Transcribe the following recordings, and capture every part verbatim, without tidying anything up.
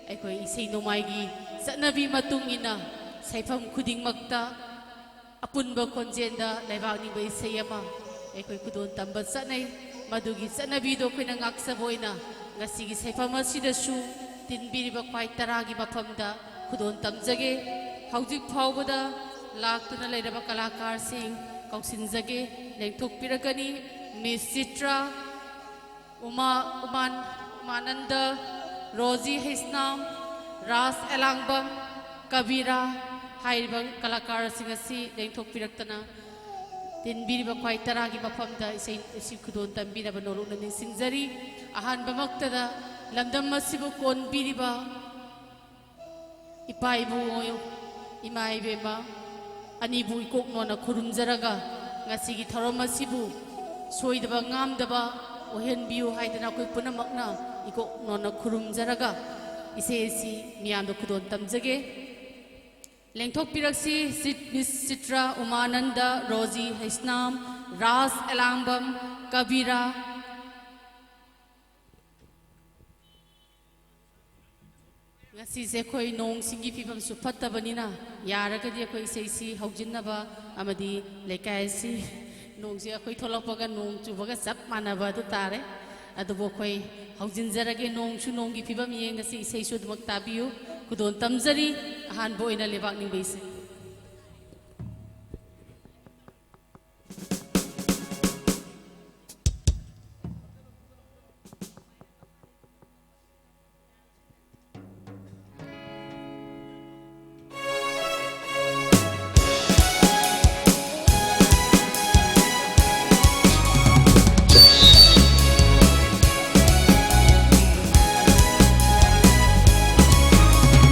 ꯑꯩꯈꯣꯏ ꯏꯁꯩ ꯅꯣꯡꯃꯥꯏꯒꯤ ꯆꯠꯅꯕꯤ ꯃꯇꯨꯡ ꯏꯟꯅ ꯁꯩꯐꯝ ꯈꯨꯗꯤꯡꯃꯛꯇ ꯑꯄꯨꯟꯕ ꯈꯣꯟꯖꯦꯜꯗ ꯂꯩꯕꯥꯛ ꯅꯤꯡꯕ ꯏꯁꯩ ꯑꯃ ꯑꯩꯈꯣꯏ ꯈꯨꯗꯣꯜ ꯇꯝꯕ ꯆꯠꯅꯩ꯫ ꯃꯗꯨꯒꯤ ꯆꯠꯅꯕꯤꯗꯣ ꯑꯩꯈꯣꯏꯅ ꯉꯥꯛꯆꯕ ꯑꯣꯏꯅ ꯉꯁꯤꯒꯤ ꯁꯩꯐꯝ ꯑꯁꯤꯗꯁꯨ ꯇꯤꯟꯕꯤꯔꯤꯕ ꯈ꯭ꯋꯥꯏ ꯇꯔꯥꯒꯤ ꯃꯐꯝꯗ ꯈꯨꯗꯣꯜ ꯇꯝꯖꯒꯦ꯫ ꯍꯧꯖꯤꯛ ꯐꯥꯎꯕꯗ ꯂꯥꯛꯇꯨꯅ ꯂꯩꯔꯕ ꯀꯂꯥꯀꯥꯔꯁꯤꯡ ꯀꯧꯁꯤꯟꯖꯒꯦ꯫ ꯂꯦꯡꯊꯣꯛꯄꯤꯔꯛꯀꯅꯤ꯫ ꯃꯤꯁ ꯆꯤꯇ꯭ꯔꯥ, ꯎꯃꯥ, ꯎꯃꯥꯟ-, ꯎꯃꯥꯅꯟꯗ, ꯔꯣꯖꯤ ꯍꯩꯁꯅꯥꯝ, ꯔꯥꯖ ꯑꯦꯂꯥꯡꯕꯝ, ꯀꯕꯤꯔꯥ ꯍꯥꯏꯔꯤꯕ ꯀꯂꯥꯀꯥꯔꯁꯤꯡ ꯑꯁꯤ ꯂꯦꯡꯊꯣꯛꯄꯤꯔꯛꯇꯅ ꯇꯤꯟꯕꯤꯔꯤꯕ ꯈ꯭ꯋꯥꯏ ꯇꯔꯥꯒꯤ ꯃꯐꯝꯗ ꯏꯁꯩ ꯑꯁꯤ ꯈꯨꯗꯣꯜ ꯇꯝꯕꯤꯅꯕ ꯅꯣꯂꯨꯛꯅ ꯅꯤꯡꯁꯤꯡꯖꯔꯤ꯫ ꯑꯍꯥꯟꯕꯃꯛꯇꯗ ꯂꯝꯗꯝ ꯑꯁꯤꯕꯨ ꯀꯣꯟꯕꯤꯔꯤꯕ ꯏꯄꯥ ꯏꯄꯨ, ꯏꯃꯥ ꯏꯕꯦꯝꯃ ꯑꯅꯤꯕꯨ ꯏꯀꯣꯛ ꯅꯣꯟꯅ ꯈꯨꯔꯨꯝꯖꯔꯒ, ꯉꯁꯤꯒꯤ ꯊꯧꯔꯝ ꯑꯁꯤꯕꯨ ꯁꯣꯏꯗꯕ ꯉꯥꯝꯗꯕ ꯑꯣꯏꯍꯟꯕꯤꯌꯨ ꯍꯥꯏꯗꯅ ꯑꯩꯈꯣꯏ ꯄꯨꯝꯅꯃꯛꯅ ꯏꯀꯣꯛ ꯅꯣꯟꯅ ꯈꯨꯔꯨꯝꯖꯔꯒ, ꯏꯁꯩ ꯑꯁꯤ ꯃꯤꯌꯥꯝꯗ ꯈꯨꯗꯣꯜ ꯇꯝꯖꯒꯦ꯫ ꯂꯦꯡꯊꯣꯛꯄꯤꯔꯛꯁꯤ, ꯆꯤꯠ-, ꯃꯤꯁ ꯆꯤꯇ꯭ꯔꯥ, ꯎꯃꯥꯅꯟꯗ, ꯔꯣꯖꯤ ꯍꯩꯁꯅꯥꯝ, ꯔꯥꯖ ꯑꯦꯂꯥꯡꯕꯝ, ꯀꯕꯤꯔꯥ꯫ ꯉꯁꯤꯁꯦ ꯑꯩꯈꯣꯏ ꯅꯣꯡ ꯁꯤꯡꯒꯤ ꯐꯤꯕꯝꯁꯨ ꯐꯠꯇꯕꯅꯤꯅ, ꯌꯥꯔꯒꯗꯤ ꯑꯩꯈꯣꯏ ꯏꯁꯩꯁꯤ ꯍꯧꯖꯤꯟꯅꯕ ꯑꯃꯗꯤ ꯂꯩꯀꯥꯏ ꯑꯁꯤ ꯅꯣꯡꯁꯦ ꯑꯩꯈꯣꯏ ꯊꯣꯛꯂꯛꯄꯒ ꯅꯣꯡ ꯆꯨꯕꯒ ꯆꯞ ꯃꯥꯟꯅꯕ ꯑꯗꯨ ꯇꯥꯔꯦ꯫ ꯑꯗꯨꯕꯨ ꯑꯩꯈꯣꯏ ꯍꯧꯖꯤꯟꯖꯔꯒꯦ, ꯅꯣꯡꯁꯨ ꯅꯣꯡꯒꯤ ꯐꯤꯕꯝ ꯌꯦꯡꯉꯁꯤ, ꯏꯁꯩꯁꯨ ꯑꯗꯨꯃꯛ ꯇꯥꯕꯤꯌꯨ꯫ ꯈꯨꯗꯣꯜ ꯇꯝꯖꯔꯤ꯫ ꯑꯍꯥꯟꯕ ꯑꯣꯏꯅ ꯂꯩꯕꯥꯛ ꯅꯤꯡꯕ ꯏꯁꯩ꯫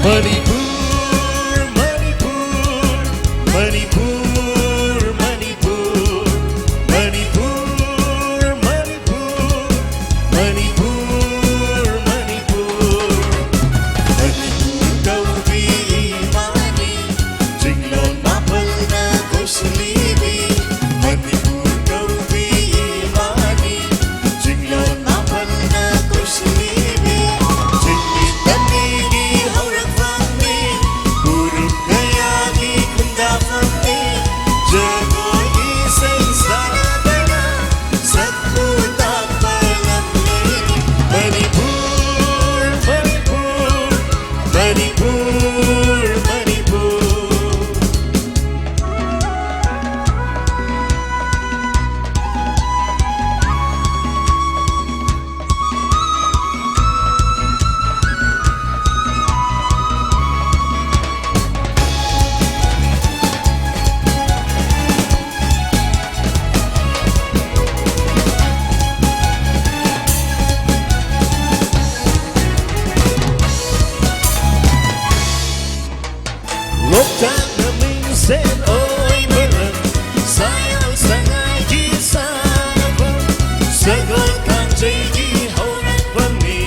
ꯃꯅꯤꯄꯨꯔ, ꯃꯅꯤꯄꯨꯔ, ꯃꯅꯤꯄꯨꯔ, ꯃꯅꯤꯄꯨꯔ, ꯃꯅꯤꯄꯨꯔ, ꯃꯅꯤꯄꯨꯔ, ꯃꯅꯤꯄꯨꯔ, ꯃꯅꯤꯄꯨꯔ, ꯃꯅꯤꯄꯨꯔ ꯀꯧꯕꯤ ꯏꯃꯥꯅꯤ, ꯆꯤꯡꯂꯣꯟ ꯃꯥꯄꯜꯅ ꯀꯣꯏꯁꯤꯜꯂꯤꯕꯤ, ꯃꯅꯤꯄꯨꯔ ꯀꯧꯕꯤ ꯏꯃꯥꯅꯤ, ꯆꯤꯡꯂꯣꯟ ꯃꯥꯄꯜꯅ ꯀꯣꯏꯁꯤꯜꯂꯤꯕꯤ, ꯆꯤꯡꯃꯤ ꯇꯝꯃꯤ ꯂꯣꯛꯇꯥꯛꯅ ꯃꯤꯡꯁꯦꯜ ꯑꯣꯏꯕ ꯂꯝ, ꯁꯥꯌꯣꯜ ꯁꯉꯥꯏꯒꯤ ꯁꯥꯟꯅꯐꯝ, ꯁꯒꯣꯜ ꯀꯥꯡꯖꯩꯒꯤ ꯍꯧꯔꯛꯐꯝꯅꯤ,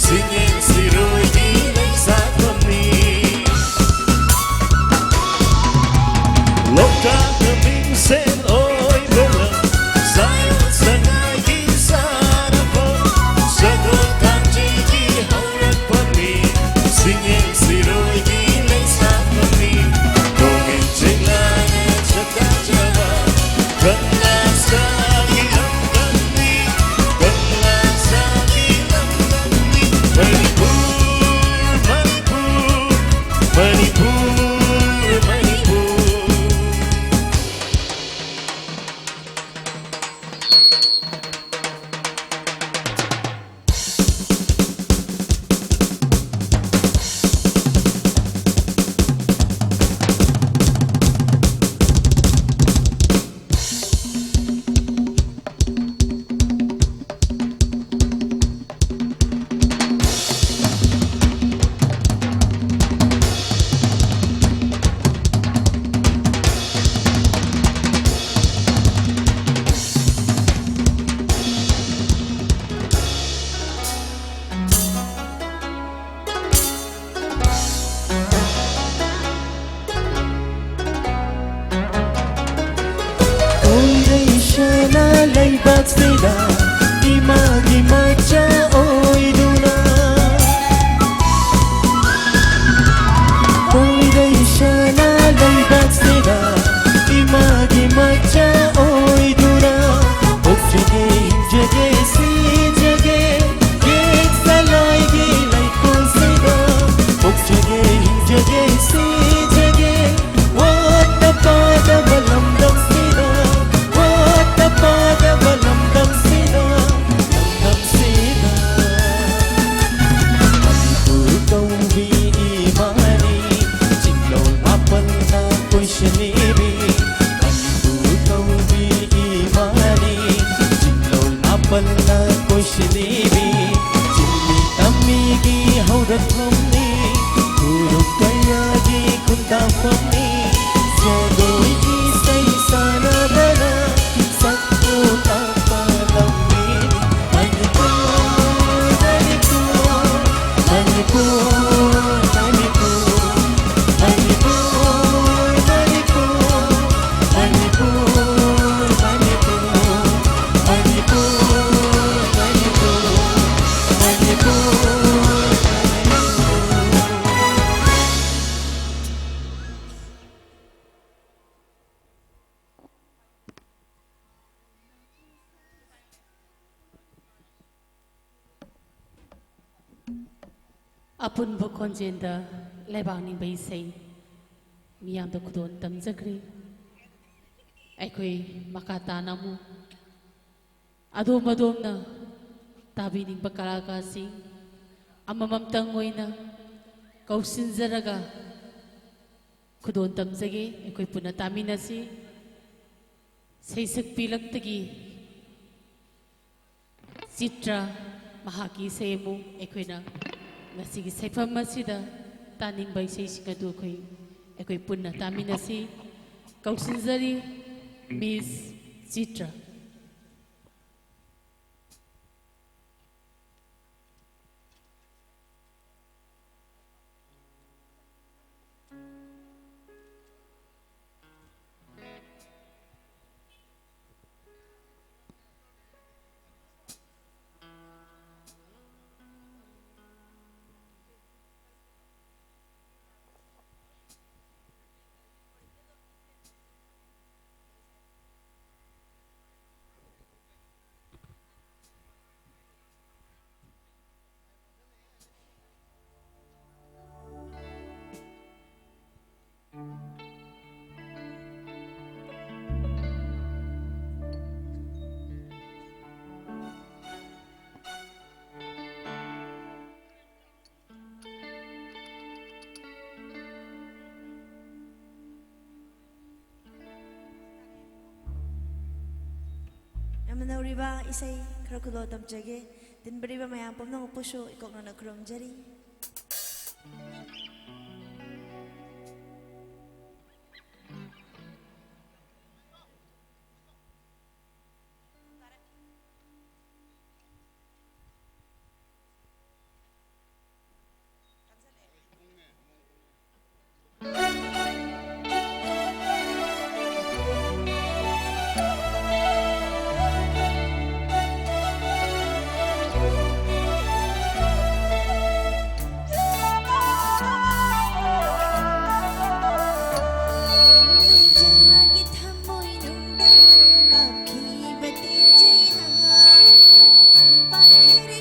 ꯁꯤꯡꯑꯦꯟ ꯁꯤꯔꯣꯏꯒꯤ ꯂꯩꯁꯥꯠꯐꯝꯅꯤ꯫ ꯂꯣꯛꯇꯥꯛꯅ ꯃꯤꯡꯁꯦꯜ ꯑꯣꯏꯕ ꯂꯝ, ꯁꯥꯌꯣꯜ ꯁꯉꯥꯏꯒꯤ ꯁꯥꯟꯅꯐꯝ, ꯁꯒꯣꯜ ꯀꯥꯡꯖꯩꯒꯤ ꯍꯧꯔꯛꯐꯝꯅꯤ, ꯁꯤꯡꯑꯦꯟ ꯁꯤꯔꯣꯏꯒꯤ ꯂꯩꯁꯥꯠꯐꯝꯅꯤ꯫ ꯇꯣꯉꯤꯟ ꯆꯦꯛꯂꯥꯅ ꯁꯛ ꯇꯥꯛꯆꯕ ꯀꯪꯂꯥ ꯁꯥꯒꯤ ꯂꯝꯗꯝꯅꯤ, ꯀꯪꯂꯥ ꯁꯥꯒꯤ ꯂꯝꯗꯝꯅꯤ꯫ ꯃꯅꯤꯄꯨꯔ, ꯃꯅꯤꯄꯨꯔ, ꯃꯅꯤꯄꯨꯔ, ꯃꯅꯤꯄꯨꯔ꯫ ꯀꯣꯏꯔꯩꯁꯅ ꯂꯩꯕꯥꯛꯁꯤꯗ ꯏꯃꯥꯒꯤ ꯃꯆꯥ ꯑꯣꯏꯗꯨꯅ, ꯀꯣꯏꯔꯩꯁꯅ ꯂꯩꯕꯥꯛꯁꯤꯗ ꯏꯃꯥꯒꯤ ꯃꯆꯥ ꯑꯣꯏꯗꯨꯅ ꯄꯣꯛꯆꯒꯦ, ꯍꯤꯡꯖꯒꯦ, ꯁꯤꯖꯒꯦ, ꯌꯦꯛ ꯁꯂꯥꯏꯒꯤ ꯂꯩꯀꯣꯜꯁꯤꯗ ꯄꯣꯛꯆꯒꯦ, ꯍꯤꯡꯖꯒꯦ, ꯁꯤꯖꯒꯦ, ꯋꯥꯠꯇ ꯄꯥꯗꯕ ꯂꯝꯗꯝꯁꯤꯗ, ꯋꯥꯠꯇ ꯄꯥꯗꯕ ꯂꯝꯗꯝꯁꯤꯗ, ꯂꯝꯗꯝꯁꯤꯗ꯫ ꯃꯅꯤꯄꯨꯔ ꯀꯧꯕꯤ ꯏꯃꯥꯅꯤ, ꯆꯤꯡꯂꯣꯜ ꯃꯥꯄꯟꯅ ꯀꯣꯏꯁꯤꯜꯂꯤꯕꯤ꯫ ꯃꯅꯤꯄꯨꯔ ꯀꯧꯕꯤ ꯏꯃꯥꯅꯤ, ꯆꯤꯡꯂꯣꯜ ꯃꯥꯄꯟꯅ ꯀꯣꯏꯁꯤꯜꯂꯤꯕꯤ꯫ ꯆꯤꯡꯃꯤ ꯇꯝꯃꯤꯒꯤ ꯍꯧꯔꯛꯐꯝꯅꯤ, ꯐꯨꯔꯨꯞ ꯀꯌꯥꯒꯤ ꯈꯨꯟꯗꯥ ꯐꯝꯃꯤ꯫ ꯖꯒꯣꯏ ꯏꯁꯩ ꯁꯥꯟꯅꯕꯅ ꯁꯛꯄꯨ ꯇꯥꯛꯄ ꯂꯝꯕꯤꯅꯤ꯫ ꯃꯅꯤꯄꯨꯔ, ꯃꯅꯤꯄꯨꯔ, ꯃꯅꯤꯄꯨꯔ, ꯃꯅꯤꯄꯨꯔ, ꯃꯅꯤꯄꯨꯔ, ꯃꯅꯤꯄꯨꯔ, ꯃꯅꯤꯄꯨꯔ, ꯃꯅꯤꯄꯨꯔ, ꯃꯅꯤꯄꯨꯔ, ꯃꯅꯤꯄꯨꯔ꯫ ꯑꯄꯨꯟꯕ ꯈꯣꯟꯖꯦꯜꯗ ꯂꯩꯕꯥꯛ ꯅꯤꯡꯕ ꯏꯁꯩ ꯃꯤꯌꯥꯝꯗ ꯈꯨꯗꯣꯜ ꯇꯝꯖꯈ꯭ꯔꯤ꯫ ꯑꯩꯈꯣꯏ ꯃꯈꯥ ꯇꯥꯅ ꯑꯃꯨꯛ ꯑꯗꯣꯝ ꯑꯗꯣꯝꯅ ꯇꯥꯕꯤꯅꯤꯡꯕ ꯀꯂꯥꯀꯥꯔꯁꯤꯡ ꯑꯃꯃꯝꯇꯪ ꯑꯣꯏꯅ ꯀꯧꯁꯤꯟꯖꯔꯒ ꯈꯨꯗꯣꯜ ꯇꯝꯖꯒꯦ꯫ ꯑꯩꯈꯣꯏ ꯄꯨꯟꯅ ꯇꯥꯃꯤꯟꯅꯁꯤ꯫ ꯁꯩꯁꯛꯄꯤ ꯂꯛꯇꯒꯤ ꯆꯤꯇ꯭ꯔ, ꯃꯍꯥꯛꯀꯤ ꯏꯁꯩ ꯑꯃꯨꯛ ꯑꯩꯈꯣꯏꯅ ꯉꯁꯤꯒꯤ ꯁꯩꯐꯝ ꯑꯁꯤꯗ ꯇꯥꯅꯤꯡꯕ ꯏꯁꯩꯁꯤꯡ ꯑꯗꯨ ꯑꯩꯈꯣꯏ, ꯑꯩꯈꯣꯏ ꯄꯨꯟꯅ ꯇꯥꯃꯤꯟꯅꯁꯤ꯫ ꯀꯧꯁꯤꯟꯖꯔꯤ, ꯃꯤꯁ ꯆꯤꯇ꯭ꯔ꯫ ꯌꯥꯝꯅ ꯅꯧꯔꯤꯕ ꯏꯁꯩ ꯈꯔ ꯈꯨꯗꯣꯜ ꯇꯝꯖꯒꯦ꯫ ꯇꯤꯟꯕꯤꯔꯤꯕ ꯃꯌꯥꯝ ꯄꯨꯝꯅꯃꯛꯄꯨꯁꯨ ꯏꯀꯣꯛꯅꯅ ꯈꯨꯔꯨꯝꯖꯔꯤ꯫ ꯀꯥꯞꯈꯤꯕ ꯇꯦꯟꯖꯩꯅ ꯄꯥꯟꯈꯔꯦ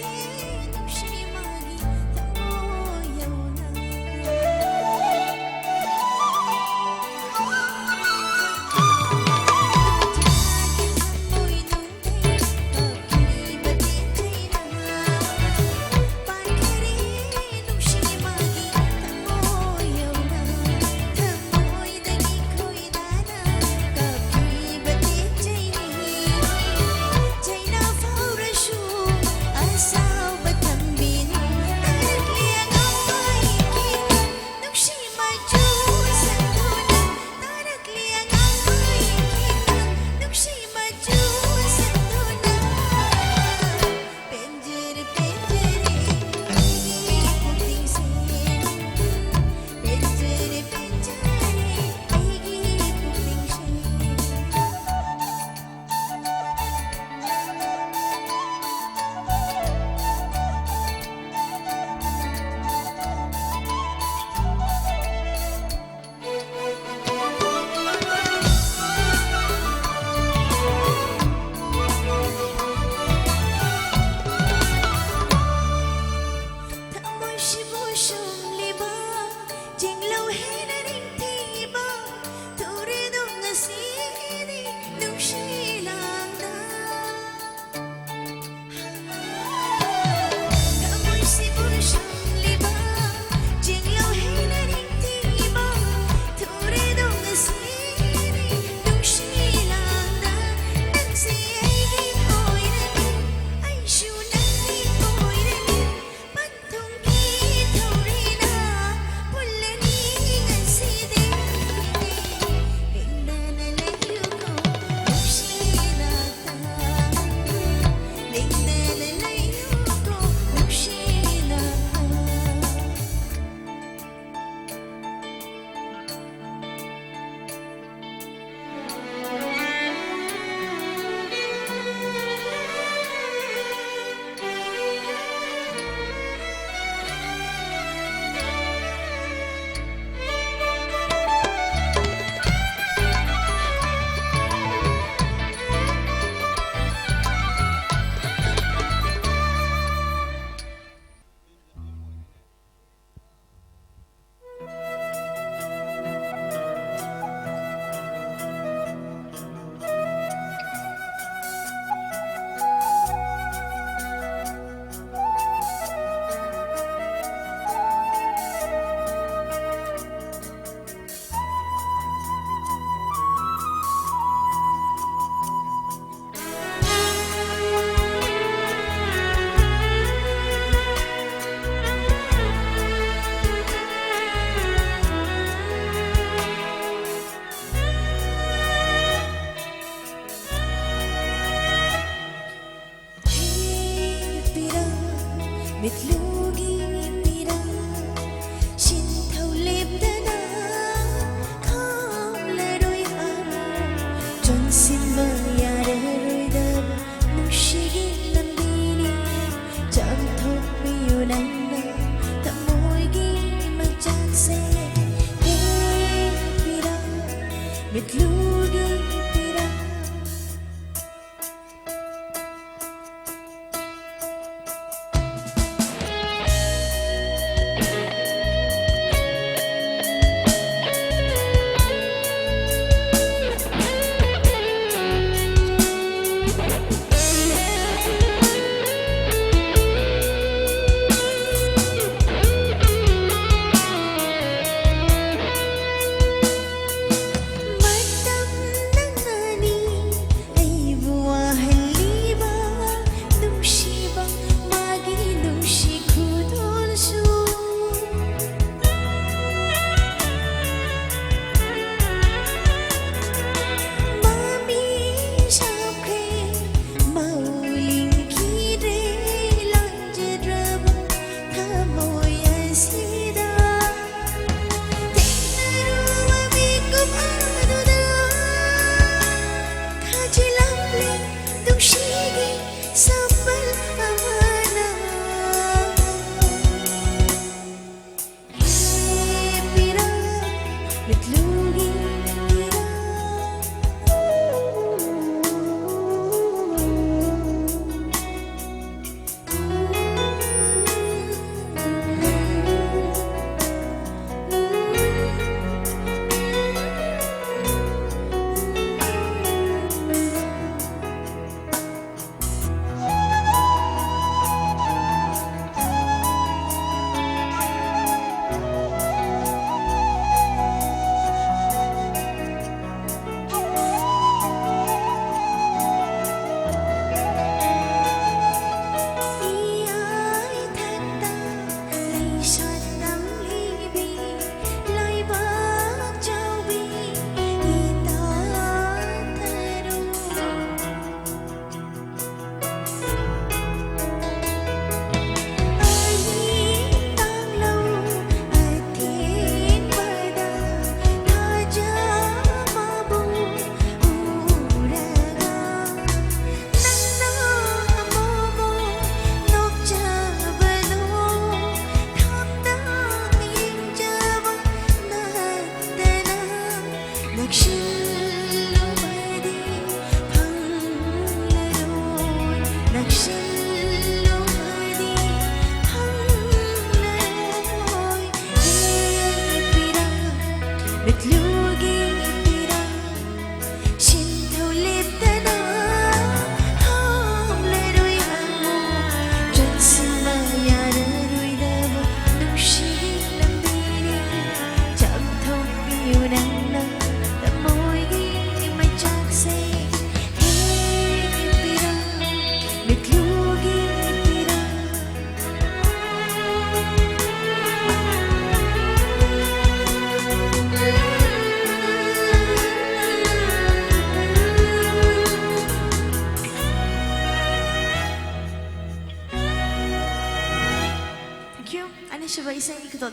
ꯅꯨꯡꯁꯤ ꯃꯥꯒꯤ ꯊꯃꯣꯏ ꯌꯧꯅ꯫ ꯊꯃꯣꯏ ꯅꯨꯡ ꯊꯃꯣꯏꯁꯤꯕꯨ ꯁꯨꯝꯂꯤꯕ ꯆꯤꯡꯂꯧ ꯍꯦꯟꯅ ꯅꯤꯡꯊꯤꯕ ꯊꯧꯔꯦꯗꯣ ꯉꯁꯤꯗꯤ ꯅꯨꯡꯁꯤ ꯂꯥꯡꯗ꯫ ꯊꯃꯣꯏꯁꯤꯕꯨ ꯁꯨꯝꯂꯤꯕ ꯆꯤꯡꯂꯧ ꯍꯦꯟꯅ ꯅꯤꯡꯊꯤꯕ ꯊꯧꯔꯦꯗꯣ ꯉꯁꯤꯗꯤ ꯅꯨꯡꯁꯤ ꯂꯥꯡꯗ꯫ ꯅꯪꯁꯤ ꯑꯩꯒꯤ ꯑꯣꯏꯔꯅꯤ, ꯑꯩꯁꯨ ꯅꯪꯒꯤ ꯑꯣꯏꯔꯅꯤ꯫ ꯄꯟꯊꯨꯡꯒꯤ ꯊꯧꯔꯤꯅ ꯄꯨꯜꯂꯅꯤ ꯉꯁꯤ꯫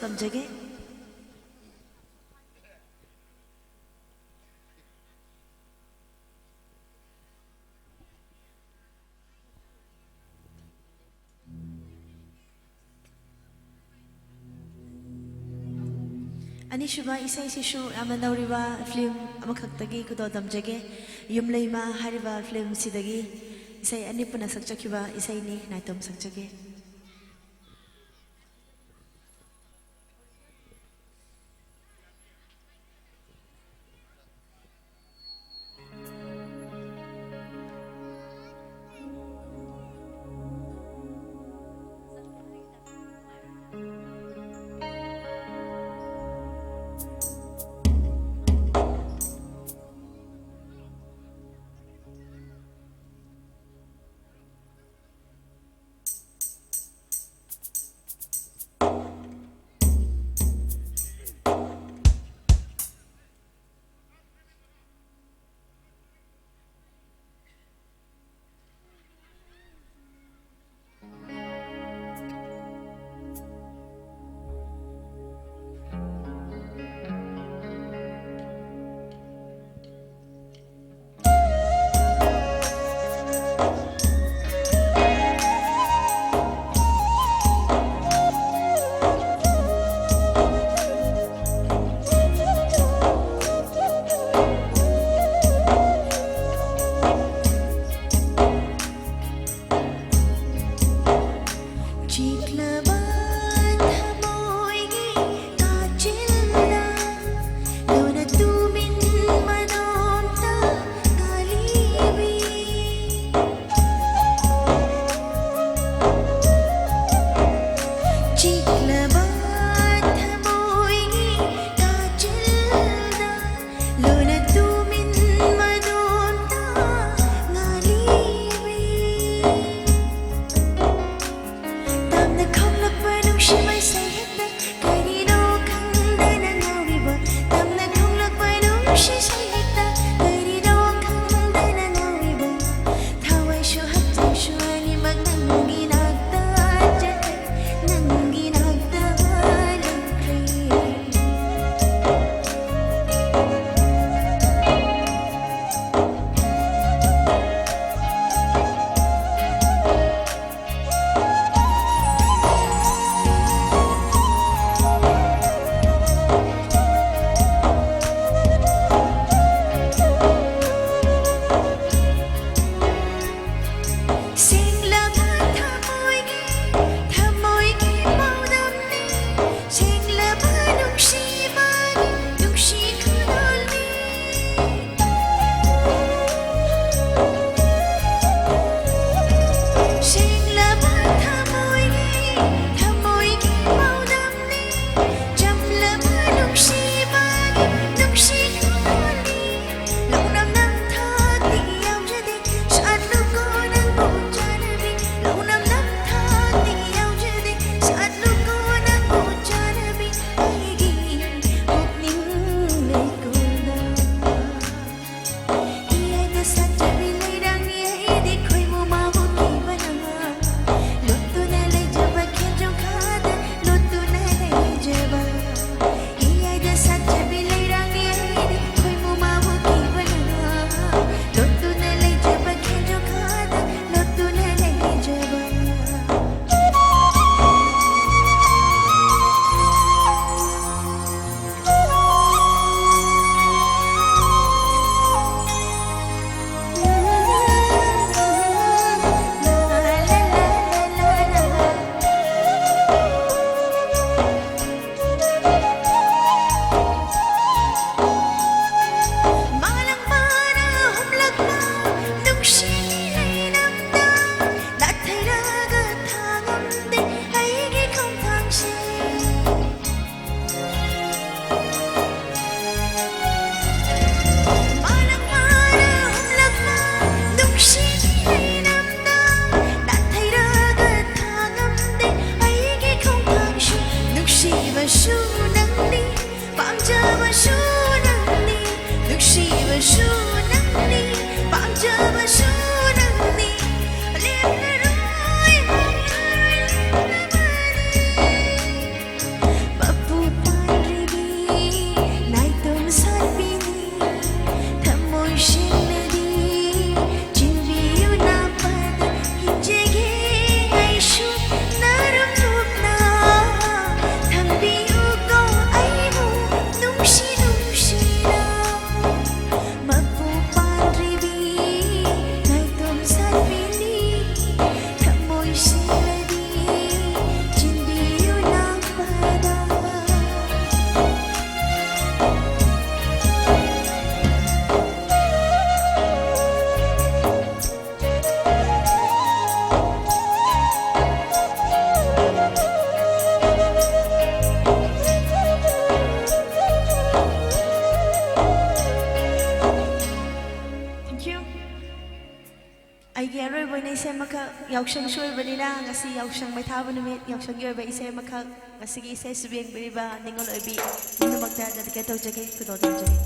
ꯇꯝꯖꯒꯦ꯫ ꯑꯅꯤꯁꯨꯕ ꯏꯁꯩꯁꯤꯁꯨ ꯌꯥꯝꯅ ꯅꯧꯔꯤꯕ ꯐꯤꯂꯝ ꯑꯃꯈꯛꯇꯒꯤ ꯈꯨꯗꯣꯜ ꯇꯝꯖꯒꯦ꯫ ꯌꯨꯝꯂꯩꯃ ꯍꯥꯏꯔꯤꯕ ꯐꯤꯂꯝꯁꯤꯗꯒꯤ ꯏꯁꯩ ꯑꯅꯤ ꯄꯨꯟꯅ ꯁꯛꯆꯈꯤꯕ ꯏꯁꯩꯅꯤ, ꯅꯥꯏꯇꯣꯝ ꯁꯛꯆꯒꯦ꯫ ꯁꯨ ꯅꯪꯅꯤ, ꯄꯥꯝꯖꯕꯁꯨ ꯅꯪꯅꯤ, ꯅꯨꯡꯁꯤꯕꯁꯨ ꯅꯪꯅꯤ, ꯄꯥꯝꯖꯕꯁꯨ ꯅꯪꯅꯤ, ꯂꯦꯞꯂꯔꯣꯏ, ꯃꯥꯡꯂꯔꯣꯏ, ꯂꯦꯞꯂꯔꯣꯏ꯫ ꯃꯄꯨ ꯄꯥꯟꯗ꯭ꯔꯤꯕꯤ ꯅꯥꯏꯇꯣꯝ ꯁꯥꯠꯄꯤꯅꯤ, ꯊꯃꯣꯏ ꯁꯦꯡꯅꯗꯤ ꯆꯤꯟꯕꯤꯌꯨ ꯅꯥꯄꯗ ꯍꯤꯡꯖꯒꯦ ꯑꯩꯁꯨ ꯅꯥꯔꯝ ꯂꯨꯞꯅ, ꯊꯝꯕꯤꯌꯨꯀꯣ ꯑꯩꯕꯨ ꯅꯨꯡꯁꯤ ꯅꯨꯡꯁꯤꯅ꯫ ꯃꯄꯨ ꯄꯥꯟꯗ꯭ꯔꯤꯕꯤ ꯅꯥꯏꯇꯣꯝ ꯁꯥꯠꯄꯤꯅꯤ, ꯊꯃꯣꯏ ꯁꯦꯡꯅꯗꯤ ꯆꯤꯟꯕꯤꯌꯨ ꯅꯥꯄꯗ꯫ Thank you. ꯑꯩꯒꯤ ꯑꯔꯣꯏꯕ ꯑꯣꯏꯅ ꯏꯁꯩ ꯑꯃꯈꯛ, ꯌꯥꯎꯁꯪꯁꯨ ꯑꯣꯏꯕꯅꯤꯅ ꯉꯁꯤ ꯌꯥꯎꯁꯪ ꯃꯩ ꯊꯥꯕ ꯅꯨꯃꯤꯠ, ꯌꯥꯎꯁꯪꯒꯤ ꯑꯣꯏꯕ ꯏꯁꯩ ꯑꯃꯈꯛ ꯉꯁꯤꯒꯤ ꯏꯁꯩ ꯑꯁꯤꯕꯨ ꯌꯦꯡꯕꯤꯔꯤꯕ ꯅꯤꯉꯣꯜ ꯑꯣꯏꯕꯤ ꯄꯨꯝꯅꯃꯛꯇ dedicate ꯇꯧꯖꯒꯦ, ꯈꯨꯗꯣꯜ ꯇꯝꯖꯒꯦ꯫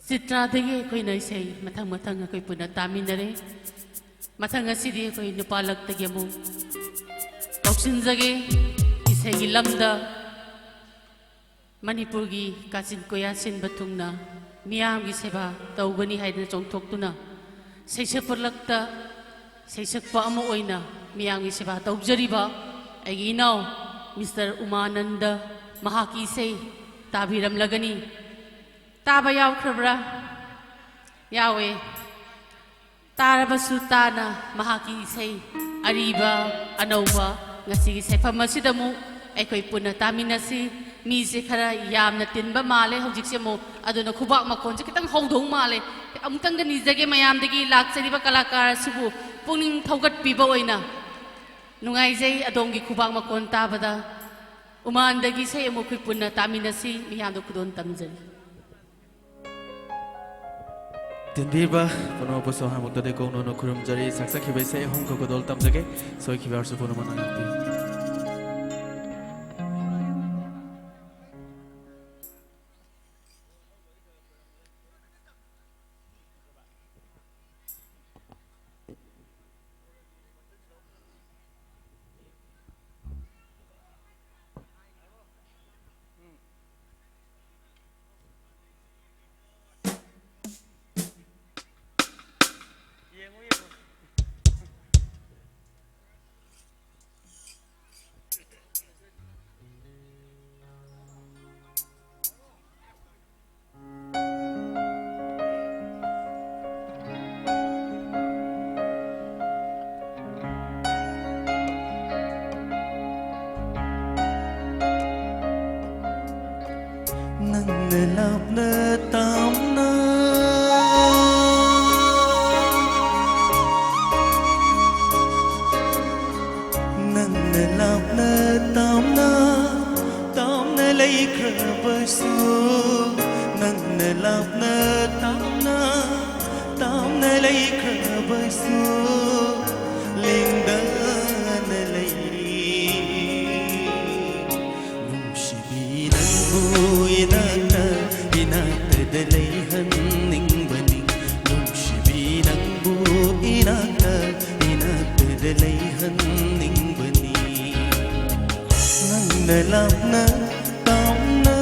ꯆꯤꯇ꯭ꯔꯥꯗꯒꯤ ꯑꯩꯈꯣꯏꯅ ꯏꯁꯩ ꯃꯊꯪ ꯃꯊꯪ ꯑꯩꯈꯣꯏ ꯄꯨꯟꯅ ꯇꯥꯃꯤꯟꯅꯔꯦ꯫ ꯃꯊꯪ ꯑꯁꯤꯗꯤ ꯑꯩꯈꯣꯏ ꯅꯨꯄꯥ ꯂꯛꯇꯒꯤ ꯑꯃꯨꯛ ꯀꯧꯁꯤꯟꯖꯒꯦ꯫ ꯏꯁꯩꯒꯤ ꯂꯝꯗ ꯃꯅꯤꯄꯨꯔꯒꯤ ꯀꯥꯆꯤꯟ ꯀꯣꯌꯥ ꯁꯤꯟꯕ ꯊꯨꯡꯅ ꯃꯤꯌꯥꯝꯒꯤ ꯁꯦꯕꯥ ꯇꯧꯒꯅꯤ ꯍꯥꯏꯗꯨꯅ ꯆꯣꯡꯊꯣꯛꯇꯨꯅ ꯁꯩꯁꯛꯄ ꯂꯛꯇ ꯁꯩꯁꯛꯄ ꯑꯃ ꯑꯣꯏꯅ ꯃꯤꯌꯥꯝꯒꯤ ꯁꯦꯕꯥ ꯇꯧꯖꯔꯤꯕ ꯑꯩꯒꯤ ꯏꯅꯥꯎ ꯃꯤꯁꯇꯔ ꯎꯃꯥꯅꯟꯗ ꯃꯍꯥꯛꯀꯤ ꯏꯁꯩ ꯇꯥꯕꯤꯔꯝꯂꯒꯅꯤ꯫ ꯇꯥꯕ ꯌꯥꯎꯈ꯭ꯔꯕ꯭ꯔꯥ? ꯌꯥꯎꯋꯦ꯫ ꯇꯥꯔꯕꯁꯨ ꯇꯥꯅ ꯃꯍꯥꯛꯀꯤ ꯏꯁꯩ ꯑꯔꯤꯕ ꯑꯅꯧꯕ ꯉꯁꯤꯒꯤ ꯁꯦꯠꯐꯝ ꯑꯁꯤꯗ ꯑꯃꯨꯛ ꯑꯩꯈꯣꯏ ꯄꯨꯟꯅ ꯇꯥꯃꯤꯟꯅꯁꯤ꯫ ꯃꯤꯁꯦ ꯈꯔ ꯌꯥꯝꯅ ꯇꯤꯟꯕ ꯃꯥꯜꯂꯦ ꯍꯧꯖꯤꯛꯁꯦ ꯑꯃꯨꯛ, ꯑꯗꯨꯅ ꯈꯨꯕꯥꯛ ꯃꯈꯣꯟꯁꯦ ꯈꯤꯇꯪ ꯍꯧꯗꯧ ꯃꯥꯜꯂꯦ꯫ ꯑꯃꯨꯛꯇꯪꯒ ꯅꯤꯖꯒꯦ ꯃꯌꯥꯝꯗꯒꯤ ꯂꯥꯛꯆꯔꯤꯕ ꯀꯂꯥꯀꯥꯔ ꯑꯁꯤꯕꯨ ꯄꯨꯛꯅꯤꯡ ꯊꯧꯒꯠꯄꯤꯕ ꯑꯣꯏꯅ꯫ ꯅꯨꯡꯉꯥꯏꯖꯩ ꯑꯗꯣꯝꯒꯤ ꯈꯨꯕꯥꯛ ꯃꯈꯣꯟ ꯇꯥꯕꯗ꯫ ꯎꯃꯥꯟꯗꯒꯤ ꯏꯁꯩ ꯑꯃꯨꯛ ꯑꯩꯈꯣꯏ ꯄꯨꯟꯅ ꯇꯥꯃꯤꯟꯅꯁꯤ꯫ ꯃꯤꯌꯥꯝꯗ ꯈꯨꯗꯣꯜ ꯇꯝꯖꯔꯤ꯫ ꯇꯤꯟꯕꯤꯕ ꯄꯨꯝꯅꯃꯛꯄꯨꯁꯨ ꯑꯍꯥꯟꯕꯃꯛꯇꯗ ꯀꯣꯡꯅꯣꯟꯅ ꯈꯨꯔꯨꯝꯖꯔꯤ꯫ ꯁꯛꯆꯈꯤꯕ ꯏꯁꯩ ꯑꯍꯨꯝꯈꯛ ꯈꯨꯗꯣꯜ ꯇꯝꯖꯒꯦ꯫ ꯁꯣꯏꯈꯤꯕ ꯌꯥꯎꯔꯁꯨ ꯄꯨꯝꯅꯃꯛꯅ ꯉꯥꯛꯄꯤꯌꯨ꯫ ꯅꯪꯅ ꯂꯥꯞꯅ ꯇꯥꯝꯅ, ꯅꯪꯅ ꯂꯥꯞꯅ ꯇꯥꯝꯅ, ꯇꯥꯝꯅ ꯂꯩꯈ꯭ꯔꯕꯁꯨ, ꯅꯪꯅ ꯂꯥꯞꯅ ꯇꯥꯝꯅ, ꯇꯥꯝꯅ ꯂꯩꯈ꯭ꯔꯕꯁꯨ, ꯂꯦꯡꯗ ꯂꯩꯍꯟꯅꯤꯡꯕꯅꯤ꯫ ꯅꯪꯅ ꯂꯥꯞꯅ ꯇꯥꯎꯅ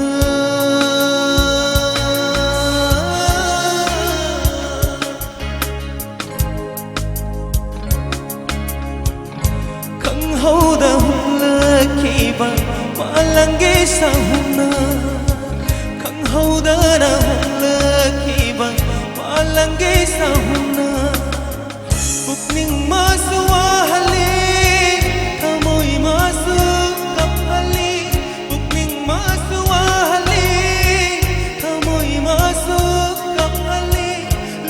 ꯈꯪꯍꯧꯗ ꯍꯨꯝꯂꯛꯈꯤꯕ ꯃꯥꯂꯪꯒꯤ ꯁꯥꯍꯨꯝꯅ, ꯈꯪꯍꯧꯗꯅ ꯍꯨꯝꯂꯛꯈꯤꯕ ꯃꯥꯂꯪꯒꯤ ꯁꯥꯍꯨꯝꯅ, ꯄꯨꯛꯅꯤꯡ ꯃꯥꯁꯨ ꯋꯥꯍꯜꯂꯤ, ꯊꯃꯣꯏ ꯃꯥꯁꯨ ꯀꯞꯍꯜꯂꯤ, ꯄꯨꯛꯅꯤꯡ ꯃꯥꯁꯨ ꯋꯥꯍꯜꯂꯤ, ꯊꯃꯣꯏ ꯃꯥꯁꯨ ꯀꯞꯍꯜꯂꯤ꯫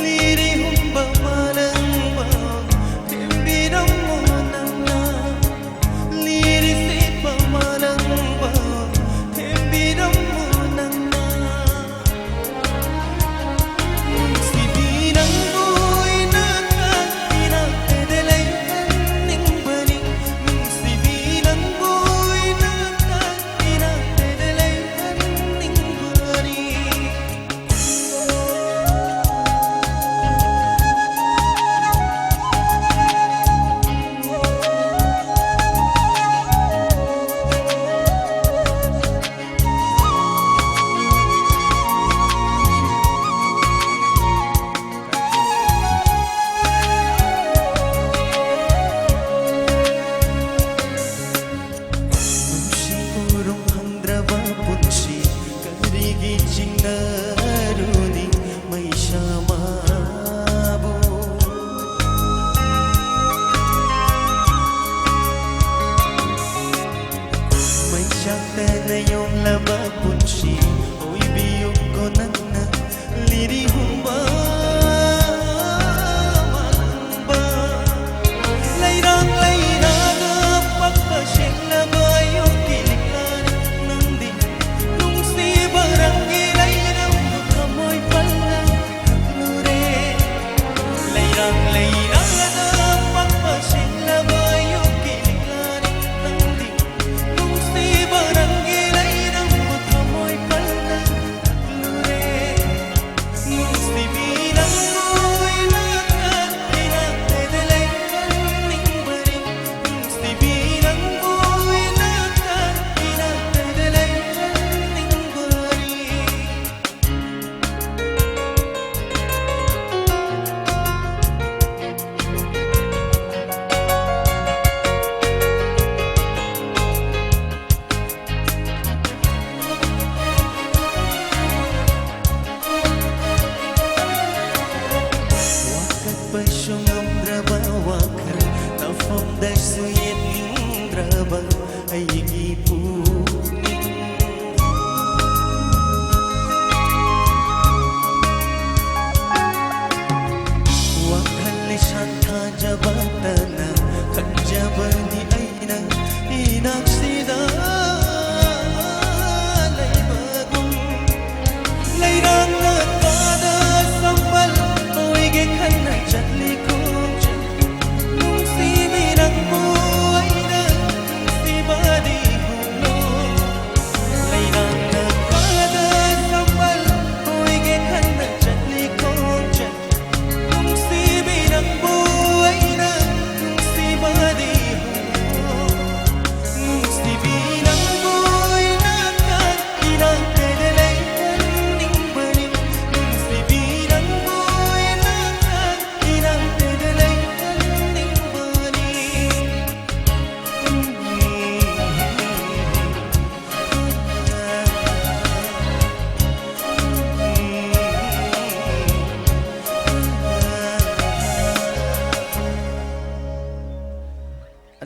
ꯂꯤꯔꯤ ꯍꯨꯝꯕ ꯃꯥꯂꯪꯕ ꯊꯦꯝꯕꯤꯔꯝꯃꯣ ꯅꯪꯅ, ꯂꯤꯔꯤ ꯁꯤꯠꯄ ꯃꯥꯂꯪꯕ ꯊꯦꯝꯕꯤꯔꯝꯃꯣ ꯅꯪꯅ꯫ ꯅꯨꯡꯁꯤꯕꯤ ꯅꯪꯕꯨ ꯏꯅꯥꯛꯇ, ꯏꯅꯥꯛꯇꯗ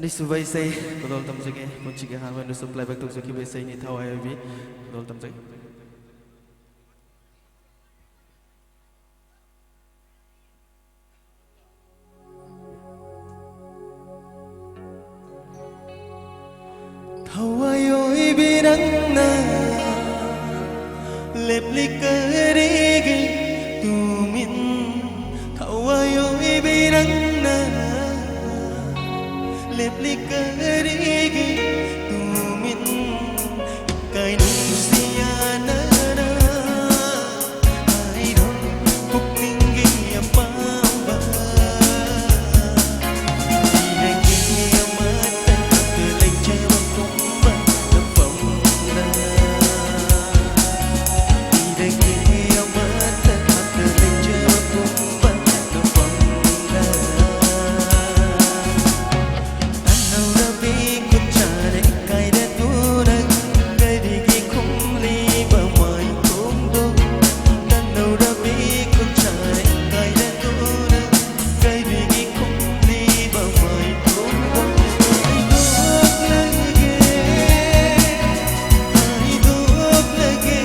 ꯑꯅꯤꯁꯨꯕ ꯏꯁꯩ ꯈꯨꯗꯣꯜ ꯇꯝꯖꯒꯦ꯫ ꯄꯨꯟꯁꯤꯒꯤ ꯑꯍꯥꯟꯕ ꯑꯣꯏꯅꯁꯨ playback ꯇꯧꯖꯈꯤꯕ ꯏꯁꯩꯅꯤ, ꯊꯋꯥꯏ ꯑꯣꯏꯕꯤ꯫ ꯈꯨꯗꯣꯜ ꯇꯝꯖꯒꯦ꯫ ꯊꯋꯥꯏ ꯑꯣꯏꯕꯤ ꯅꯪꯅ ꯂꯦꯞꯂꯤ ꯀꯔꯤꯒꯤ ꯇꯨꯃꯤꯟ? ꯊꯋꯥꯏ ꯑꯣꯏꯕꯤ ꯅꯪꯅ ꯂꯦꯞꯂꯤ ꯀꯔꯤꯒꯤ ꯇꯨꯃꯤꯟ? ꯏꯀꯥꯏ ꯅꯨꯡꯁꯤ ꯌꯥꯅꯅ ꯍꯥꯏꯔꯣ ꯄꯨꯛꯅꯤꯡꯒꯤ ꯑꯄꯥꯝꯕ꯫ ꯏꯔꯒꯦ ꯑꯃꯠꯇ ꯂꯩꯖꯕ ꯄꯨꯝꯕ ꯅꯐꯝꯗ꯫ ꯏꯔꯒꯦ ꯑꯃꯠꯇ ꯂꯩꯖꯕ ꯄꯨꯝꯕ ꯅꯐꯝꯗ꯫ ꯇꯥꯟꯅꯧꯔꯕꯤ ꯈꯨꯠꯁꯥꯅ ꯏꯀꯥꯏꯔꯗꯨꯅ ꯀꯔꯤꯒꯤ ꯈꯨꯝꯂꯤꯕ ꯃꯥꯏꯊꯣꯡꯗꯣ? ꯇꯥꯟꯅꯧꯔꯕꯤ ꯈꯨꯠꯁꯥꯅ ꯏꯀꯥꯏꯔꯗꯨꯅ ꯀꯔꯤꯒꯤ ꯈꯨꯝꯂꯤꯕ ꯃꯥꯏꯊꯣꯡꯗꯣ? ꯍꯥꯏꯗꯣꯛꯂꯒꯦ, ꯍꯥꯏꯗꯣꯛꯂꯒꯦ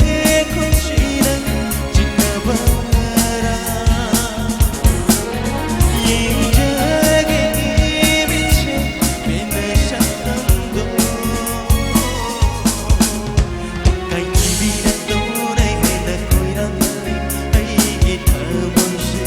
ꯈꯨꯠꯁꯤꯅ ꯆꯤꯛꯅꯕ ꯉꯔꯥꯡ꯫ ꯌꯦꯡꯖꯒꯦ ꯃꯤꯠꯁꯦ ꯄꯦꯟꯅ ꯁꯛꯇꯝꯗꯣ꯫ ꯀꯥꯏꯊꯤꯕꯤꯔꯛꯇꯨꯅ ꯍꯦꯟꯅ ꯈꯣꯏꯔꯥꯡꯍꯜꯂꯤ ꯑꯩꯒꯤ ꯊꯃꯣꯏꯁꯦ꯫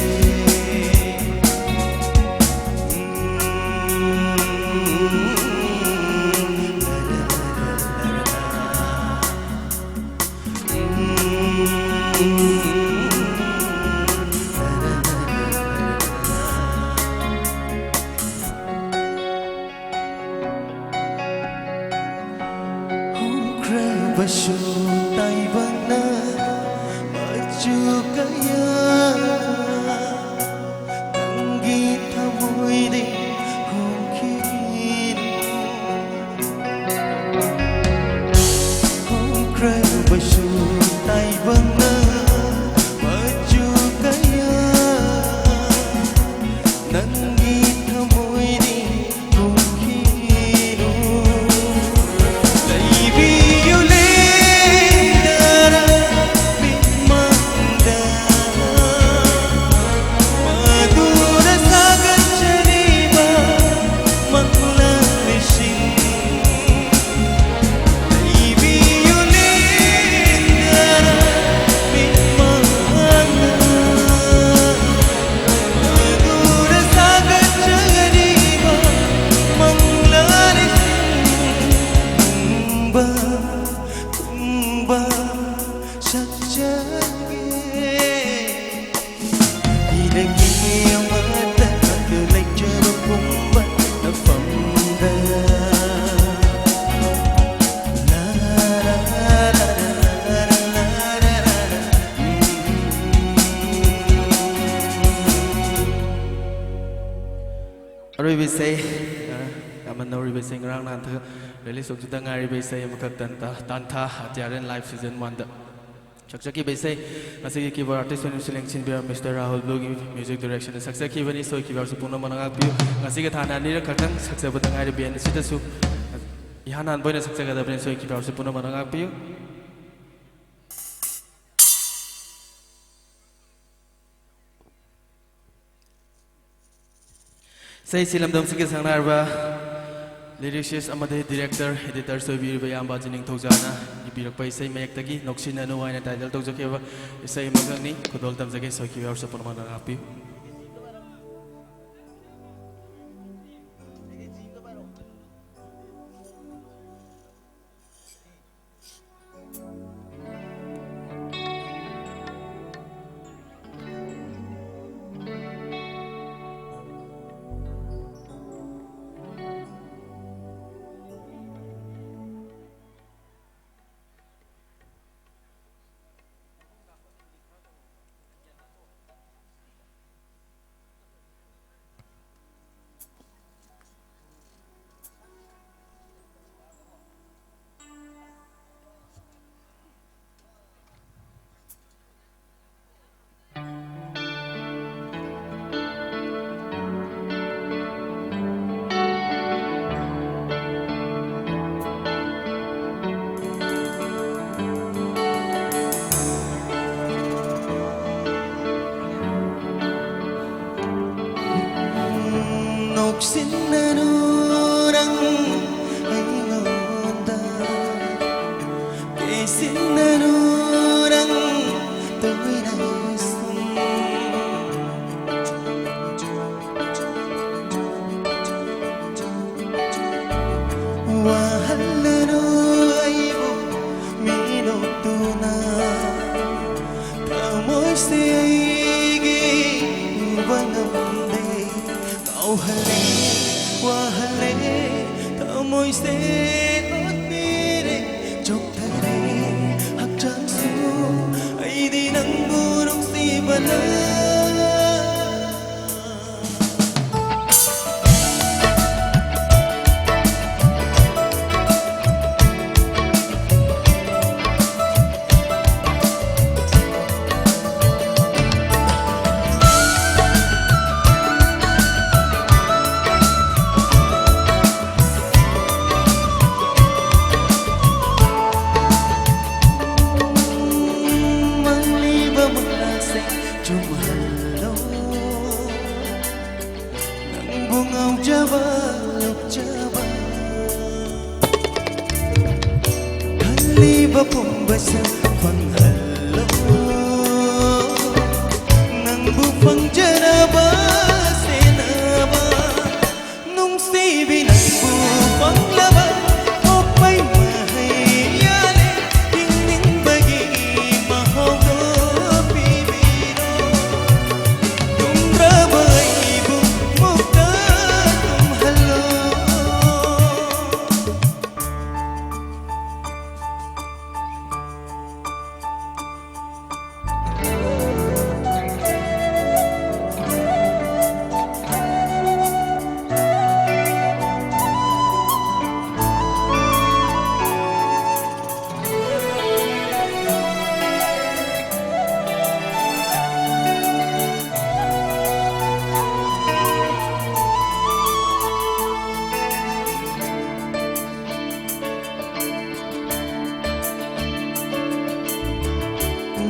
ꯍꯣꯡꯈ꯭ꯔꯕꯁꯨ ꯇꯥꯏꯕꯪꯅ ꯃꯆꯨ ꯀꯌꯥ ꯅꯪꯒꯤ ꯊꯃꯣꯏꯗꯤ ꯍꯣꯡꯈꯤꯅꯨ꯫ ꯍꯣꯡꯈ꯭ꯔꯕꯁꯨ ꯇꯥꯏꯕꯪꯅ ꯃꯆꯨ ꯀꯌꯥ ꯅꯪꯒꯤ ꯊꯃꯣꯏꯗꯤ ꯍꯣꯡꯈꯤꯅꯨ꯫ ꯏꯁꯩ, ꯑ, ꯌꯥꯝꯅ ꯅꯧꯔꯤꯕ ꯏꯁꯩ, ꯉꯔꯥꯡ ꯅꯍꯥꯟ ꯊꯥ release ꯇꯧꯈꯤꯗ ꯉꯥꯏꯔꯤꯕ ꯏꯁꯩ ꯑꯃꯈꯛ, ꯇꯥꯟꯊꯥ, ꯇꯥꯟꯊꯥ, ꯑꯇꯤꯌꯥꯔꯦꯟ Live Season One ꯗ ꯁꯛꯆꯈꯤꯕ ꯏꯁꯩ꯫ ꯉꯁꯤꯒꯤ keyboard artist ꯑꯣꯏꯅꯁꯨ ꯂꯦꯡꯁꯤꯟꯕꯤꯔꯕ Mister Rahul Blue ꯒꯤ music direction ꯗ ꯁꯛꯆꯈꯤꯕꯅꯤ꯫ ꯁꯣꯏꯈꯤꯕ ꯌꯥꯎꯔꯁꯨ ꯄꯨꯝꯅꯃꯛꯅ ꯉꯥꯛꯄꯤꯌꯨ꯫ ꯉꯁꯤꯒꯤ ꯊꯥꯅ ꯑꯅꯤꯔꯛ ꯈꯛꯇꯪ ꯁꯛꯆꯕꯗ ꯉꯥꯏꯔꯤꯕ band ꯑꯁꯤꯗꯁꯨ ꯏꯍꯥꯟ ꯍꯥꯟꯕ ꯑꯣꯏꯅ ꯁꯛꯆꯒꯗꯕꯅꯤ꯫ ꯁꯣꯏꯈꯤꯕ ꯌꯥꯎꯔꯁꯨ ꯄꯨꯝꯅꯃꯛꯅ ꯉꯥꯛꯄꯤꯌꯨ꯫ ꯏꯁꯩꯁꯤ ꯂꯝꯗꯝꯁꯤꯒꯤ ꯁꯛꯅꯥꯏꯔꯕ lyricist ꯑꯃꯗꯤ director, editor ꯑꯣꯏꯕꯤꯔꯤꯕ ꯏꯌꯥꯝꯕ ꯖꯤ ꯅꯤꯡꯊꯧꯖꯥꯅ ꯏꯕꯤꯔꯛꯄ ꯏꯁꯩ ꯃꯌꯦꯛꯇꯒꯤ ꯅꯣꯛꯁꯤꯟꯅꯅꯨ ꯍꯥꯏꯅ title ꯇꯧꯖꯈꯤꯕ ꯏꯁꯩ ꯑꯃꯈꯛꯅꯤ꯫ ꯈꯨꯗꯣꯜ ꯇꯝꯖꯒꯦ, ꯁꯣꯏꯈꯤꯕ ꯌꯥꯎꯔꯁꯨ ꯄꯨꯝꯅꯃꯛꯅ ꯉꯥꯛꯄꯤꯌꯨ꯫ ꯅꯣꯛꯁꯤꯟꯅꯅꯨ ꯅꯪ ꯑꯩꯉꯣꯟꯗ, ꯀꯩꯁꯤꯟꯅꯅꯨ ꯅꯪ ꯇꯨꯃꯤꯟꯅ ꯁꯨꯝ꯫ ꯋꯥꯍꯜꯂꯅꯨ ꯑꯩꯕꯨ ꯃꯤꯅꯣꯛꯇꯨꯅ, ꯊꯃꯣꯏꯁꯦ ꯑꯩꯒꯤ ꯎꯕ ꯉꯝꯗꯦ꯫ ꯉꯥꯎꯍꯜꯂꯦ, ꯋꯥꯍꯜꯂꯦ, ꯊꯃꯣꯏꯁꯦ ꯑꯣꯟꯕꯤꯔꯦ꯫ ꯆꯣꯛꯊꯔꯦ ꯍꯛꯆꯥꯡꯁꯨ, ꯑꯩꯗꯤ ꯅꯪꯕꯨ ꯅꯨꯡꯁꯤꯕꯅ꯫ ꯅꯨꯡꯁꯤꯕ ꯂꯨꯞꯆꯕ ꯈꯜꯂꯤꯕ ꯄꯨꯝꯕꯁꯨ ꯐꯪꯍꯜꯂꯣ꯫ ꯅꯪꯕꯨ ꯐꯪꯖꯅꯕ ꯁꯦꯟꯅꯕ ꯅꯨꯡꯁꯤꯕꯤ ꯅꯪꯕꯨ ꯐꯪꯂꯕ ꯄꯣꯛꯄꯩ ꯃꯍꯩ ꯌꯥꯜꯂꯦ ꯍꯤꯡꯅꯤꯡꯕꯒꯤ ꯃꯍꯥꯎꯗꯣ ꯄꯤꯕꯤꯔꯣ꯫ ꯇꯨꯝꯗ꯭ꯔꯕ ꯑꯩꯕꯨ ꯃꯨꯛꯇ ꯇꯨꯝꯍꯜꯂꯣ꯫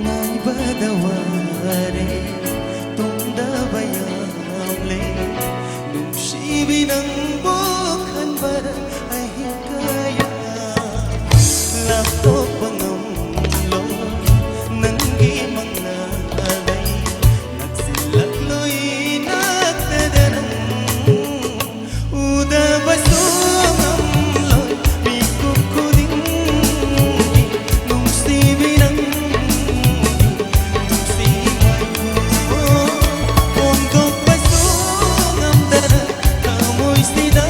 ꯉꯥꯏꯕꯗ ꯋꯥꯔꯦ, ꯇꯨꯝꯗꯕ ꯌꯥꯝꯂꯦ, ꯅꯨꯡꯁꯤꯕꯤ ꯅꯪꯕꯨ ꯈꯟꯕꯗ ꯑꯍꯤꯡ ꯀꯌꯥ ꯂꯥꯞꯊꯣꯛꯄ ꯉꯝꯂꯣꯏ, ꯅꯪꯒꯤ ꯃꯪꯂꯥꯗꯩ ꯅꯛꯁꯤꯜꯂꯛꯂꯣꯏ, ꯅꯛꯇꯗ ꯅꯪ ꯎꯗꯕꯁꯨ ꯉꯝꯂꯣꯏ, ꯃꯤꯀꯨꯞ ꯈꯨꯗꯤꯡꯒꯤ ꯅꯨꯡꯁꯤꯕꯤ ꯅꯪꯒꯤ ꯅꯨꯡꯁꯤ ꯃꯥꯏꯈꯨꯝ ꯐꯣꯡꯗꯣꯛꯄꯁꯨ ꯉꯝꯗꯅ ꯊꯃꯣꯏꯁꯤꯗ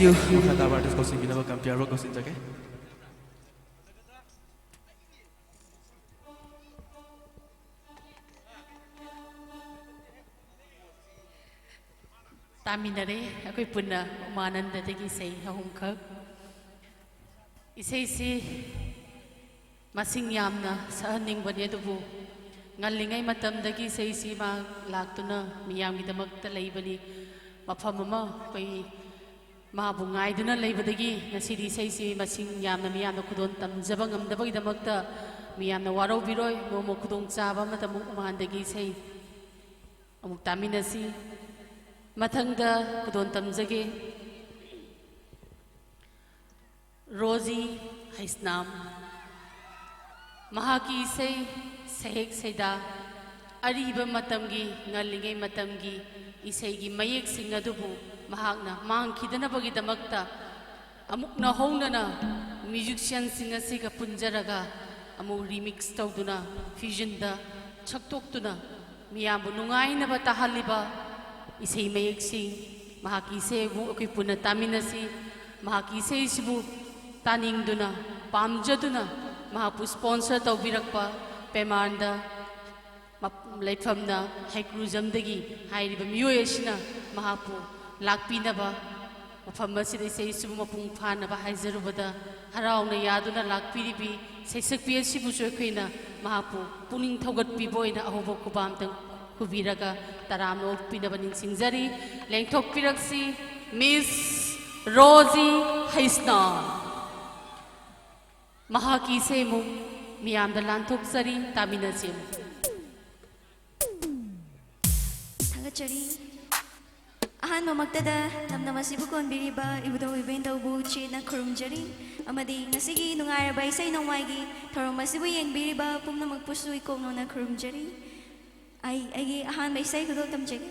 ꯌꯨ꯫ ꯃꯈꯥ ꯇꯥꯕ ꯑꯥꯔꯇꯤꯁ ꯀꯧꯁꯤꯟꯕꯤꯅꯕ ꯀꯝꯄꯤꯌꯔꯕꯨ ꯀꯧꯁꯤꯟꯖꯒꯦ꯫ ꯇꯥꯃꯤꯟꯅꯔꯦ ꯑꯩꯈꯣꯏ ꯄꯨꯟꯅ ꯎꯃꯥꯅꯟꯗꯗꯒꯤ ꯏꯁꯩ ꯑꯍꯨꯝꯈꯛ꯫ ꯏꯁꯩꯁꯤ ꯃꯁꯤꯡ ꯌꯥꯝꯅ ꯁꯛꯍꯟꯅꯤꯡꯕꯅꯤ, ꯑꯗꯨꯕꯨ ꯉꯜꯂꯤꯉꯩ ꯃꯇꯝꯗꯒꯤ ꯏꯁꯩꯁꯤ ꯃꯥ ꯂꯥꯛꯇꯨꯅ ꯃꯤꯌꯥꯝꯒꯤꯗꯃꯛꯇ ꯂꯩꯕꯅꯤ꯫ ꯃꯐꯝ ꯑꯃ ꯑꯩꯈꯣꯏ ꯃꯥꯕꯨ ꯉꯥꯏꯗꯨꯅ ꯂꯩꯕꯗꯒꯤ ꯉꯁꯤꯗꯤ ꯏꯁꯩꯁꯤ ꯃꯁꯤꯡ ꯌꯥꯝꯅ ꯃꯤꯌꯥꯝꯅ ꯈꯨꯗꯣꯜ ꯇꯝꯖꯕ ꯉꯝꯗꯕꯒꯤꯗꯃꯛꯇ ꯃꯤꯌꯥꯝꯅ ꯋꯥꯔꯧꯕꯤꯔꯣꯏ꯫ ꯅꯣꯡꯃ ꯈꯨꯗꯣꯡꯆꯥꯕ ꯑꯃꯗ ꯑꯃꯨꯛ ꯎꯃꯥꯟꯗꯒꯤ ꯏꯁꯩ ꯑꯃꯨꯛ ꯇꯥꯃꯤꯟꯅꯁꯤ꯫ ꯃꯊꯪꯗ ꯈꯨꯗꯣꯜ ꯇꯝꯖꯒꯦ꯫ ꯔꯣꯖꯤ ꯍꯩꯁꯅꯥꯝ꯫ ꯃꯍꯥꯛꯀꯤ ꯏꯁꯩ ꯁꯩꯍꯦꯛ ꯁꯩꯗꯥ, ꯑꯔꯤꯕ ꯃꯇꯝꯒꯤ, ꯉꯜꯂꯤꯉꯩ ꯃꯇꯝꯒꯤ ꯏꯁꯩꯒꯤ ꯃꯌꯦꯛꯁꯤꯡ ꯑꯗꯨꯕꯨ ꯃꯍꯥꯛꯅ ꯃꯥꯡꯈꯤꯗꯅꯕꯒꯤꯗꯃꯛꯇ ꯑꯃꯨꯛ ꯅꯧꯍꯧꯅꯅ ꯃ꯭ꯌꯨꯖꯤꯁꯤꯌꯥꯟꯁꯤꯡ ꯑꯁꯤꯒ ꯄꯨꯟꯖꯔꯒ ꯑꯃꯨꯛ ꯔꯤꯃꯤꯛꯁ ꯇꯧꯗꯨꯅ, ꯐ꯭ꯌꯨꯖꯟꯗ ꯁꯛꯇꯣꯛꯇꯨꯅ, ꯃꯤꯌꯥꯝꯕꯨ ꯅꯨꯡꯉꯥꯏꯅꯕ ꯇꯥꯍꯜꯂꯤꯕ ꯏꯁꯩ ꯃꯌꯦꯛꯁꯤꯡ, ꯃꯍꯥꯛꯀꯤ ꯏꯁꯩꯕꯨ ꯑꯩꯈꯣꯏ ꯄꯨꯟꯅ ꯇꯥꯃꯤꯟꯅꯁꯤ꯫ ꯃꯍꯥꯛꯀꯤ ꯏꯁꯩꯁꯤꯕꯨ ꯇꯥꯅꯤꯡꯗꯨꯅ, ꯄꯥꯝꯖꯗꯨꯅ, ꯃꯍꯥꯛꯄꯨ ꯁ꯭ꯄꯣꯟꯁꯔ ꯇꯧꯕꯤꯔꯛꯄ ꯄꯦꯃꯥꯟꯗ ꯃꯞ-, ꯂꯩꯐꯝꯅ ꯍꯩꯀ꯭ꯔꯨꯖꯝꯗꯒꯤ ꯍꯥꯏꯔꯤꯕ ꯃꯤꯑꯣꯏ ꯑꯁꯤꯅ ꯃꯍꯥꯛꯄꯨ ꯂꯥꯛꯄꯤꯅꯕ ꯃꯐꯝ ꯑꯁꯤꯗ ꯏꯁꯩꯁꯤꯕꯨ ꯃꯄꯨꯡ ꯐꯥꯅꯕ ꯍꯥꯏꯖꯔꯨꯕꯗ ꯍꯔꯥꯎꯅ ꯌꯥꯗꯨꯅ ꯂꯥꯛꯄꯤꯔꯤꯕꯤ ꯁꯩꯁꯛꯄꯤ ꯑꯁꯤꯕꯨꯁꯨ ꯑꯩꯈꯣꯏꯅ ꯃꯍꯥꯛꯄꯨ ꯄꯨꯛꯅꯤꯡ ꯊꯧꯒꯠꯄꯤꯕ ꯑꯣꯏꯅ ꯑꯍꯧꯕ ꯈꯨꯕꯥꯝꯇꯪ ꯈꯨꯕꯤꯔꯒ ꯇꯔꯥꯝꯅ ꯑꯣꯛꯄꯤꯅꯕ ꯅꯤꯡꯁꯤꯡꯖꯔꯤ꯫ ꯂꯦꯡꯊꯣꯛꯄꯤꯔꯛꯁꯤ, ꯃꯤꯁ ꯔꯣꯖꯤ ꯍꯩꯁꯅꯥꯝ꯫ ꯃꯍꯥꯛꯀꯤ ꯏꯁꯩ ꯑꯃꯨꯛ ꯃꯤꯌꯥꯝꯗ ꯂꯥꯟꯊꯣꯛꯆꯔꯤ, ꯇꯥꯃꯤꯟꯅꯁꯤ ꯑꯃꯨꯛ꯫ ꯊꯥꯒꯠꯆꯔꯤ꯫ ꯑꯍꯥꯟꯕꯃꯛꯇꯗ ꯂꯝꯗꯝ ꯑꯁꯤꯕꯨ ꯀꯣꯟꯕꯤꯔꯤꯕ ꯏꯕꯨꯙꯧ ꯏꯕꯦꯟꯗꯧꯕꯨ ꯆꯦꯠꯅ ꯈꯨꯔꯨꯝꯖꯔꯤ, ꯑꯃꯗꯤ ꯉꯁꯤꯒꯤ ꯅꯨꯡꯉꯥꯏꯔꯕ ꯏꯁꯩ ꯅꯣꯡꯃꯥꯏꯒꯤ ꯊꯧꯔꯝ ꯑꯁꯤꯕꯨ ꯌꯦꯡꯕꯤꯔꯤꯕ ꯄꯨꯝꯅꯃꯛꯄꯨꯁꯨ ꯏꯀꯣꯛꯅꯧꯅ ꯈꯨꯔꯨꯝꯖꯔꯤ꯫ ꯑꯩ ꯑꯩꯒꯤ ꯑꯍꯥꯟꯕ ꯏꯁꯩ ꯈꯨꯗꯣꯜ ꯇꯝꯖꯒꯦ꯫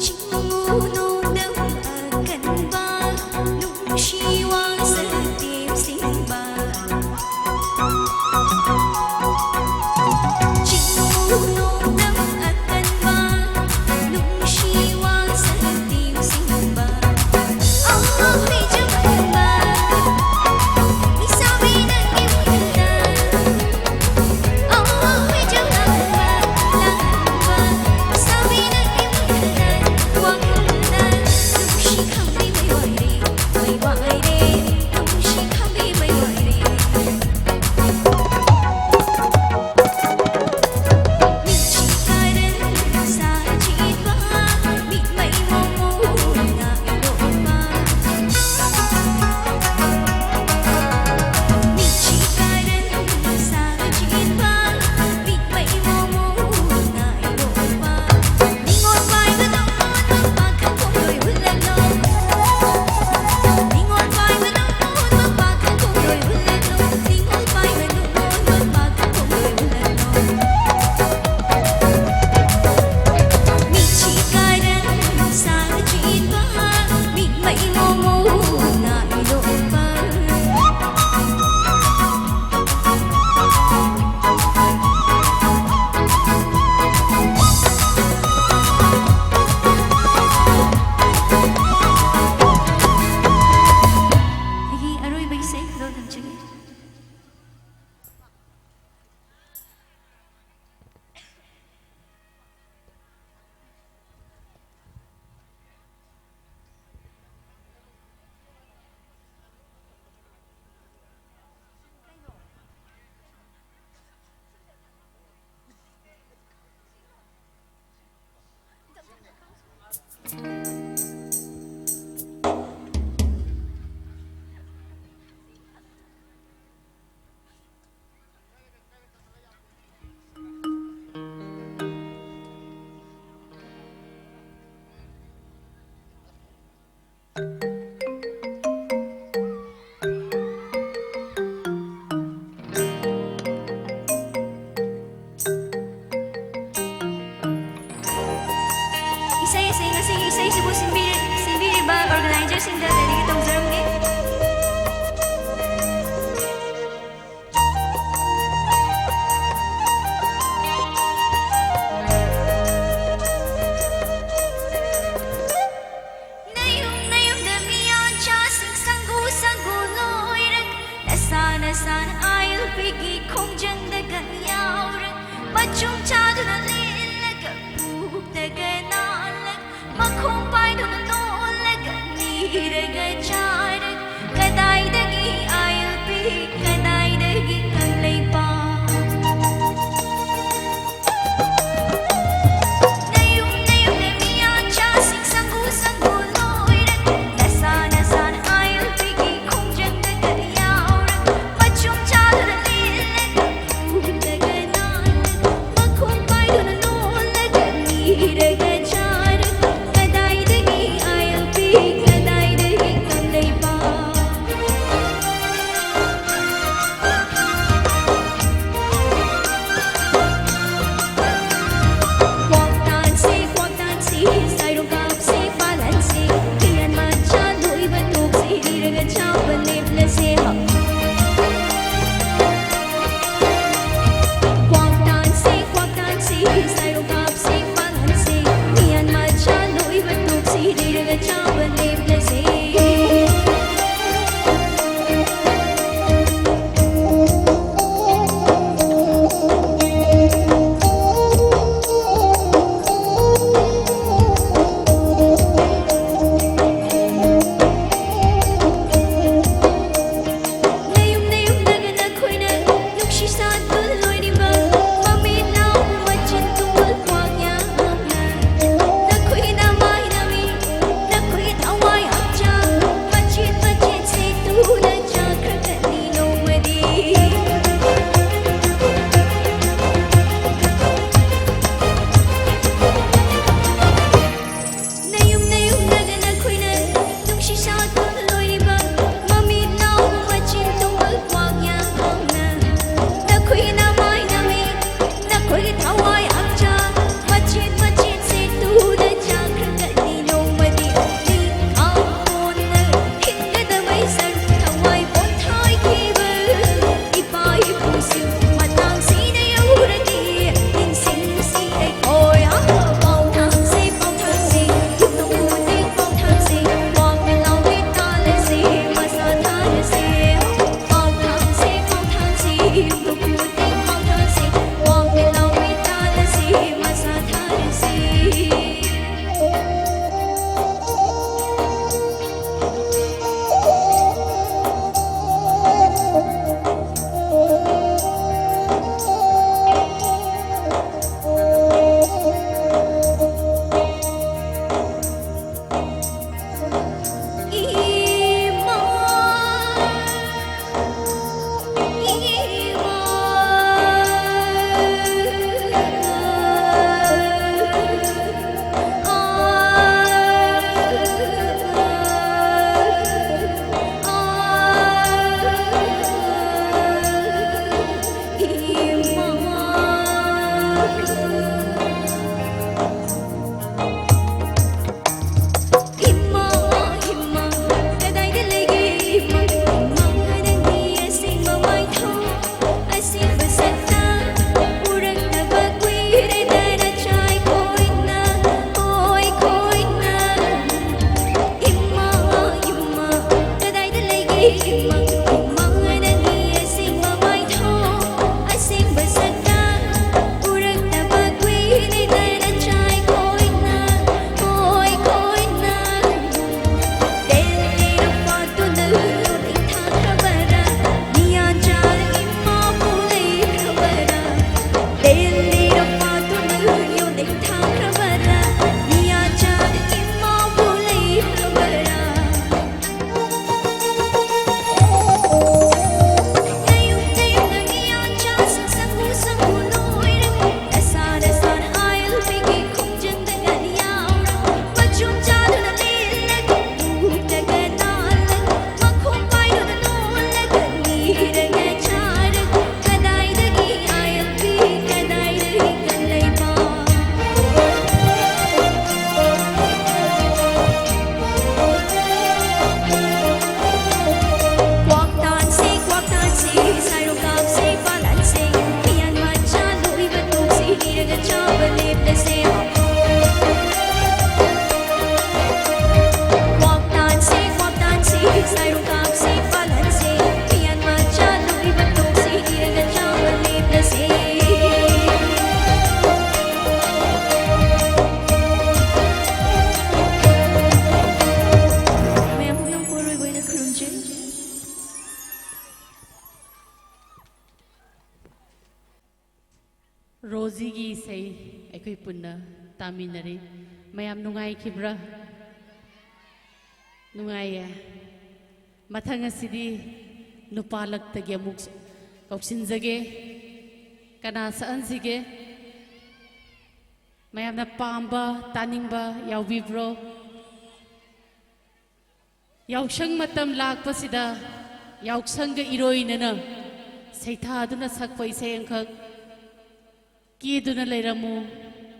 ꯆꯤꯡꯉꯨ ꯅꯣꯡꯗꯝ ꯑꯀꯟꯕ, ꯅꯨꯡꯁꯤ ꯋꯥ ꯁꯛꯇꯦꯝ ꯁꯤꯡꯕ꯫ ꯆꯤꯡꯉꯨ ꯅꯣꯡꯗꯝ ꯑꯀꯟꯕ, ꯅꯨꯡꯁꯤ ꯋꯥ ꯁꯛꯇꯦꯝ ꯁꯤꯡꯕ꯫ ꯑꯋꯥꯡ ꯂꯩꯖꯝ ꯈꯨꯟꯕ, ꯂꯩꯁꯥꯕꯤ ꯅꯪꯒꯤ ꯃꯤꯠꯇ꯫ ꯆꯪꯗꯒ ꯌꯥꯎꯔꯛ, ꯃꯆꯨꯝ ꯆꯥꯗꯨꯅ ꯂꯤꯜꯂꯒ, ꯄꯨꯛꯇꯒ ꯅꯥꯜꯂꯛ, ꯃꯈꯣꯡ ꯄꯥꯏꯗꯨꯅ ꯅꯣꯜꯂꯒ, ꯅꯤꯔꯒ ꯆꯥꯔꯛ, ꯀꯗꯥꯏꯗꯒꯤ ꯑꯥꯏꯜ ꯄꯤ, ꯀꯗꯥꯏꯗꯒꯤ ꯀꯪꯂꯩꯄꯥꯛ? ꯅꯌꯨꯝ ꯅꯌꯨꯝꯗ ꯃꯤꯌꯥꯟꯆꯥꯁꯤꯡ ꯁꯪꯒꯨ ꯁꯪꯒꯨ ꯂꯣꯏꯔꯛ, ꯅꯁꯥ ꯅꯁꯥꯅ ꯑꯥꯏꯜ ꯄꯤꯒꯤ ꯈꯣꯡꯖꯪꯗꯒ ꯌꯥꯎꯔꯛ, ꯃꯆꯨꯝ ꯆꯥꯗꯨꯅ ꯂꯤꯜꯂꯛ, ꯎꯔꯨꯝꯗꯒ ꯅꯥꯜꯂꯛ, ꯃꯈꯣꯡ ꯄꯥꯏꯗꯨꯅ ꯅꯣꯜꯂꯒ ꯅꯤꯔꯒ ꯆꯥꯔꯛ, ꯀꯗꯥꯏꯗꯒꯤ ꯑꯥꯏꯜ ꯄꯤ, ꯀꯗꯥꯏꯗꯒꯤ ꯀꯪꯂꯩꯄꯥꯛ? ꯀ꯭ꯋꯥꯛꯇꯥꯟꯁꯤ, ꯀ꯭ꯋꯥꯛꯇꯥꯟꯁꯤ, ꯁꯥꯏꯔꯨꯡ ꯀꯥꯞꯁꯤ, ꯄꯥꯜꯍꯟꯁꯤ, ꯐꯤꯔꯥꯟ ꯃꯆꯥ ꯂꯣꯏꯕ ꯇꯣꯛꯁꯤ, ꯅꯤꯔꯒ ꯆꯥꯕ ꯂꯦꯞꯂꯁꯦ꯫ ꯀ꯭ꯋꯥꯛꯇꯥꯟꯁꯤ, ꯀ꯭ꯋꯥꯛꯇꯥꯟꯁꯤ, ꯁꯥꯏꯔꯨꯡ ꯀꯥꯞꯁꯤ, ꯄꯥꯜꯍꯟꯁꯤ, ꯐꯤꯔꯥꯟ ꯃꯆꯥ ꯂꯣꯏꯕ ꯇꯣꯛꯁꯤ, ꯅꯤꯔꯒ ꯆꯥꯕ ꯂꯦꯞꯂꯁꯦ꯫ ꯅꯌꯨꯝ ꯅꯌꯨꯝꯗꯒ ꯅꯈꯣꯏꯅ ꯅꯨꯡꯁꯤ ꯁꯥꯠꯇꯨꯅ ꯂꯣꯏꯔꯤꯕ ꯃꯃꯤꯠ ꯂꯥꯎꯕ ꯃꯆꯤꯟ ꯇꯨꯝꯕ ꯀ꯭ꯋꯥꯛ ꯌꯥꯝꯅ ꯅꯈꯣꯏꯒꯤ ꯅꯃꯥꯏ ꯅꯃꯤꯠ, ꯅꯈꯣꯏꯒꯤ ꯊꯋꯥꯏ ꯍꯛꯆꯥꯡ ꯃꯆꯦꯠ ꯃꯆꯦꯠ ꯁꯦꯛꯇꯨꯅ ꯆꯥꯈ꯭ꯔꯒꯅꯤ ꯅꯣꯡꯃꯗꯤ꯫ ꯅꯌꯨꯝ ꯅꯌꯨꯝꯗꯒ ꯅꯈꯣꯏꯅ ꯅꯨꯡꯁꯤ ꯁꯥꯠꯇꯨꯅ ꯂꯣꯏꯔꯤꯕ ꯃꯃꯤꯠ ꯂꯥꯎꯕ ꯃꯆꯤꯟ ꯇꯨꯝꯕ ꯀ꯭ꯋꯥꯛ ꯌꯥꯝꯅ ꯅꯈꯣꯏꯒꯤ ꯅꯃꯥꯏ ꯅꯃꯤꯠ, ꯅꯈꯣꯏꯒꯤ ꯊꯋꯥꯏ ꯍꯛꯆꯥꯡ ꯃꯆꯦꯠ ꯃꯆꯦꯠ ꯁꯦꯛꯇꯨꯅ ꯆꯥꯈ꯭ꯔꯒꯅꯤ ꯅꯣꯡꯃꯗꯤ꯫ ꯅꯤꯡꯊꯧ ꯀꯣꯟꯅ ꯍꯤꯡꯒꯗꯕꯩ ꯁꯔꯨꯛ ꯊꯋꯥꯏ ꯄꯣꯊꯥꯏꯈꯤꯕ ꯏꯄꯥ ꯏꯄꯨꯁꯤꯡ ꯃꯇꯥꯡꯁꯤꯗ ꯌꯧꯔꯗꯤ ꯅꯤꯡꯁꯤꯡꯁꯤ ꯑꯩꯈꯣꯏ꯫ ꯑꯥ, ꯄꯥꯎꯊꯥꯡꯁꯤ, ꯄꯥꯎꯊꯥꯡꯁꯤ, ꯌꯨꯝꯊꯣꯡ ꯈꯨꯗꯤꯡ ꯄꯥꯎꯊꯥꯡꯁꯤ, ꯀ꯭ꯋꯥꯛꯅ ꯂꯥꯎꯕꯤ ꯇꯥꯜꯂꯁꯤ, ꯃꯁꯥ ꯊꯥꯔꯁꯤ꯫ ꯄꯥꯎꯊꯥꯡꯁꯤ, ꯄꯥꯎꯊꯥꯡꯁꯤ, ꯌꯨꯝꯊꯣꯡ ꯈꯨꯗꯤꯡ ꯔꯣꯖꯤꯒꯤ ꯏꯁꯩ ꯑꯩꯈꯣꯏ ꯄꯨꯟꯅ ꯇꯥꯃꯤꯟꯅꯔꯤ꯫ ꯃꯌꯥꯝ ꯅꯨꯡꯉꯥꯏꯈꯤꯕ꯭ꯔꯥ? ꯅꯨꯡꯉꯥꯏꯌꯦ꯫ ꯃꯊꯪ ꯑꯁꯤꯗꯤ ꯅꯨꯄꯥ ꯂꯛꯇꯒꯤ ꯑꯃꯨꯛ ꯀꯧꯁꯤꯟꯖꯒꯦ꯫ ꯀꯅꯥ ꯁꯛꯍꯟꯁꯤꯒꯦ? ꯃꯌꯥꯝꯅ ꯄꯥꯝꯕ, ꯇꯥꯅꯤꯡꯕ ꯌꯥꯎꯕꯤꯕ꯭ꯔꯣ? ꯌꯥꯎꯁꯪ ꯃꯇꯝ ꯂꯥꯛꯄꯁꯤꯗ ꯌꯥꯎꯁꯪꯒ ꯏꯔꯣꯏꯅꯅ ꯁꯩꯊꯥꯗꯨꯅ ꯁꯛꯄ ꯏꯁꯩ ꯑꯃꯈꯛ ꯀꯦꯗꯨꯅ ꯂꯩꯔꯝꯃꯨ,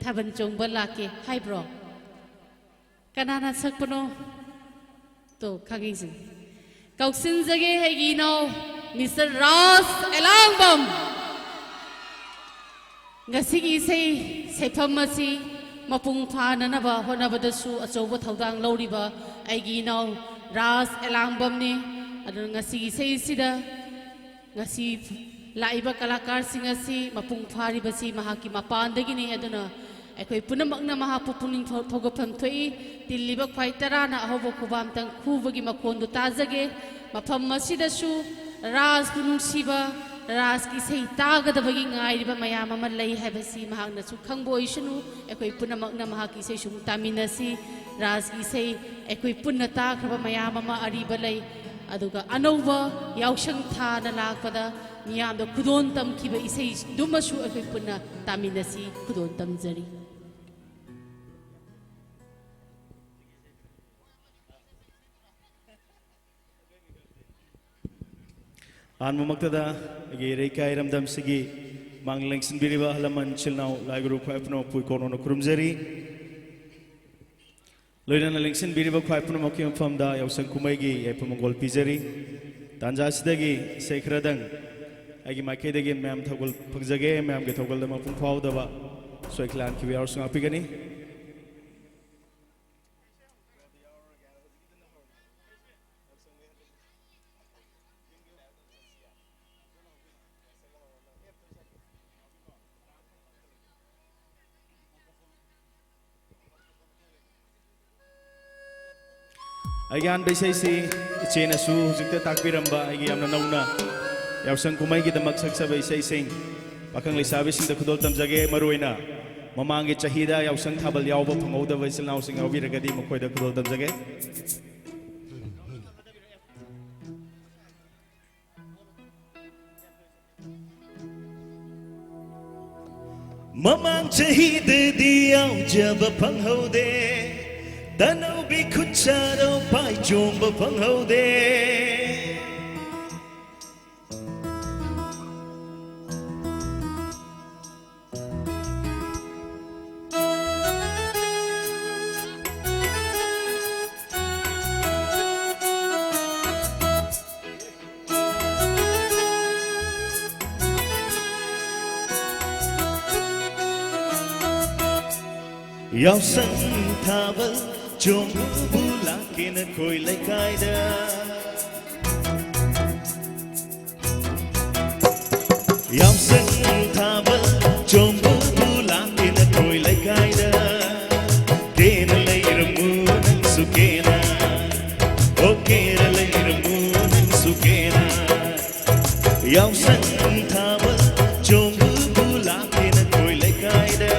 ꯊꯥꯕꯜ ꯆꯣꯡꯕ ꯂꯥꯛꯀꯦ ꯍꯥꯏꯕ꯭ꯔꯣ? ꯀꯅꯥꯅ ꯁꯛꯄꯅꯣ? ꯇꯣ, ꯈꯪꯉꯤꯁꯤꯅꯤ꯫ ꯀꯧꯁꯤꯟꯖꯒꯦ ꯑꯩꯒꯤ ꯏꯅꯥꯎ ꯃꯤꯁꯇꯔ ꯔꯥꯖ ꯑꯦꯂꯥꯡꯕꯝ꯫ ꯉꯁꯤꯒꯤ ꯏꯁꯩ ꯁꯩꯐꯝ ꯑꯁꯤ ꯃꯄꯨꯡ ꯐꯥꯅꯅꯕ ꯍꯣꯠꯅꯕꯗꯁꯨ ꯑꯆꯧꯕ ꯊꯧꯗꯥꯡ ꯂꯧꯔꯤꯕ ꯑꯩꯒꯤ ꯏꯅꯥꯎ ꯔꯥꯖ ꯑꯦꯂꯥꯡꯕꯝꯅꯤ꯫ ꯑꯗꯨꯅ ꯉꯁꯤꯒꯤ ꯏꯁꯩ ꯑꯁꯤꯗ ꯉꯁꯤ ꯂꯥꯛꯏꯕ ꯀꯂꯥꯀꯥꯔꯁꯤꯡ ꯑꯁꯤ ꯃꯄꯨꯡ ꯐꯥꯔꯤꯕꯁꯤ ꯃꯍꯥꯛꯀꯤ ꯃꯄꯥꯟꯗꯒꯤꯅꯤ꯫ ꯑꯗꯨꯅ ꯑꯩꯈꯣꯏ ꯄꯨꯝꯅꯃꯛꯅ ꯃꯍꯥꯛꯄꯨ ꯄꯨꯛꯅꯤꯡ ꯊꯧ-, ꯊꯧꯒꯠꯐꯝ ꯊꯣꯛꯏ꯫ ꯇꯤꯜꯂꯤꯕ ꯈ꯭ꯋꯥꯏ ꯇꯔꯥꯅ ꯑꯍꯧꯕ ꯈꯨꯕꯥꯝꯇꯪ ꯈꯨꯕꯒꯤ ꯃꯈꯣꯟꯗꯨ ꯇꯥꯖꯒꯦ꯫ ꯃꯐꯝ ꯑꯁꯤꯗꯁꯨ ꯔꯥꯖꯄꯨ ꯅꯨꯡꯁꯤꯕ, ꯔꯥꯖꯀꯤ ꯏꯁꯩ ꯇꯥꯒꯗꯕꯒꯤ ꯉꯥꯏꯔꯤꯕ ꯃꯌꯥꯝ ꯑꯃ ꯂꯩ ꯍꯥꯏꯕꯁꯤ ꯃꯍꯥꯛꯅꯁꯨ ꯈꯪꯕ ꯑꯣꯏꯁꯅꯨ꯫ ꯑꯩꯈꯣꯏ ꯄꯨꯝꯅꯃꯛꯅ ꯃꯍꯥꯛꯀꯤ ꯏꯁꯩꯁꯨ ꯑꯃꯨꯛ ꯇꯥꯃꯤꯟꯅꯁꯤ꯫ ꯔꯥꯖꯀꯤ ꯏꯁꯩ ꯑꯩꯈꯣꯏ ꯄꯨꯟꯅ ꯇꯥꯈ꯭ꯔꯕ ꯃꯌꯥꯝ ꯑꯃ ꯑꯔꯤꯕ ꯂꯩ꯫ ꯑꯗꯨꯒ ꯑꯅꯧꯕ ꯌꯥꯎꯁꯪ ꯊꯥꯅ ꯂꯥꯛꯄꯗ ꯃꯤꯌꯥꯝꯗ ꯈꯨꯗꯣꯜ ꯇꯝꯈꯤꯕ ꯏꯁꯩꯗꯨꯃꯁꯨ ꯑꯩꯈꯣꯏ ꯄꯨꯟꯅ ꯇꯥꯃꯤꯟꯅꯁꯤ꯫ ꯈꯨꯗꯣꯜ ꯇꯝꯖꯔꯤ꯫ ꯑꯍꯥꯟꯕꯃꯛꯇꯗ ꯑꯩꯒꯤ ꯏꯔꯩꯀꯥꯏ ꯏꯔꯝꯗꯝꯁꯤꯒꯤ ꯃꯥꯡ ꯂꯦꯡꯁꯤꯟꯕꯤꯔꯤꯕ ꯑꯍꯜ ꯂꯃꯟ, ꯏꯆꯤꯜ ꯏꯅꯥꯎ, ꯂꯥꯏ ꯒꯨꯔꯨ ꯈ꯭ꯋꯥꯏ ꯄꯨꯝꯅꯃꯛꯄꯨ ꯏꯀꯣꯟ ꯀꯣꯟꯅ ꯈꯨꯔꯨꯝꯖꯔꯤ꯫ ꯂꯣꯏꯅꯅ ꯂꯦꯡꯁꯤꯟꯕꯤꯔꯤꯕ ꯈ꯭ꯋꯥꯏ ꯄꯨꯝꯅꯃꯛꯀꯤ ꯃꯐꯝꯗ ꯌꯥꯎꯁꯪ ꯀꯨꯝꯍꯩꯒꯤ ꯌꯥꯏꯐ ꯃꯪꯒꯣꯜ ꯄꯤꯖꯔꯤ꯫ ꯇꯥꯟꯖꯥ ꯑꯁꯤꯗꯒꯤ ꯏꯁꯩ ꯈꯔꯗꯪ ꯑꯩꯒꯤ ꯃꯥꯏꯀꯩꯗꯒꯤ ꯃꯌꯥꯝ ꯊꯧꯒꯜ ꯐꯪꯖꯒꯦ꯫ ꯃꯌꯥꯝꯒꯤ ꯊꯧꯒꯜꯗ ꯃꯄꯨꯡ ꯐꯥꯍꯧꯗꯕ ꯁꯣꯏꯈꯤꯕ ꯂꯥꯟꯈꯤꯕ ꯌꯥꯎꯔꯁꯨ ꯉꯥꯛꯄꯤꯒꯅꯤ꯫ ꯑꯩꯒꯤ ꯑꯍꯥꯟꯕ ꯏꯁꯩꯁꯤ ꯏꯆꯦꯅꯁꯨ ꯍꯧꯖꯤꯛꯇ ꯇꯥꯛꯄꯤꯔꯝꯕ ꯑꯩꯒꯤ ꯌꯥꯝꯅ ꯅꯧꯅ ꯌꯥꯎꯁꯪ ꯀꯨꯝꯍꯩꯒꯤꯗꯃꯛ ꯁꯛꯆꯕ ꯏꯁꯩꯁꯤꯡ ꯄꯥꯈꯪ ꯂꯩꯁꯥꯕꯤꯁꯤꯡꯗ ꯈꯨꯗꯣꯜ ꯇꯝꯖꯒꯦ꯫ ꯃꯔꯨꯑꯣꯏꯅ ꯃꯃꯥꯡꯒꯤ ꯆꯍꯤꯗ ꯌꯥꯎꯁꯪ ꯊꯥꯕꯜ ꯌꯥꯎꯕ ꯐꯪꯍꯧꯗꯕ ꯏꯆꯤꯜ ꯏꯅꯥꯎꯁꯤꯡ ꯌꯥꯎꯕꯤꯔꯒꯗꯤ ꯃꯈꯣꯏꯗ ꯈꯨꯗꯣꯜ ꯇꯝꯖꯒꯦ꯫ ꯃꯃꯥꯡ ꯆꯍꯤꯗꯗꯤ ꯌꯥꯎꯖꯕ ꯐꯪꯍꯧꯗꯦ, ꯇꯅꯧꯕꯤ ꯈꯨꯠꯁꯥꯗꯣ ꯄꯥꯏꯆꯣꯝꯕ ꯐꯪꯍꯧꯗꯦ꯫ ꯌꯥꯎꯁꯪ ꯊꯥꯕꯜ ꯆꯣꯡꯕꯕꯨ ꯂꯥꯛꯀꯦ ꯅꯈꯣꯏ ꯂꯩꯀꯥꯏꯗ꯫ ꯌꯥꯎꯁꯪ ꯊꯥꯕꯜ ꯆꯣꯡꯕꯕꯨ ꯂꯥꯛꯀꯦ ꯅꯈꯣꯏ ꯂꯩꯀꯥꯏꯗ꯫ ꯀꯦꯅ ꯂꯩꯔꯝꯃꯨ ꯅꯪꯁꯨ ꯀꯦꯅ, ꯑꯣ ꯀꯦꯅ ꯂꯩꯔꯝꯃꯨ ꯅꯪꯁꯨ ꯀꯦꯅ꯫ ꯌꯥꯎꯁꯪ ꯊꯥꯕꯜ ꯆꯣꯡꯕꯕꯨ ꯂꯥꯛꯀꯦ ꯅꯈꯣꯏ ꯂꯩꯀꯥꯏꯗ꯫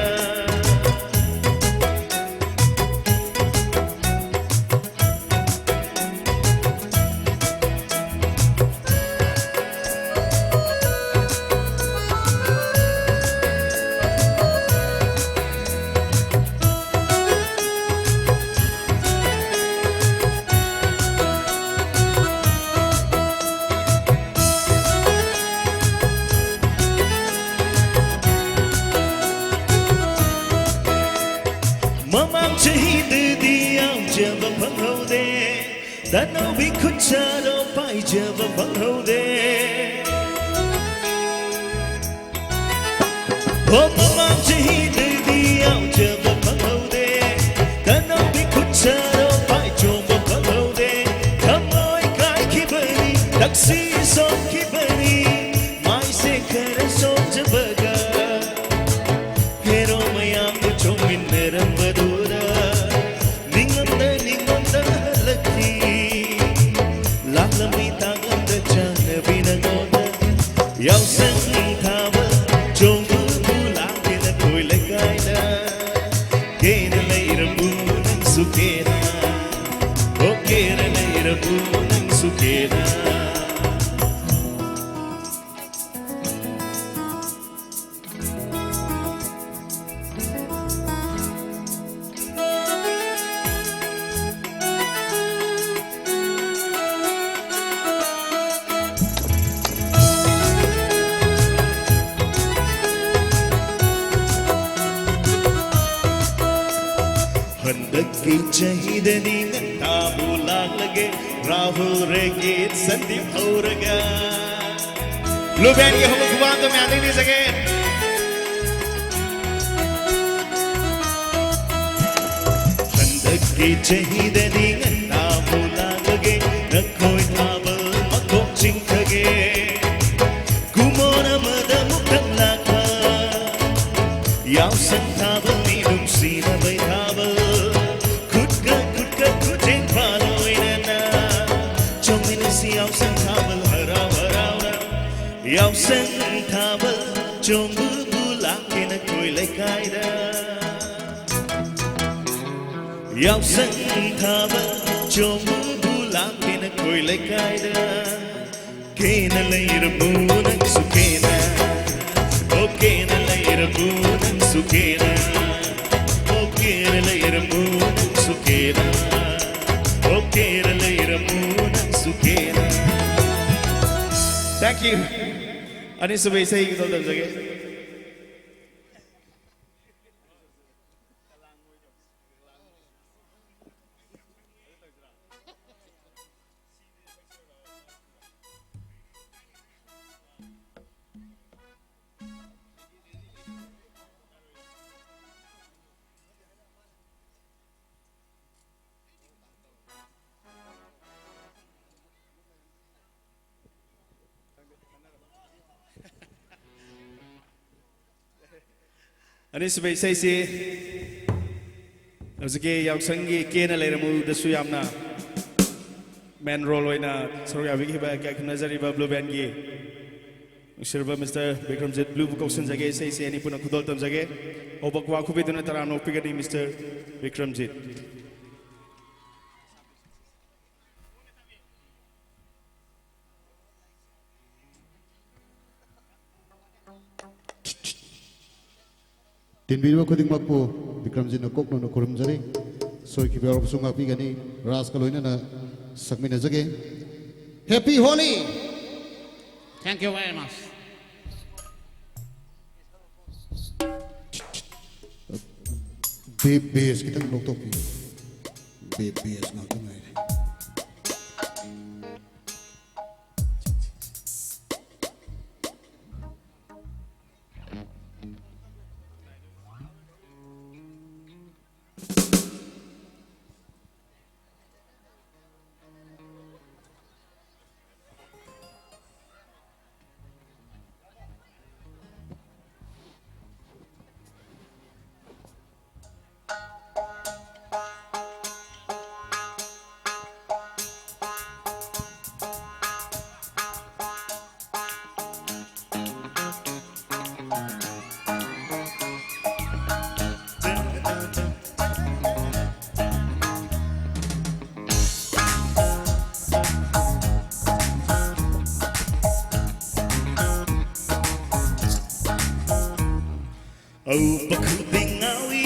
ꯃꯃꯥꯡ ꯆꯍꯤꯗꯗꯤ ꯌꯥꯎꯖꯕ ꯐꯪꯍꯧꯗꯦ, ꯇꯅꯧꯕꯤ ꯈꯨꯠꯁꯥꯗꯣ ꯄꯥꯏꯖꯕ ꯐꯪꯍꯧꯗꯦ꯫ ꯍꯣ, ꯃꯃꯥꯡ ꯆꯍꯤꯗꯗꯤ ꯌꯥꯎꯖꯕ ꯐꯪꯍꯧꯗꯦ, ꯇꯅꯧꯕꯤ ꯈꯨꯠꯁꯥꯗꯣ ꯄꯥꯏꯆꯣꯝꯕ ꯐꯪꯍꯧꯗꯦ꯫ ꯊꯃꯣꯏ ꯀꯥꯏꯈꯤꯕꯅꯤ, ꯊꯛꯁꯤ ꯁꯣꯛꯈꯤꯕꯅꯤ, ꯃꯥꯏꯁꯦ ꯈꯔ ꯁꯣꯛꯆꯕꯒ꯫ ꯍꯦꯔꯣ ꯃꯌꯥꯝꯒ ꯆꯣꯡꯃꯤꯟꯅꯔꯝꯕꯗꯨꯗ ꯅꯤꯡꯉꯝꯗ ꯅꯤꯡꯉꯝꯗ ꯍꯜꯂꯛꯈꯤ꯫ ꯂꯥꯛꯂꯝꯃꯤ ꯇꯥꯛꯂꯝꯗ ꯆꯥꯟꯅꯕꯤ ꯅꯉꯣꯟꯗ꯫ ꯌꯥꯎꯁꯪ ꯊꯥꯕꯜ ꯍꯟꯗꯛꯀꯤ ꯆꯍꯤꯗꯗꯤ ꯉꯟꯇꯥꯕꯨ ꯂꯥꯛꯂꯒꯦ, ꯔꯥꯍꯨꯜ ꯔꯦꯒꯤꯠ ꯁꯟꯗꯤꯞ ꯍꯧꯔꯒ꯫ Blue Bandꯒꯤ ꯍꯧꯕ ꯈꯨꯕꯥꯛꯇꯣ ꯃꯌꯥꯝꯗ ꯅꯤꯖꯒꯦ꯫ ꯍꯟꯗꯛꯀꯤ ꯆꯍꯤꯗꯗꯤ ꯉꯟꯇꯥꯕꯨ ꯂꯥꯛꯂꯒꯦ, ꯅꯈꯣꯏ ꯊꯥꯕꯜ ꯃꯀꯣꯛ ꯆꯤꯡꯊꯒꯦ꯫ ꯀꯨꯃꯣꯟ ꯑꯃꯗ ꯑꯃꯨꯛꯇꯪ ꯂꯥꯛꯄ ꯌꯥꯎꯁꯪ ꯊꯥꯕꯜ, ꯃꯤ ꯅꯨꯡꯁꯤꯅꯕꯩ ꯊꯥꯕꯜ꯫ ꯈꯨꯠꯀ ꯈꯨꯠꯀ ꯈꯨꯖꯦꯡ ꯄꯥꯜ ꯑꯣꯏꯅꯅ ꯆꯣꯡꯃꯤꯟꯅꯁꯤ ꯌꯥꯎꯁꯪ ꯊꯥꯕꯜ ꯍꯔꯥꯎ ꯍꯔꯥꯎꯅ꯫ ꯌꯥꯎꯁꯪ ꯊꯥꯕꯜ ꯆꯣꯡꯕꯕꯨ ꯂꯥꯛꯀꯦ ꯅꯈꯣꯏ ꯂꯩꯀꯥꯏꯗ꯫ ꯌꯥꯎꯁꯪ ꯊꯥꯕꯜ ꯆꯣꯡꯕꯕꯨ ꯂꯥꯛꯀꯦ ꯅꯈꯣꯏ ꯂꯩꯀꯥꯏꯗ꯫ ꯀꯦꯅ ꯂꯩꯔꯕꯨ ꯅꯪꯁꯨ ꯀꯦꯅ꯫ ꯑꯣ ꯀꯦꯅ ꯂꯩꯔꯕꯨ ꯅꯪꯁꯨ ꯀꯦꯅ꯫ ꯑꯣ ꯀꯦꯅ ꯂꯩꯔꯕꯨ ꯅꯪꯁꯨ ꯀꯦꯅ꯫ ꯑꯣ ꯀꯦꯅ ꯂꯩꯔꯕꯨ ꯅꯪꯁꯨ ꯀꯦꯅ꯫ Thank you. ꯑꯅꯤꯁꯨꯕ ꯏꯁꯩ ꯈꯨꯗꯣꯜ ꯇꯝꯖꯒꯦ꯫ ꯑꯅꯤꯁꯨꯕ ꯏꯁꯩꯁꯤ ꯍꯧꯖꯤꯛꯀꯤ ꯌꯥꯎꯁꯪꯒꯤ ꯀꯦꯅ ꯂꯩꯔꯝꯃꯨꯗꯁꯨ ꯌꯥꯝꯅ main role ꯑꯣꯏꯅ ꯁꯔꯨꯛ ꯌꯥꯕꯤꯈꯤꯕ ꯏꯀꯥꯏ ꯈꯨꯝꯅꯖꯔꯤꯕ Blue Bandꯒꯤ ꯅꯨꯡꯁꯤꯔꯕ Mister ꯕꯤꯀ꯭ꯔꯝꯖꯤꯠ Blueꯕꯨ ꯀꯧꯁꯤꯟꯖꯒꯦ꯫ ꯏꯁꯩꯁꯦ ꯑꯅꯤ ꯄꯨꯟꯅ ꯈꯨꯗꯣꯜ ꯇꯝꯖꯒꯦ꯫ ꯍꯧꯕ ꯈꯨꯕꯥꯛ ꯈꯨꯕꯤꯗꯨꯅ ꯇꯔꯥꯝꯅ ꯑꯣꯛꯄꯤꯒꯅꯤ Mister ꯕꯤꯀ꯭ꯔꯝꯖꯤꯠ꯫ ꯇꯤꯟꯕꯤꯔꯤꯕ ꯈꯨꯗꯤꯡꯃꯛꯄꯨ ꯕꯤꯀ꯭ꯔꯝꯖꯤꯠꯅ ꯀꯣꯛꯅꯅ ꯈꯨꯔꯨꯝꯖꯔꯤ꯫ ꯁꯣꯏꯈꯤꯕ ꯌꯥꯎꯔꯕꯁꯨ ꯉꯥꯛꯄꯤꯒꯅꯤ꯫ ꯔꯥꯖꯀ ꯂꯣꯏꯅꯅ ꯁꯛꯃꯤꯟꯅꯖꯒꯦ꯫ Happy Holi! Thank you very much. ꯕꯦ-, ꯕꯦꯁ ꯈꯤꯇꯪ ꯂꯧꯊꯣꯛꯄꯤꯌꯨ꯫ ꯕꯦ-, ꯕꯦꯁ ꯉꯥꯛꯇ ꯉꯥꯏꯔꯦ꯫ ꯑꯎꯕ ꯈꯨꯗꯤꯡ ꯉꯥꯎꯏ,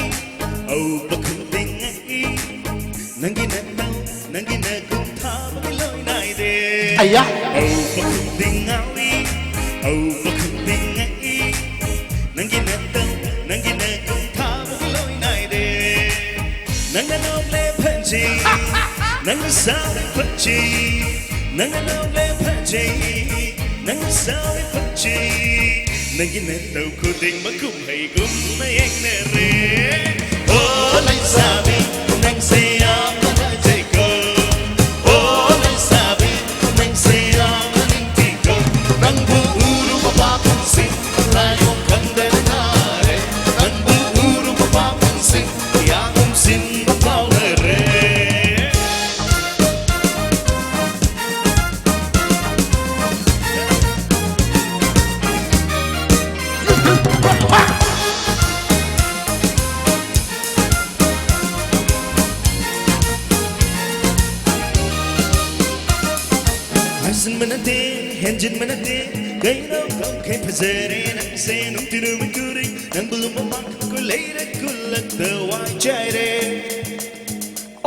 ꯑꯎꯕ ꯈꯨꯗꯤꯡ ꯉꯛꯏ, ꯅꯪꯒꯤ ꯅꯠꯇꯧ, ꯅꯪꯒꯤ ꯅꯒꯨꯟ ꯊꯥꯕꯒꯤ ꯂꯣꯏ ꯅꯥꯏꯗꯦ꯫ ꯑꯌꯥ! ꯑꯎꯕ ꯈꯨꯗꯤꯡ ꯉꯥꯎꯏ, ꯑꯎꯕ ꯈꯨꯗꯤꯡ ꯉꯛꯏ, ꯅꯪꯒꯤ ꯅꯠꯇꯧ, ꯅꯪꯒꯤ ꯅꯒꯨꯟ ꯊꯥꯕꯒꯤ ꯂꯣꯏ ꯅꯥꯏꯗꯦ꯫ ꯅꯪꯅ ꯅꯣꯛꯂꯦ ꯐꯖꯩ, ꯅꯪꯅ ꯁꯥꯎꯔꯦ ꯐꯖꯩ, ꯅꯪꯅ ꯅꯣꯛꯂꯦ ꯐꯖꯩ, ꯅꯪꯅ ꯁꯥꯎꯔꯦ ꯐꯖꯩ, ꯅꯪꯒꯤ ꯅꯠꯇꯧ ꯈꯨꯗꯤꯡꯃꯛ ꯀꯨꯝꯍꯩꯒꯨꯝꯅ ꯌꯦꯡꯅꯔꯦ꯫ ꯑꯣ ꯂꯩꯁꯥꯕꯤ, ꯅꯪꯁꯦ ꯌꯥꯝꯅ ꯐꯖꯩꯀꯣ꯫ ꯑꯣ ꯂꯩꯁꯥꯕꯤ, ꯅꯪꯁꯦ ꯌꯥꯝꯅ ꯅꯤꯡꯊꯤꯀꯣ꯫ ꯅꯪꯕꯨ ꯎꯔꯨꯕ ꯄꯥꯈꯪꯁꯤꯡ ꯂꯥꯏꯑꯣꯡ ꯈꯪꯗꯅ ꯅꯥꯔꯦ꯫ ꯅꯪꯕꯨ ꯎꯔꯨꯕ ꯄꯥꯈꯪꯁꯤꯡ ꯌꯥꯝ ꯅꯨꯡꯁꯤꯕ ꯐꯥꯎꯅꯔꯦ꯫ ꯍꯥꯏꯖꯤꯟꯕ ꯅꯠꯇꯦ, ꯍꯦꯟꯖꯤꯟꯕ ꯅꯠꯇꯦ, ꯀꯩꯅꯣ ꯈꯪꯈꯩ ꯐꯖꯔꯦ ꯅꯪꯁꯦ, ꯅꯨꯡꯇꯤ ꯅꯨꯃꯤꯠ ꯈꯨꯗꯤꯡ ꯅꯪꯕꯨ ꯂꯨꯝꯕ ꯄꯥꯈꯪ ꯀꯨꯂꯩꯔ ꯈꯨꯜꯂꯛꯇ ꯋꯥꯏ ꯆꯥꯏꯔꯦ꯫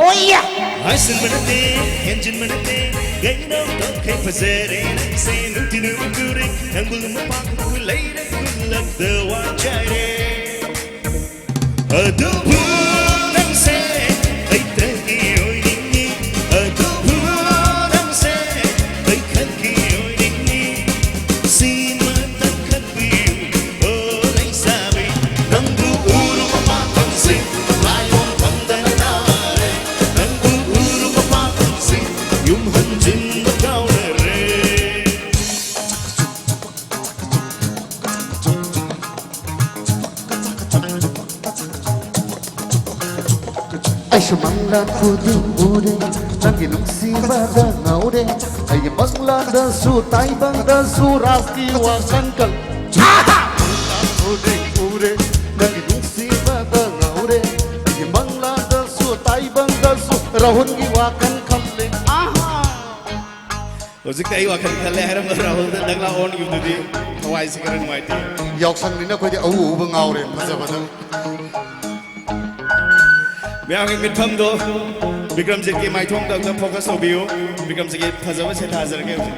ꯑꯣꯏꯌꯥ! ꯍꯥꯏꯖꯤꯟꯕ ꯅꯠꯇꯦ, ꯍꯦꯟꯖꯤꯟꯕ ꯅꯠꯇꯦ, ꯀꯩꯅꯣ ꯈꯪꯈꯩ ꯐꯖꯔꯦ ꯅꯪꯁꯦ, ꯅꯨꯡꯇꯤ ꯅꯨꯃꯤꯠ ꯈꯨꯗꯤꯡ ꯅꯪꯕꯨ ꯂꯨꯝꯕ ꯄꯥꯈꯪ ꯀꯨꯂꯩꯔ ꯈꯨꯜꯂꯛꯇ ꯋꯥꯏ ꯆꯥꯏꯔꯦ꯫ ꯑꯗꯨꯕꯨ ꯑꯩꯁꯨ ꯃꯪꯂꯥꯟ ꯎꯗꯨ ꯎꯔꯦ, ꯅꯪꯒꯤ ꯅꯨꯡꯁꯤꯕꯗ ꯉꯥꯎꯔꯦ꯫ ꯑꯩꯒꯤ ꯃꯪꯂꯥꯟꯗꯁꯨ ꯇꯥꯏꯕꯪꯗꯁꯨ ꯔꯥꯖꯀꯤ ꯋꯥꯈꯜ ꯈꯜ꯫ ꯎꯔꯦ, ꯎꯔꯦ, ꯅꯪꯒꯤ ꯅꯨꯡꯁꯤꯕꯗ ꯉꯥꯎꯔꯦ꯫ ꯑꯩꯒꯤ ꯃꯪꯂꯥꯟꯗꯁꯨ ꯇꯥꯏꯕꯪꯗꯁꯨ ꯔꯥꯍꯨꯜꯒꯤ ꯋꯥꯈꯜ ꯈꯜꯂꯦ꯫ ꯑꯍꯥ! ꯍꯧꯖꯤꯛꯇꯤ ꯑꯩ ꯋꯥꯈꯜ ꯈꯜꯂꯦ ꯍꯥꯏꯔꯝꯕ ꯔꯥꯍꯨꯜꯗ ꯅꯪꯂꯥ ꯑꯣꯟꯈꯤꯕꯗꯨꯗꯤ ꯊꯋꯥꯏꯁꯦ ꯈꯔ ꯅꯨꯡꯉꯥꯏꯇꯦ꯫ ꯌꯥꯎꯁꯪꯅꯤꯅ ꯑꯩꯈꯣꯏꯗꯤ ꯑꯎ ꯑꯎꯕ ꯉꯥꯎꯔꯦ ꯐꯖꯕꯗ꯫ ꯃꯌꯥꯝꯒꯤ ꯃꯤꯠꯐꯝꯗꯣ ꯕꯤꯀ꯭ꯔꯝꯖꯤꯠꯀꯤ ꯃꯥꯏꯊꯣꯡꯗ ꯑꯝꯇ focus ꯇꯧꯕꯤꯌꯨ꯫ ꯕꯤꯀ꯭ꯔꯝꯖꯤꯠꯀꯤ ꯐꯖꯕ ꯁꯦꯠꯊꯖꯔꯒꯦ ꯍꯧꯖꯤꯛ꯫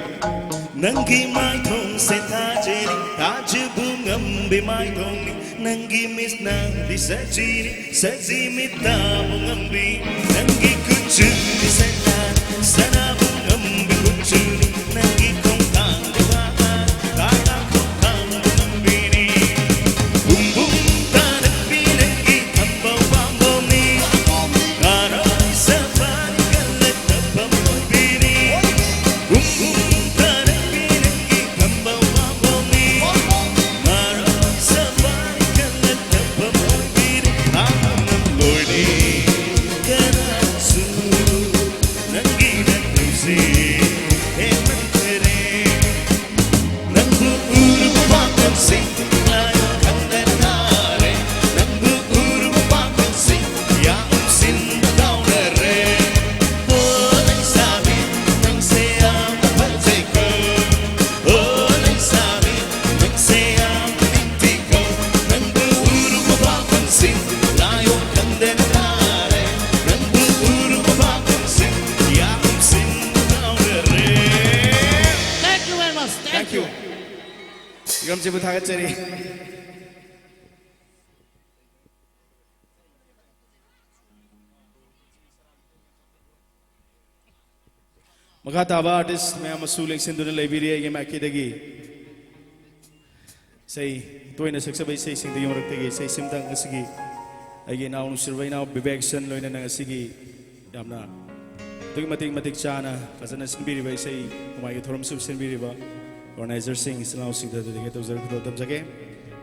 ꯅꯪꯒꯤ ꯃꯥꯏꯊꯣꯡ ꯁꯦꯠꯊꯖꯔꯤ, ꯊꯥꯖꯕ ꯉꯝꯕꯤ ꯃꯥꯏꯊꯣꯡꯅꯤ꯫ ꯅꯪꯒꯤ ꯃꯤꯠꯅꯗꯤ ꯁꯖꯤꯅꯤ, ꯁꯖꯤ ꯃꯤꯠꯇꯕꯨ ꯉꯝꯕꯤ꯫ ꯅꯪꯒꯤ ꯀꯨꯆꯨꯗꯤ ꯁꯅꯥ, ꯁꯅꯥꯕꯨ ꯉꯝꯕꯤ ꯀꯨꯆꯨꯅꯤ꯫ ꯅꯪꯒꯤ ꯈꯣꯡꯊꯥꯡꯗꯤ ꯋꯥ, ꯀꯥꯏꯗ ꯈꯣꯡꯊꯥꯡꯕꯨ ꯉꯝꯕꯤꯅꯤ꯫ ꯕꯨꯝ ꯕꯨꯝ ꯇꯥꯔꯛꯄꯤ ꯅꯪꯒꯤ ꯊꯝꯕꯧ ꯄꯥꯝꯕꯣꯝꯅꯤ꯫ ꯉꯥꯔꯣꯏ ꯁꯥꯐꯥꯔꯤ ꯀꯜꯂꯛꯅꯐꯝ ꯑꯣꯏꯕꯤꯅꯤ꯫ ꯕꯨꯝ ꯕꯨꯝ ꯇꯥꯔꯛꯄꯤ ꯅꯪꯒꯤ ꯊꯝꯕꯧ ꯄꯥꯝꯕꯣꯝꯅꯤ꯫ ꯉꯥꯔꯣꯏ ꯁꯥꯐꯥꯔꯤ ꯀꯜꯂꯛꯅꯐꯝ ꯑꯣꯏꯕꯤꯅꯤ꯫ ꯈꯥꯡꯕ ꯉꯝꯂꯣꯏꯅꯤ ꯀꯅꯥꯁꯨ ꯅꯪꯒꯤ ꯅꯠꯇꯕꯁꯤ ꯍꯦꯟꯃꯟꯈ꯭ꯔꯦ꯫ ꯅꯪꯕꯨ ꯎꯔꯨꯕ ꯄꯥꯈꯪꯁꯤꯡ ꯉꯥꯏꯌꯣ ꯈꯪꯗꯅ ꯅꯥꯔꯦ꯫ ꯅꯪꯕꯨ ꯎꯔꯨꯕ ꯄꯥꯈꯪꯁꯤꯡ ꯌꯥꯝ ꯁꯤꯟꯕ ꯀꯥꯎꯅꯔꯦ꯫ ꯑꯣ ꯂꯩꯁꯥꯕꯤ, ꯅꯪꯁꯦ ꯌꯥꯝꯅ ꯐꯖꯩꯀꯣ꯫ ꯑꯣ ꯂꯩꯁꯥꯕꯤ, ꯅꯪꯁꯦ ꯌꯥꯝꯅ ꯅꯤꯡꯊꯤꯀꯣ꯫ ꯅꯪꯕꯨ ꯎꯔꯨꯕ ꯄꯥꯈꯪꯁꯤꯡ ꯉꯥꯏꯌꯣ ꯈꯪꯗꯅ ꯅꯥꯔꯦ꯫ ꯅꯪꯕꯨ ꯎꯔꯨꯕ ꯄꯥꯈꯪꯁꯤꯡ ꯌꯥꯝ ꯁꯤꯟꯕ ꯀꯥꯎꯅꯔꯦ꯫ Thank you very much. Thank you. ꯕꯤꯀ꯭ꯔꯝꯖꯤꯠꯄꯨ ꯊꯥꯒꯠꯆꯔꯤ꯫ ꯃꯈꯥ ꯇꯥꯕ artist ꯃꯌꯥꯝ ꯑꯃꯁꯨ ꯂꯦꯡꯁꯤꯟꯗꯨꯅ ꯂꯩꯕꯤꯔꯤ ꯑꯩꯒꯤ ꯃꯥꯏꯀꯩꯗꯒꯤ꯫ ꯏꯁꯩ ꯇꯣꯏꯅ ꯁꯛꯆꯕ ꯏꯁꯩꯁꯤꯡꯗꯨꯒꯤ ꯃꯔꯛꯇꯒꯤ ꯏꯁꯩ ꯁꯤꯝꯇꯪ ꯉꯁꯤꯒꯤ ꯑꯩꯒꯤ ꯏꯅꯥꯎ ꯅꯨꯡꯁꯤꯔꯕ ꯏꯅꯥꯎ ꯕꯤꯕꯦꯛꯁꯟ ꯂꯣꯏꯅꯅ ꯉꯁꯤꯒꯤ ꯌꯥꯝꯅ ꯑꯗꯨꯛꯀꯤ ꯃꯇꯤꯛ ꯃꯇꯤꯛ ꯆꯥꯅ ꯐꯖꯅ ꯁꯤꯟꯕꯤꯔꯤꯕ ꯏꯁꯩ ꯅꯣꯡꯃꯥꯏꯒꯤ ꯊꯧꯔꯝꯁꯨ ꯁꯤꯟꯕꯤꯔꯤꯕ organizerꯁꯤꯡ, ꯏꯆꯤꯜ ꯏꯅꯥꯎꯁꯤꯡꯗ dedicated ꯇꯧꯖꯔꯒ ꯈꯨꯗꯣꯜ ꯇꯝꯖꯒꯦ꯫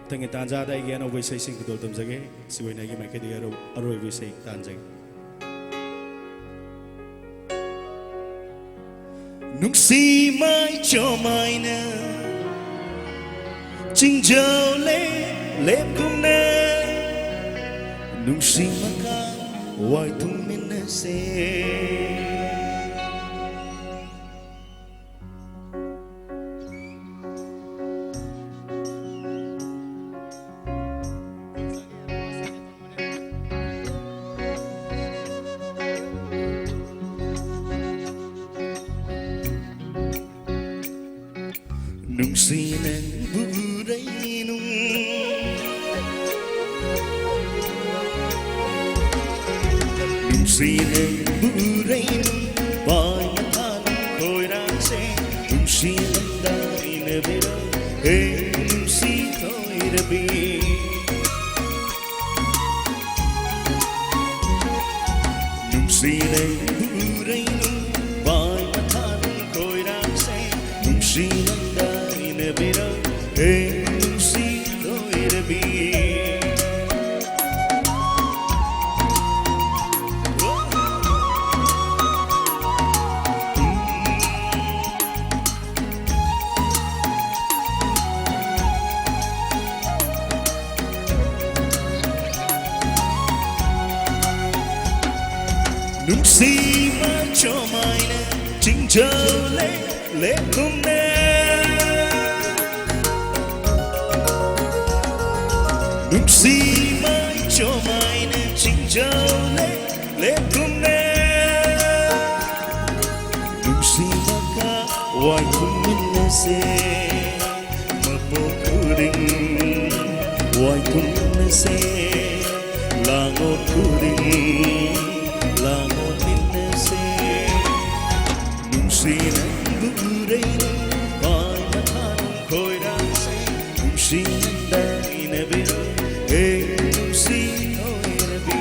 ꯃꯊꯪꯒꯤ ꯇꯥꯟꯖꯥꯗ ꯑꯩꯒꯤ ꯑꯅꯧꯕ ꯏꯁꯩꯁꯤꯡ ꯈꯨꯗꯣꯜ ꯇꯝꯖꯒꯦ꯫ ꯁꯤꯒꯤ ꯑꯣꯏꯅ ꯑꯩꯒꯤ ꯃꯥꯏꯀꯩꯗꯒꯤ ꯑꯔꯣꯏ-, ꯑꯔꯣꯏꯕ ꯏꯁꯩ ꯇꯥꯟꯖꯒꯦ꯫ ꯅꯨꯡꯁꯤ ꯃꯩ ꯆꯣꯃꯥꯏꯅ ꯆꯤꯡꯖꯧꯂꯦ ꯂꯦꯞꯀꯨꯝꯅ ꯅꯨꯡꯁꯤ ꯃꯀꯥ ꯋꯥꯏ ꯊꯨꯡꯃꯤꯟꯅꯁꯦ꯫ ꯅꯨꯡꯁꯤ ꯅꯪꯕꯨ ꯎꯔꯩꯅꯨꯡ꯫ ꯅꯨꯡꯁꯤ ꯅꯪꯕꯨ ꯎꯔꯩꯅꯨꯡ꯫ ꯄꯥꯏ ꯃꯊꯥꯅꯨꯡ ꯈꯣꯏꯔꯥꯡꯁꯦ꯫ ꯅꯨꯡꯁꯤ ꯅꯪꯗ ꯏꯅꯕꯤꯔꯣ꯫ ꯍꯦ ꯅꯨꯡꯁꯤ ꯊꯣꯏꯔꯕꯤ꯫ ꯅꯨꯡꯁꯤꯅ ꯎꯔꯩꯅꯨꯡ ꯄꯥꯏ ꯃꯊꯥꯅꯨꯡ ꯈꯣꯏꯔꯥꯡꯁꯦ꯫ ꯅꯨꯡꯁꯤꯅ ꯇꯥꯏꯅꯕꯤꯔꯣ꯫ ꯍꯦ ꯅꯨꯡꯁꯤ ꯊꯣꯏꯔꯕꯤ꯫ ꯅꯨꯡꯁꯤ ꯃꯆꯣꯃꯥꯏꯅ ꯆꯤꯡꯖꯧꯂꯦ ꯂꯦꯞꯀꯨꯝꯅ꯫ ꯅꯨꯡꯁꯤ ꯃꯆꯣꯃꯥꯏꯅ ꯆꯤꯡꯖꯧꯂꯦ ꯂꯦꯞꯀꯨꯝꯅ꯫ ꯅꯨꯡꯁꯤ ꯃꯀꯥ ꯋꯥꯏ ꯊꯨꯡꯃꯤꯟꯅꯁꯦ꯫ ꯃꯄꯣꯛ ꯈꯨꯗꯤꯡ ꯋꯥꯏ ꯊꯨꯡꯃꯤꯟꯅꯁꯦ꯫ ꯂꯥꯡꯉꯣ ꯈꯨꯗꯤꯡ ꯂꯥꯡꯉꯣ ꯃꯤꯟꯅꯁꯦ꯫ ꯅꯨꯡꯁꯤ ꯅꯪꯕꯨ ꯎꯔꯩꯅꯨꯡ ꯄꯥꯏ ꯃꯊꯥꯅꯨꯡ ꯈꯣꯏꯔꯥꯡꯁꯦ꯫ ꯅꯨꯡꯁꯤ ꯅꯪꯗ ꯏꯅꯕꯤꯔꯣ꯫ ꯍꯦ ꯅꯨꯡꯁꯤ ꯊꯣꯏꯔꯕꯤ꯫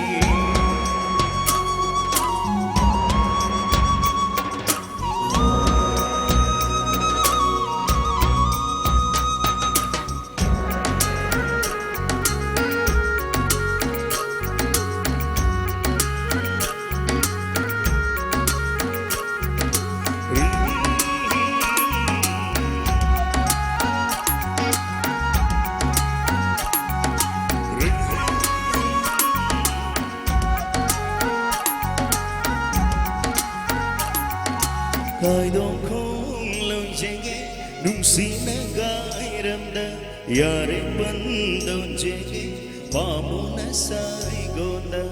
ꯌꯥꯔꯦ ꯄꯟꯗꯧꯖꯦ ꯄꯥꯝꯃꯨꯅ ꯁꯥꯏꯒꯣꯟꯗ꯫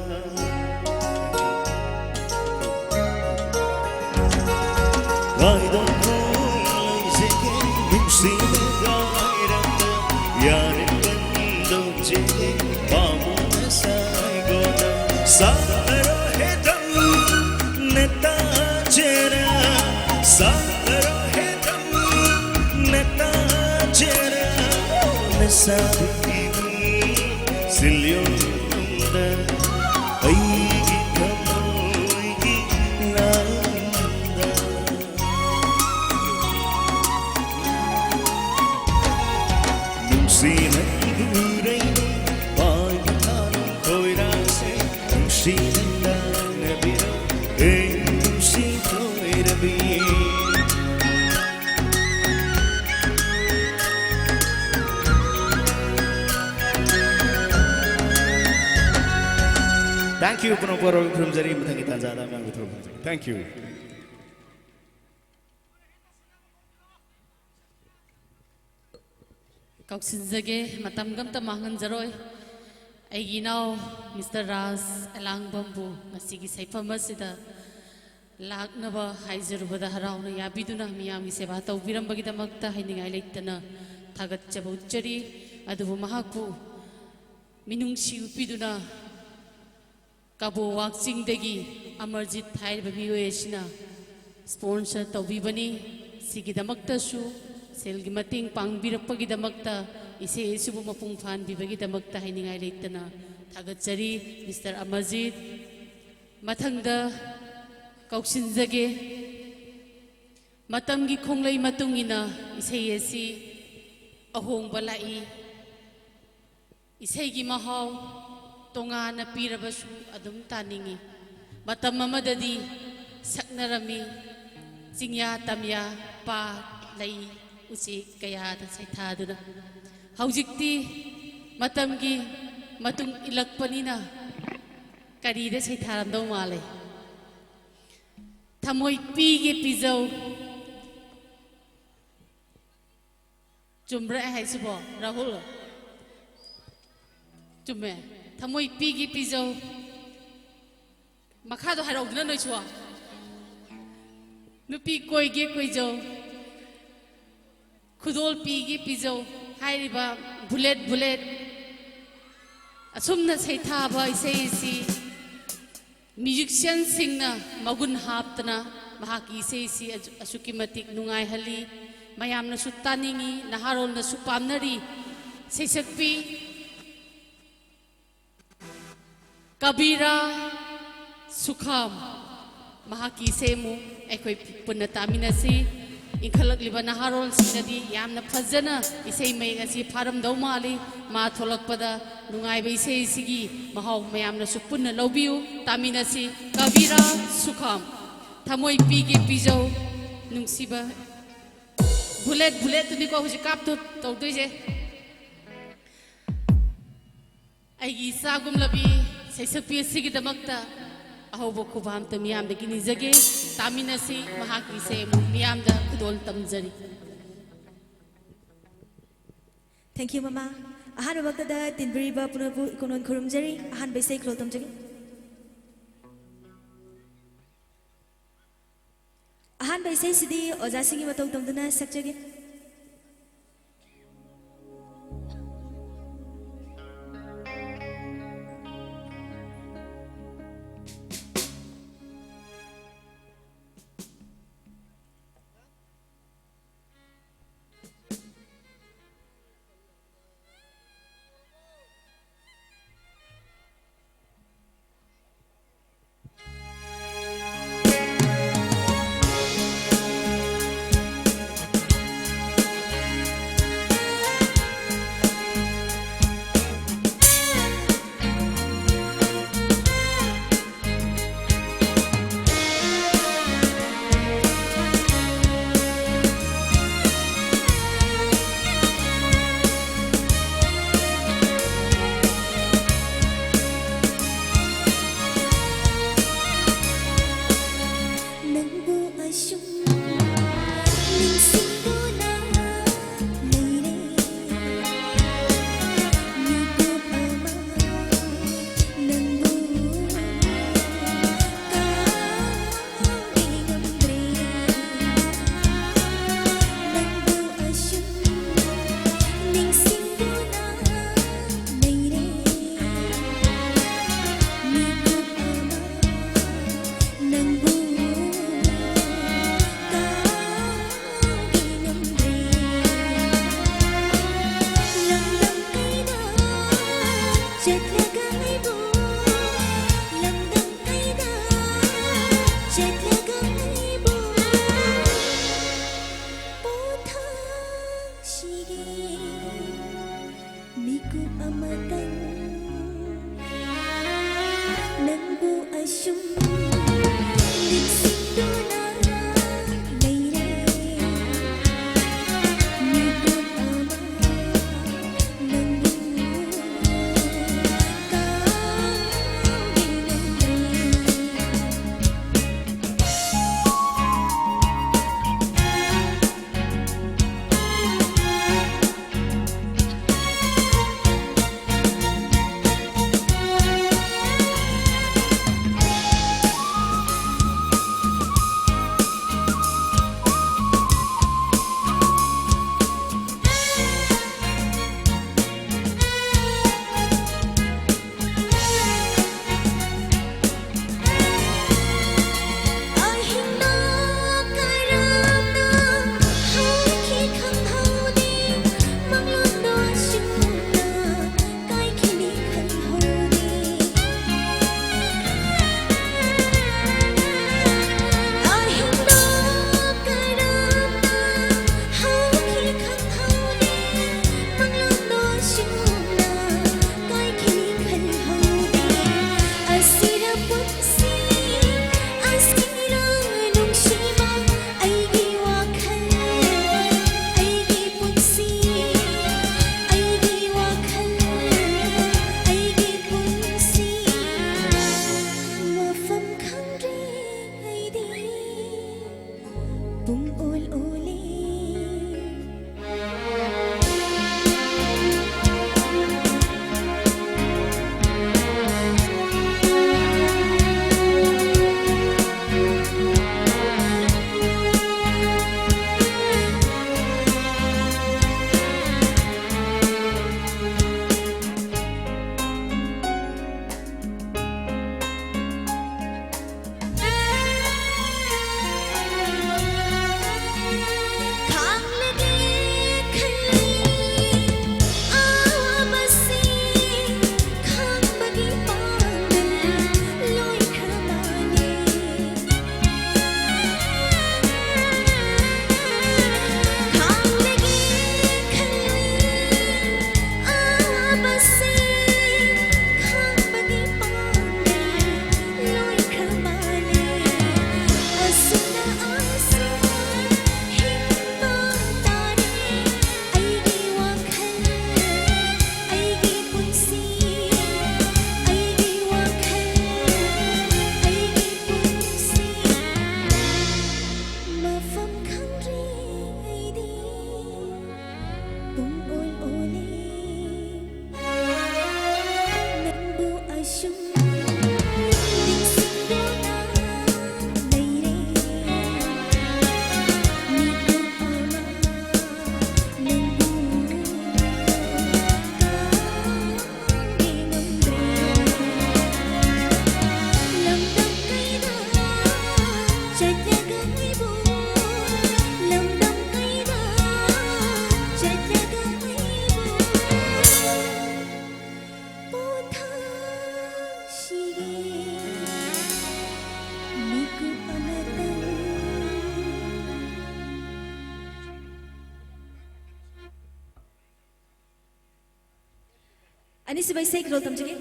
ꯀꯥꯏꯗꯣꯛ ꯂꯩꯖꯒꯦ ꯅꯨꯡꯁꯤꯅ ꯀꯥꯏꯔꯝꯗ꯫ ꯌꯥꯔꯦ ꯄꯟꯗꯧꯖꯦ ꯄꯥꯝꯃꯨꯅ ꯁꯥꯏꯒꯣꯟꯗ꯫ ꯁꯥꯔꯣ ꯍꯦꯗꯝ ꯅꯦꯇꯥ ꯆꯦꯔꯥ꯫ ꯁꯥꯔꯣ ꯍꯦꯗꯝ ꯅꯦꯇꯥ ꯆꯦꯔꯥ꯫ ꯅꯁꯥꯗꯨꯒꯤ ꯁꯤꯜꯂꯤꯌꯣꯡꯗ ꯑꯩꯒꯤ ꯊꯃꯣꯏꯒꯤ ꯂꯥꯟꯗ꯫ ꯅꯨꯡꯁꯤꯅ ꯎꯔꯩ ꯄꯥꯏꯕꯤ ꯊꯥꯔꯣ ꯈꯣꯏꯔꯥꯁꯦ꯫ ꯅꯨꯡꯁꯤꯅ ꯇꯥꯟꯅꯕꯤꯔꯣ ꯑꯦ ꯅꯨꯡꯁꯤ ꯈꯣꯏꯔꯕꯤ꯫ Thank you, ꯄꯨꯝꯅꯃꯛꯄꯨ ꯑꯔꯣꯏꯕ ꯈꯨꯔꯨꯝꯖꯔꯤ꯫ ꯃꯊꯪꯒꯤ ꯇꯥꯟꯖꯥꯗ ꯑꯉꯥꯡꯕ ꯊꯧꯔꯝ ꯄꯥꯡꯖꯒꯦ꯫ Thank you꯫ ꯀꯧꯁꯤꯟꯖꯒꯦ, ꯃꯇꯝꯒ ꯑꯝꯇ ꯃꯥꯡꯍꯟꯖꯔꯣꯏ꯫ ꯑꯩꯒꯤ ꯏꯅꯥꯎ ꯃꯤꯁꯇꯔ ꯔꯥꯖ ꯑꯦꯂꯥꯡꯕꯝꯕꯨ ꯉꯁꯤꯒꯤ ꯁꯩꯐꯝ ꯑꯁꯤꯗ ꯂꯥꯛꯅꯕ ꯍꯥꯏꯖꯔꯨꯕꯗ ꯍꯔꯥꯎꯅ ꯌꯥꯕꯤꯗꯨꯅ ꯃꯤꯌꯥꯝꯒꯤ ꯁꯦꯕꯥ ꯇꯧꯕꯤꯔꯝꯕꯒꯤꯗꯃꯛꯇ ꯍꯥꯏꯅꯤꯡꯉꯥꯏ ꯂꯩꯇꯅ ꯊꯥꯒꯠꯆꯕ ꯎꯠꯆꯔꯤ꯫ ꯑꯗꯨꯕꯨ ꯃꯍꯥꯛꯄꯨ ꯃꯤꯅꯨꯡꯁꯤ ꯎꯠꯄꯤꯗꯨꯅ ꯀꯕꯣ ꯋꯥꯛꯆꯤꯡꯗꯒꯤ ꯑꯃꯔꯖꯤꯠ ꯍꯥꯏꯔꯤꯕ ꯃꯤꯑꯣꯏ ꯑꯁꯤꯅ sponsor ꯇꯧꯕꯤꯕꯅꯤ꯫ ꯁꯤꯒꯤꯗꯃꯛꯇꯁꯨ ꯁꯦꯜꯒꯤ ꯃꯇꯦꯡ ꯄꯥꯡꯕꯤꯔꯛꯄꯒꯤꯗꯃꯛꯇ, ꯏꯁꯩ ꯑꯁꯤꯕꯨ ꯃꯄꯨꯡ ꯐꯥꯍꯟꯕꯤꯕꯒꯤꯗꯃꯛꯇ ꯍꯥꯏꯅꯤꯡꯉꯥꯏ ꯂꯩꯇꯅ ꯊꯥꯒꯠꯆꯔꯤ, ꯃꯤꯁꯇꯔ ꯑꯃꯔꯖꯤꯠ꯫ ꯃꯊꯪꯗ ꯀꯧꯁꯤꯟꯖꯒꯦ꯫ ꯃꯇꯝꯒꯤ ꯈꯣꯡꯂꯩ ꯃꯇꯨꯡ ꯏꯟꯅ ꯏꯁꯩ ꯑꯁꯤ ꯑꯍꯣꯡꯕ ꯂꯥꯛꯏ꯫ ꯏꯁꯩꯒꯤ ꯃꯍꯥꯎ ꯇꯣꯉꯥꯟꯅ ꯄꯤꯔꯕꯁꯨ ꯑꯗꯨꯝ ꯇꯥꯅꯤꯡꯏ꯫ ꯃꯇꯝ ꯑꯃꯗꯗꯤ ꯁꯛꯅꯔꯝꯃꯤ ꯆꯤꯡꯌꯥ ꯇꯝꯌꯥ, ꯄꯥꯠ ꯂꯩ ꯎꯆꯦꯛ ꯀꯌꯥꯗ ꯁꯩꯊꯥꯗꯨꯅ꯫ ꯍꯧꯖꯤꯛꯇꯤ ꯃꯇꯝꯒꯤ ꯃꯇꯨꯡ ꯏꯜꯂꯛꯄꯅꯤꯅ ꯀꯔꯤꯗ ꯁꯩꯊꯥꯔꯝꯗꯧ ꯃꯥꯜꯂꯦ? ꯊꯃꯣꯏ ꯄꯤꯒꯦ ꯄꯤꯖꯧ꯫ ꯆꯨꯝꯕ꯭ꯔꯥ ꯑꯩ ꯍꯥꯏꯁꯤꯕꯣ, ꯔꯥꯍꯨꯜ? ꯆꯨꯝꯃꯦ꯫ ꯊꯃꯣꯏ ꯄꯤꯒꯦ ꯄꯤꯖꯧ꯫ ꯃꯈꯥꯗꯣ ꯍꯥꯏꯔꯛꯎꯗꯅ ꯅꯣꯏꯁꯨ꯫ ꯅꯨꯄꯤ ꯀꯣꯏꯒꯦ ꯀꯣꯏꯖꯧ, ꯈꯨꯗꯣꯜ ꯄꯤꯒꯦ ꯄꯤꯖꯧ ꯍꯥꯏꯔꯤꯕ ꯕꯨꯂꯦꯠ ꯕꯨꯂꯦꯠ ꯑꯁꯨꯝꯅ ꯁꯩꯊꯥꯕ ꯏꯁꯩ ꯑꯁꯤ ꯃ꯭ꯌꯨꯖꯤꯁꯤꯌꯥꯟꯁꯤꯡꯅ ꯃꯒꯨꯟ ꯍꯥꯞꯇꯅ ꯃꯍꯥꯛꯀꯤ ꯏꯁꯩꯁꯤ ꯑꯁꯨꯛꯀꯤ ꯃꯇꯤꯛ ꯅꯨꯡꯉꯥꯏꯍꯜꯂꯤ꯫ ꯃꯌꯥꯝꯅꯁꯨ ꯇꯥꯅꯤꯡꯏ, ꯅꯍꯥꯔꯣꯜꯅꯁꯨ ꯄꯥꯝꯅꯔꯤ꯫ ꯁꯩꯁꯛꯄꯤ ꯀꯕꯤꯔꯥ ꯁꯨꯈꯥꯝ, ꯃꯍꯥꯛꯀꯤ ꯏꯁꯩ ꯑꯃꯨꯛ ꯑꯩꯈꯣꯏ ꯄꯨꯟꯅ ꯇꯥꯃꯤꯟꯅꯁꯤ꯫ ꯏꯟꯈꯠꯂꯛꯂꯤꯕ ꯅꯍꯥꯔꯣꯜꯁꯤꯡꯅꯗꯤ ꯌꯥꯝꯅ ꯐꯖꯅ ꯏꯁꯩ ꯃꯌꯦꯛ ꯑꯁꯤ ꯐꯥꯔꯝꯗꯧ ꯃꯥꯜꯂꯤ꯫ ꯃꯥ ꯊꯣꯛꯂꯛꯄꯗ ꯅꯨꯡꯉꯥꯏꯕ ꯏꯁꯩꯁꯤꯒꯤ ꯃꯍꯥꯎ ꯃꯌꯥꯝꯅꯁꯨ ꯄꯨꯟꯅ ꯂꯧꯕꯤꯌꯨ꯫ ꯇꯥꯃꯤꯟꯅꯁꯤ꯫ ꯀꯕꯤꯔꯥ ꯁꯨꯈꯥꯝ, ꯊꯃꯣꯏ ꯄꯤꯒꯦ ꯄꯤꯖꯧ ꯅꯨꯡꯁꯤꯕ꯫ ꯕꯨꯂꯦꯠ, ꯕꯨꯂꯦꯠꯇꯨꯅꯤꯀꯣ ꯍꯧꯖꯤꯛ ꯀꯥꯞꯇꯣ ꯇꯧꯗꯣꯏꯁꯦ꯫ ꯑꯩꯒꯤ ꯏꯆꯥꯒꯨꯝꯂꯕꯤ ꯁꯩꯁꯛꯄꯤ ꯑꯁꯤꯒꯤꯗꯃꯛꯇ ꯑꯍꯧꯕ ꯈꯨꯕꯥꯝꯇ ꯃꯤꯌꯥꯝꯗꯒꯤ ꯅꯤꯖꯒꯦ꯫ ꯇꯥꯃꯤꯟꯅꯁꯤ꯫ ꯃꯍꯥꯛꯀꯤ ꯏꯁꯩ ꯑꯃꯨꯛ ꯃꯤꯌꯥꯝꯗ ꯈꯨꯗꯣꯜ ꯇꯝꯖꯔꯤ꯫ Thank you, ꯃꯃꯥ꯫ ꯑꯍꯥꯟꯕꯃꯛꯇꯗ ꯇꯤꯟꯕꯤꯔꯤꯕ ꯄꯨꯝꯅꯃꯛꯄꯨ ꯏꯀꯣꯟ ꯀꯣꯟ ꯈꯨꯔꯨꯝꯖꯔꯤ꯫ ꯑꯍꯥꯟꯕ ꯏꯁꯩ ꯈꯨꯗꯣꯜ ꯇꯝꯖꯒꯦ꯫ ꯑꯍꯥꯟꯕ ꯏꯁꯩꯁꯤꯗꯤ ꯑꯣꯖꯥꯁꯤꯡꯒꯤ ꯃꯇꯧ ꯇꯝꯗꯨꯅ ꯁꯛꯆꯒꯦ꯫ ꯆꯠꯂꯒ ꯑꯩꯕꯨ ꯂꯝꯗꯝ ꯀꯩꯗ ꯆꯠꯂꯒ ꯑꯩꯕꯨ ꯄꯣꯊꯥꯁꯤꯒꯦ꯫ ꯃꯤꯀꯨꯞ ꯑꯃꯇꯪ ꯅꯪꯕꯨ ꯑꯁꯨꯝ ꯅꯤꯡꯁꯤꯡꯗꯨꯅ ꯂꯩꯔꯦ꯫ ꯃꯤꯀꯨꯞ ꯑꯃ ꯅꯪꯕꯨ ꯀꯥꯎꯒꯦꯅ ꯂꯩ꯫ ꯑꯅꯤꯁꯨꯕ ꯏꯁꯩ ꯈꯨꯗꯣꯜ ꯇꯝꯖꯒꯦ꯫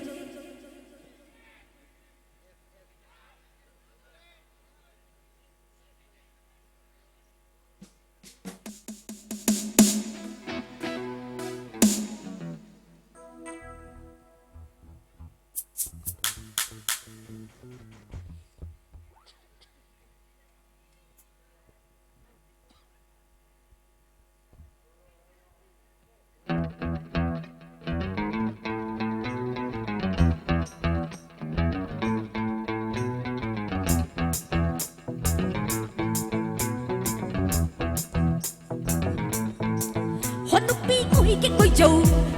ꯍꯣꯅꯨꯄꯤ ꯎꯏꯒꯦ ꯀꯣꯏꯖꯧ,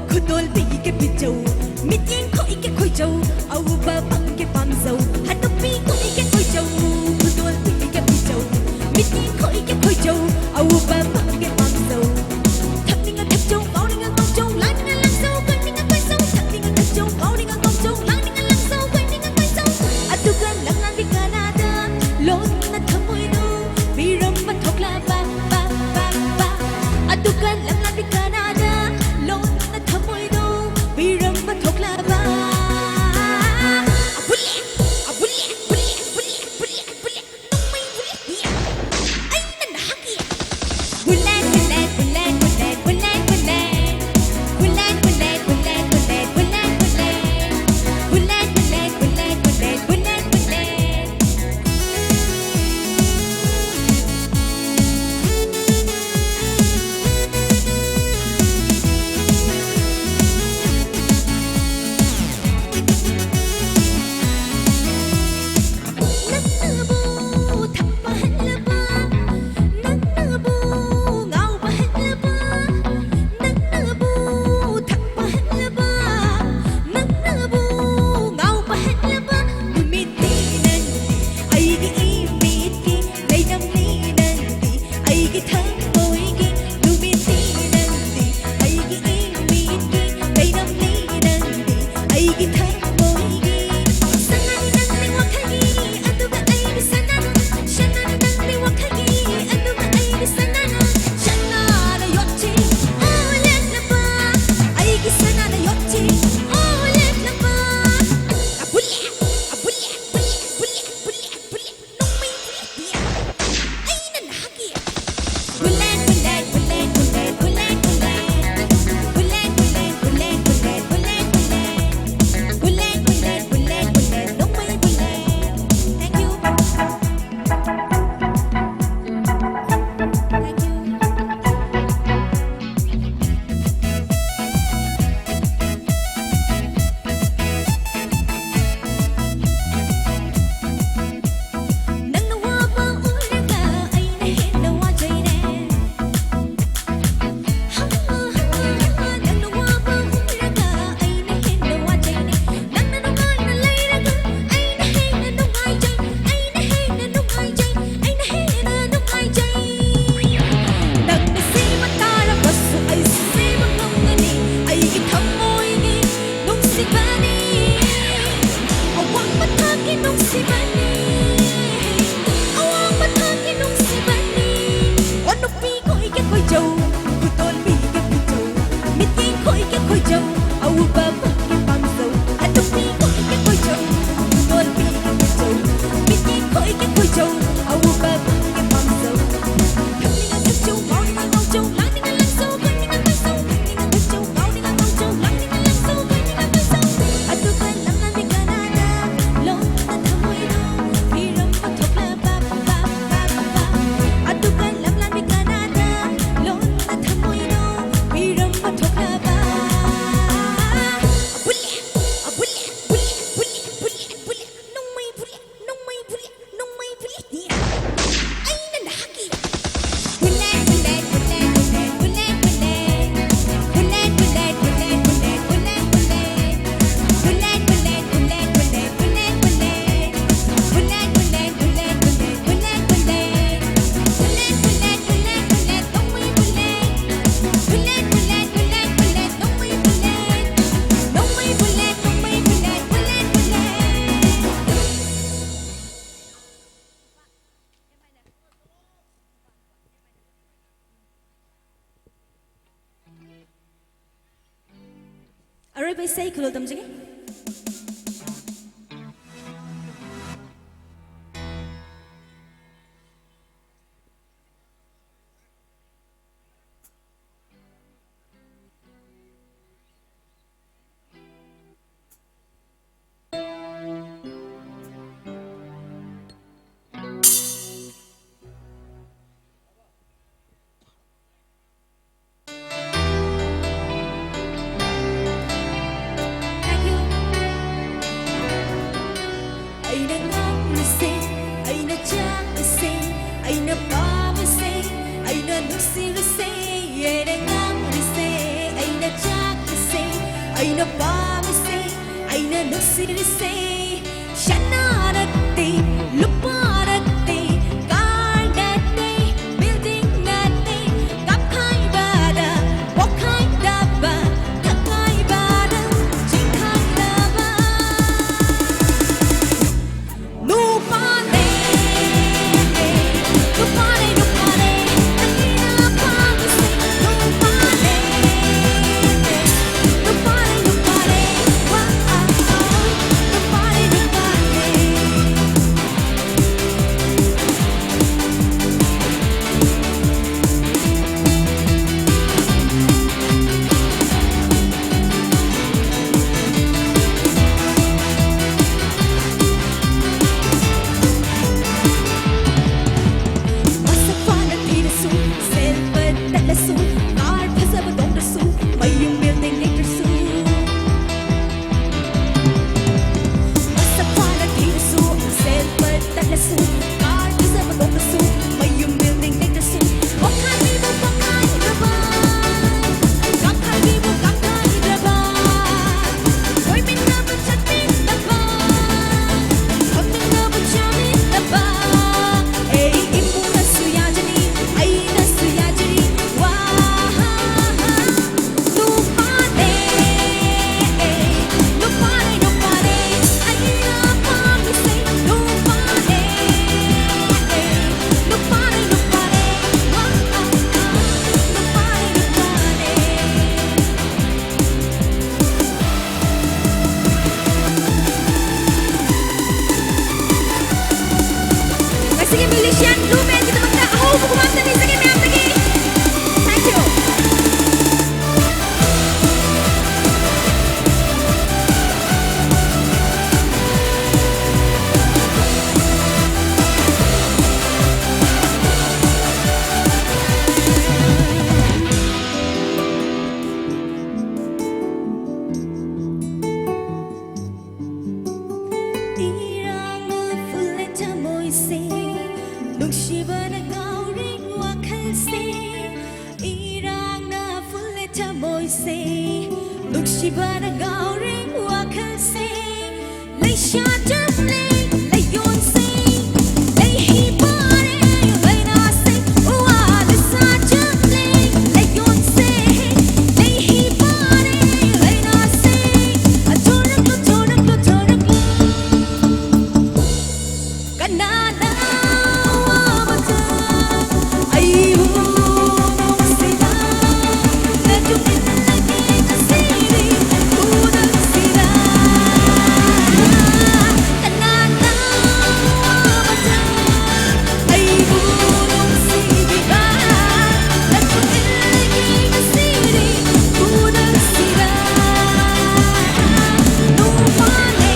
ꯈꯨꯗꯣꯜ ꯄꯤꯒꯦ ꯄꯤꯖꯧ, ꯃꯤꯠꯌꯦꯡ ꯈꯣꯏꯒꯦ ꯈꯣꯏꯖꯧ, ꯑꯎꯕ ꯐꯪꯒꯦ ꯄꯥꯝꯖꯧ꯫ ꯍꯅꯨꯄꯤ ꯎꯏꯒꯦ ꯀꯣꯏꯖꯧ, ꯈꯨꯗꯣꯜ ꯄꯤꯒꯦ ꯄꯤꯖꯧ, ꯃꯤꯠꯌꯦꯡ ꯈꯣꯏꯒꯦ ꯈꯣꯏꯖꯧ, ꯑꯎꯕ ꯐꯪꯒꯦ ꯄꯥꯝꯖꯧ꯫ ꯊꯛꯅꯤꯡꯉ ꯊꯛꯆꯧ, ꯉꯥꯎꯅꯤꯡꯉ ꯉꯥꯎꯖꯧ, ꯀꯣꯏꯅꯤꯡꯉ ꯀꯣꯏꯖꯧ, ꯊꯛꯅꯤꯡꯉ ꯊꯛꯆꯧ, ꯉꯥꯎꯅꯤꯡꯉ ꯉꯥꯎꯖꯧ, ꯂꯥꯡꯅꯤꯡꯉ ꯂꯥꯡꯖꯧ, ꯀꯣꯏꯅꯤꯡꯉ ꯀꯣꯏꯖꯧ꯫ ꯑꯗꯨꯒ ꯂꯝꯂꯥꯟꯕꯤ ꯀꯅꯥꯗ ꯂꯣꯟꯅ ꯊꯃꯣꯏꯗꯨ ꯄꯤꯔꯝꯕ ꯊꯣꯛꯂꯕ, ꯕꯥ, ꯕꯥ, ꯕꯥ꯫ ꯑꯗꯨꯒ ꯂꯝꯂꯥꯟꯕꯤ ꯀꯅꯥꯗ ꯂꯣꯟꯅ ꯊꯃꯣꯏꯗꯨ ꯄꯤꯔꯝꯕ ꯊꯣꯛꯂꯕ꯫ ꯑꯕꯨꯂꯦ, ꯑꯕꯨꯂꯦ, ꯑꯕꯨꯂꯦ, ꯑꯕꯨꯂꯦ, ꯑꯕꯨꯂꯦ, ꯑꯕꯨꯂꯦ꯫ ꯅꯣꯡꯃꯩ ꯕꯨꯂꯦꯠ ꯌꯦ꯫ ꯑꯩꯅ ꯅꯍꯥꯛ ꯌꯦ꯫ Bullet, bullet, bullet, bullet, bullet, bullet. Bullet, bullet, bullet, bullet, bullet, bullet. Bullet, bullet, bullet, bullet, bullet, bullet. ꯅꯪꯅꯕꯨ ꯊꯛꯄ ꯍꯜꯂꯕ, ꯅꯪꯅꯕꯨ ꯉꯥꯎꯕ ꯍꯜꯂꯕ, ꯅꯪꯅꯕꯨ ꯊꯛꯄ ꯍꯜꯂꯕ, ꯅꯪꯅꯕꯨ ꯉꯥꯎꯕ ꯍꯜꯂꯕ ꯅꯨꯃꯤꯠꯇꯤ ꯅꯪꯗꯤ ꯑꯩꯒꯤ ꯏꯃꯤꯠꯀꯤ ꯂꯩꯅꯝꯅꯤ ꯅꯪꯗꯤ ꯑꯩꯒꯤ ꯊꯃꯣꯏꯒꯤ ꯅꯨꯃꯤꯠꯇꯤ ꯅꯪꯗꯤ ꯑꯩꯒꯤ ꯏꯃꯤꯠꯀꯤ ꯂꯩꯅꯝꯅꯤ ꯅꯪꯗꯤ ꯑꯩꯒꯤ ꯊꯃꯣꯏꯒꯤ ꯁꯅꯥꯅꯤ ꯅꯪꯗꯤ ꯋꯥꯈꯜꯒꯤ ꯑꯗꯨꯒ ꯑꯩꯒꯤ ꯁꯅꯥꯅ ꯁꯅꯥꯅꯤ ꯅꯪꯗꯤ ꯋꯥꯈꯜꯒꯤ ꯑꯗꯨꯒ ꯑꯩꯒꯤ ꯁꯅꯥꯅ ꯁꯅꯥꯅ ꯌꯣꯠꯁꯤ ꯑꯣꯂꯦꯠꯅꯕ ꯑꯩꯒꯤ ꯁꯅꯥꯅ ꯌꯣꯠꯁꯤ ꯅꯨꯡꯁꯤꯕꯅꯤ, ꯑꯋꯥꯡ ꯃꯊꯛꯀꯤ ꯅꯨꯡꯁꯤꯕꯅꯤ, ꯑꯋꯥꯡ ꯃꯊꯛꯀꯤ ꯅꯨꯡꯁꯤꯕꯅꯤ꯫ ꯑꯣ ꯅꯨꯄꯤ ꯀꯣꯏꯒꯦ ꯀꯣꯏꯖꯧ, ꯈꯨꯗꯣꯜ ꯄꯤꯒꯦ ꯄꯤꯖꯧ, ꯃꯤꯠꯌꯦꯡ ꯈꯣꯏꯒꯦ ꯈꯣꯏꯖꯧ, ꯑꯎꯕ ꯄꯥꯝꯒꯦ ꯄꯥꯝꯖꯧ꯫ ꯑꯣ ꯅꯨꯄꯤ ꯀꯣꯏꯒꯦ ꯀꯣꯏꯖꯧ, ꯈꯨꯗꯣꯜ ꯄꯤꯒꯦ ꯄꯤꯖꯧ, ꯃꯤꯠꯌꯦꯡ ꯈꯣꯏꯒꯦ ꯈꯣꯏꯖꯧ, ꯑꯎꯕ ꯄꯥꯝꯒꯦ ꯄꯥꯝꯖꯧ꯫ ꯊꯛꯅꯤꯡꯉ ꯊꯛꯆꯧ, ꯉꯥꯎꯅꯤꯡꯉ ꯉꯥꯎꯖꯧ, ꯂꯥꯡꯅꯤꯡꯉ ꯂꯥꯡꯖꯧ, ꯀꯣꯏꯅꯤꯡꯉ ꯀꯣꯏꯖꯧ, ꯊꯛꯅꯤꯡꯉ ꯊꯛꯆꯧ, ꯉꯥꯎꯅꯤꯡꯉ ꯉꯥꯎꯖꯧ, ꯂꯥꯡꯅꯤꯡꯉ ꯂꯥꯡꯖꯧ, ꯀꯣꯏꯅꯤꯡꯉ ꯀꯣꯏꯖꯧ꯫ ꯑꯗꯨꯒ ꯂꯝꯂꯥꯟꯕꯤ ꯀꯅꯥꯗ ꯂꯣꯟꯅ ꯊꯃꯣꯏꯗꯣ ꯄꯤꯔꯝꯕ ꯊꯣꯛꯂꯕ, ꯄꯥ, ꯄꯥ, ꯄꯥ, ꯄꯥ꯫ ꯑꯗꯨꯒ ꯂꯝꯂꯥꯟꯕꯤ ꯀꯅꯥꯗ ꯂꯣꯟꯅ ꯊꯃꯣꯏꯗꯣ ꯄꯤꯔꯝꯕ ꯊꯣꯛꯂꯕ꯫ ꯑꯕꯨꯂꯦ, ꯑꯕꯨꯂꯦ, ꯕꯨꯂꯦ, ꯕꯨꯂꯦ, ꯕꯨꯂꯦ, ꯕꯨꯂꯦ, ꯅꯣꯡꯃꯩ ꯕꯨꯂꯦ, ꯅꯣꯡꯃꯩ ꯕꯨꯂꯦ, ꯅꯣꯡꯃꯩ ꯕꯨꯂꯦꯠꯅꯤ꯫ ꯑꯩꯅ ꯅꯍꯥꯛꯀꯤ bullet, bullet, bullet, bullet, bullet, bullet. Bullet, bullet, bullet, bullet, bullet, bullet. Bullet, bullet, bullet, bullet, bullet, bullet. Bullet, bullet, bullet, bullet, bullet, bullet. Bullet, bullet, bullet, bullet, ꯅꯣꯡꯃꯩ bullet. Bullet, bullet, bullet, bullet, ꯅꯣꯡꯃꯩ bullet. ꯅꯣꯡꯃꯩ bullet, ꯅꯣꯡꯃꯩ bullet, bullet, bullet. ꯑꯔꯣꯏꯕ ꯏꯁꯩ ꯈꯨꯗꯣꯜ ꯇꯝꯖꯒꯦ꯫ ꯑꯩꯅ ꯉꯥꯎꯔꯤꯁꯦ, ꯑꯩꯅ ꯆꯥꯛꯂꯤꯁꯦ, ꯑꯩꯅ ꯄꯥꯝꯃꯤꯁꯦ, ꯑꯩꯅ ꯅꯨꯡꯁꯤꯔꯤꯁꯦ, ꯑꯩꯅ ꯉꯥꯎꯔꯤꯁꯦ, ꯑꯩꯅ ꯆꯥꯛꯂꯤꯁꯦ, ꯑꯩꯅ ꯄꯥꯝꯃꯤꯁꯦ, ꯑꯩꯅ ꯅꯨꯡꯁꯤꯔꯤꯁꯦ꯫ ꯁꯅꯥ ꯅꯠꯇꯦ, ꯂꯨꯄꯥ ꯅꯠꯇꯦ, ꯀꯥꯔ ꯅꯠꯇꯦ, ꯕꯤꯜꯗꯤꯡ ꯅꯠꯇꯦ, ꯀꯞꯈꯥꯏꯕꯗ ꯄꯣꯛꯈꯥꯏꯗꯕ, ꯊꯛꯈꯥꯏꯕꯗ ꯆꯤꯡꯈꯥꯏ Blue Band ꯒꯤꯗꯃꯛꯇ ꯑꯍꯧꯕ ꯈꯨꯕꯥꯛ ꯇꯝꯕꯤꯖꯒꯦ ꯃꯌꯥꯝꯗꯒꯤ꯫ Thank you. ꯏꯔꯥꯡꯅ ꯐꯨꯜꯂꯦ ꯊꯃꯣꯏꯁꯦ, ꯅꯨꯡꯁꯤꯕꯅ ꯉꯥꯎꯔꯦ ꯋꯥꯈꯜꯁꯦ꯫ ꯏꯔꯥꯡꯅ ꯐꯨꯜꯂꯦ ꯊꯃꯣꯏꯁꯦ, ꯅꯨꯡꯁꯤꯕꯅ ꯉꯥꯎꯔꯦ ꯋꯥꯈꯜꯁꯦ꯫ ꯂꯩꯁꯥ ꯆꯞꯂꯦ ꯂꯩꯌꯣꯟꯁꯦ, ꯂꯩꯍꯤ ꯄꯥꯔꯦ ꯂꯩꯅꯥꯁꯦ꯫ ꯋꯥ ꯂꯩꯁꯥ ꯆꯞꯂꯦ ꯂꯩꯌꯣꯟꯁꯦ, ꯂꯩꯍꯤ ꯄꯥꯔꯦ ꯂꯩꯅꯥꯁꯦ꯫ ꯊꯣꯔꯛꯂꯣ, ꯊꯣꯔꯛꯂꯣ, ꯊꯣꯔꯛꯂꯣ꯫ ꯀꯅꯥꯅ ꯋꯥꯕꯗ ꯑꯩꯕꯨ ꯅꯨꯡꯁꯤꯕ ꯅꯠꯇꯨꯝ ꯏꯜꯂꯒꯦ ꯉꯁꯤꯗꯤ ꯎꯗꯁꯤꯔ꯫ ꯀꯅꯥꯅ ꯋꯥꯕꯗ ꯑꯩꯕꯨ ꯅꯨꯡꯁꯤꯕꯤꯕ ꯅꯠꯇꯨꯝ ꯏꯜꯂꯒꯦ ꯉꯁꯤꯗꯤ ꯎꯗꯁꯤꯔ꯫ ꯅꯨꯄꯥꯅꯦ꯫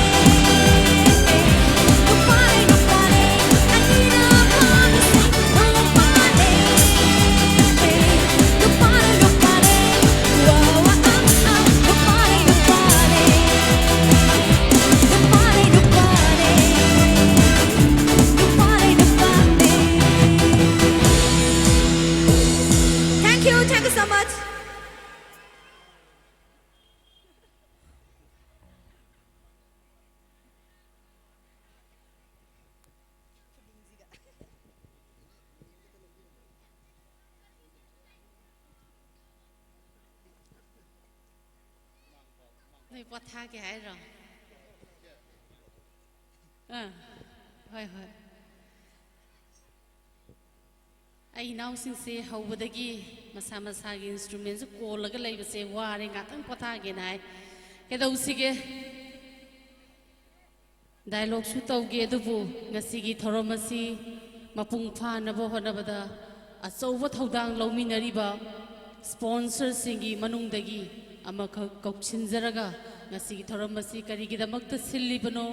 Thank you, thank you so much. ꯅꯣꯏ ꯄꯣꯊꯥꯒꯦ ꯍꯥꯏꯔꯣ? ꯑꯥ, ꯍꯣꯏ, ꯍꯣꯏ꯫ ꯑꯩ ꯏꯅꯥꯎꯁꯤꯡꯁꯦ ꯍꯧꯕꯗꯒꯤ ꯃꯁꯥ ꯃꯁꯥꯒꯤ instrumentꯁꯨ ꯀꯣꯜꯂꯒ ꯂꯩꯕꯁꯦ ꯋꯥꯔꯦ, ꯉꯥꯛꯇꯪ ꯄꯣꯊꯥꯒꯦꯅ ꯍꯥꯏ꯫ ꯀꯩꯗꯧꯁꯤꯒꯦ? Dialogueꯁꯨ ꯇꯧꯒꯦ, ꯑꯗꯨꯕꯨ ꯉꯁꯤꯒꯤ ꯊꯧꯔꯝ ꯑꯁꯤ ꯃꯄꯨꯡ ꯐꯥꯅꯕ ꯍꯣꯠꯅꯕꯗ ꯑꯆꯧꯕ ꯊꯧꯗꯥꯡ ꯂꯧꯃꯤꯟꯅꯔꯤꯕ ꯁ꯭ꯄꯣꯟꯁꯔꯁꯤꯡꯒꯤ ꯃꯅꯨꯡꯗꯒꯤ ꯑꯃꯈꯛ ꯀꯧꯁꯤꯟꯖꯔꯒ, ꯉꯁꯤꯒꯤ ꯊꯧꯔꯝ ꯑꯁꯤ ꯀꯔꯤꯒꯤꯗꯃꯛꯇ ꯁꯤꯜꯂꯤꯕꯅꯣ,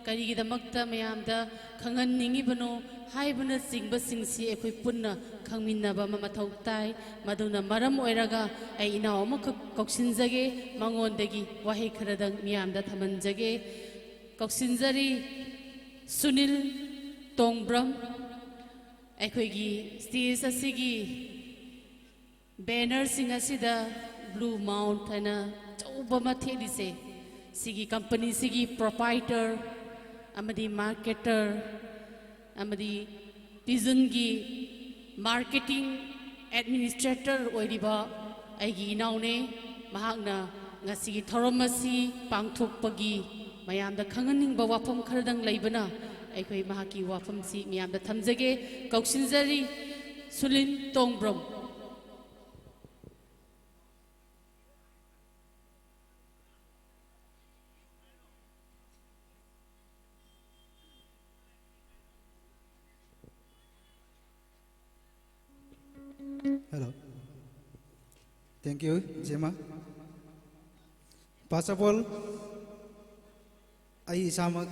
ꯀꯔꯤꯒꯤꯗꯃꯛꯇ ꯃꯌꯥꯝꯗ ꯈꯪꯍꯟꯅꯤꯡꯉꯤꯕꯅꯣ ꯍꯥꯏꯕꯅꯆꯤꯡꯕꯁꯤꯡꯁꯤ ꯑꯩꯈꯣꯏ ꯄꯨꯟꯅ ꯈꯪꯃꯤꯟꯅꯕ ꯑꯃ ꯃꯊꯧ ꯇꯥꯏ꯫ ꯃꯗꯨꯅ ꯃꯔꯝ ꯑꯣꯏꯔꯒ ꯑꯩ ꯏꯅꯥꯎ ꯑꯃꯈꯛ ꯀꯧꯁꯤꯟꯖꯒꯦ, ꯃꯉꯣꯟꯗꯒꯤ ꯋꯥꯍꯩ ꯈꯔꯗꯪ ꯃꯤꯌꯥꯝꯗ ꯊꯝꯍꯟꯖꯒꯦ꯫ ꯀꯧꯁꯤꯟꯖꯔꯤ ꯁꯨꯅꯤꯜ ꯇꯣꯡꯕ꯭ꯔꯝ꯫ ꯑꯩꯈꯣꯏꯒꯤ ꯁ꯭ꯇꯦꯖ ꯑꯁꯤꯒꯤ ꯕꯦꯅꯔꯁꯤꯡ ꯑꯁꯤꯗ ꯕ꯭ꯂꯨ ꯃꯥꯎꯟꯠ ꯍꯥꯏꯅ ꯑꯆꯧꯕ ꯑꯃ ꯊꯦꯠꯂꯤꯁꯦ, ꯁꯤꯒꯤ ꯀꯝꯄꯅꯤꯁꯤꯒꯤ ꯄ꯭ꯔꯣꯄꯥꯏꯇꯔ ꯑꯃꯗꯤ ꯃꯥꯔꯀꯦꯇꯔ ꯑꯃꯗꯤ ꯄꯤꯖꯟꯒꯤ ꯃꯥꯔꯀꯦꯇꯤꯡ ꯑꯦꯗꯃꯤꯅꯤꯁꯇ꯭ꯔꯦꯇꯔ ꯑꯣꯏꯔꯤꯕ ꯑꯩꯒꯤ ꯏꯅꯥꯎꯅꯦ꯫ ꯃꯍꯥꯛꯅ ꯉꯁꯤꯒꯤ ꯊꯧꯔꯝ ꯑꯁꯤ ꯄꯥꯡꯊꯣꯛꯄꯒꯤ ꯃꯌꯥꯝꯗ ꯈꯪꯍꯟꯅꯤꯡꯕ ꯋꯥꯐꯝ ꯈꯔꯗꯪ ꯂꯩꯕꯅ ꯑꯩꯈꯣꯏ ꯃꯍꯥꯛꯀꯤ ꯋꯥꯐꯝꯁꯤ ꯃꯤꯌꯥꯝꯗ ꯊꯝꯖꯒꯦ꯫ ꯀꯧꯁꯤꯟꯖꯔꯤ ꯁꯨꯅꯤꯜ ꯇꯣꯡꯕ꯭ꯔꯝ꯫ Hello. Thank you, ꯏꯆꯦꯃ꯫ First of all, ꯑꯩ ꯏꯁꯥꯃꯛ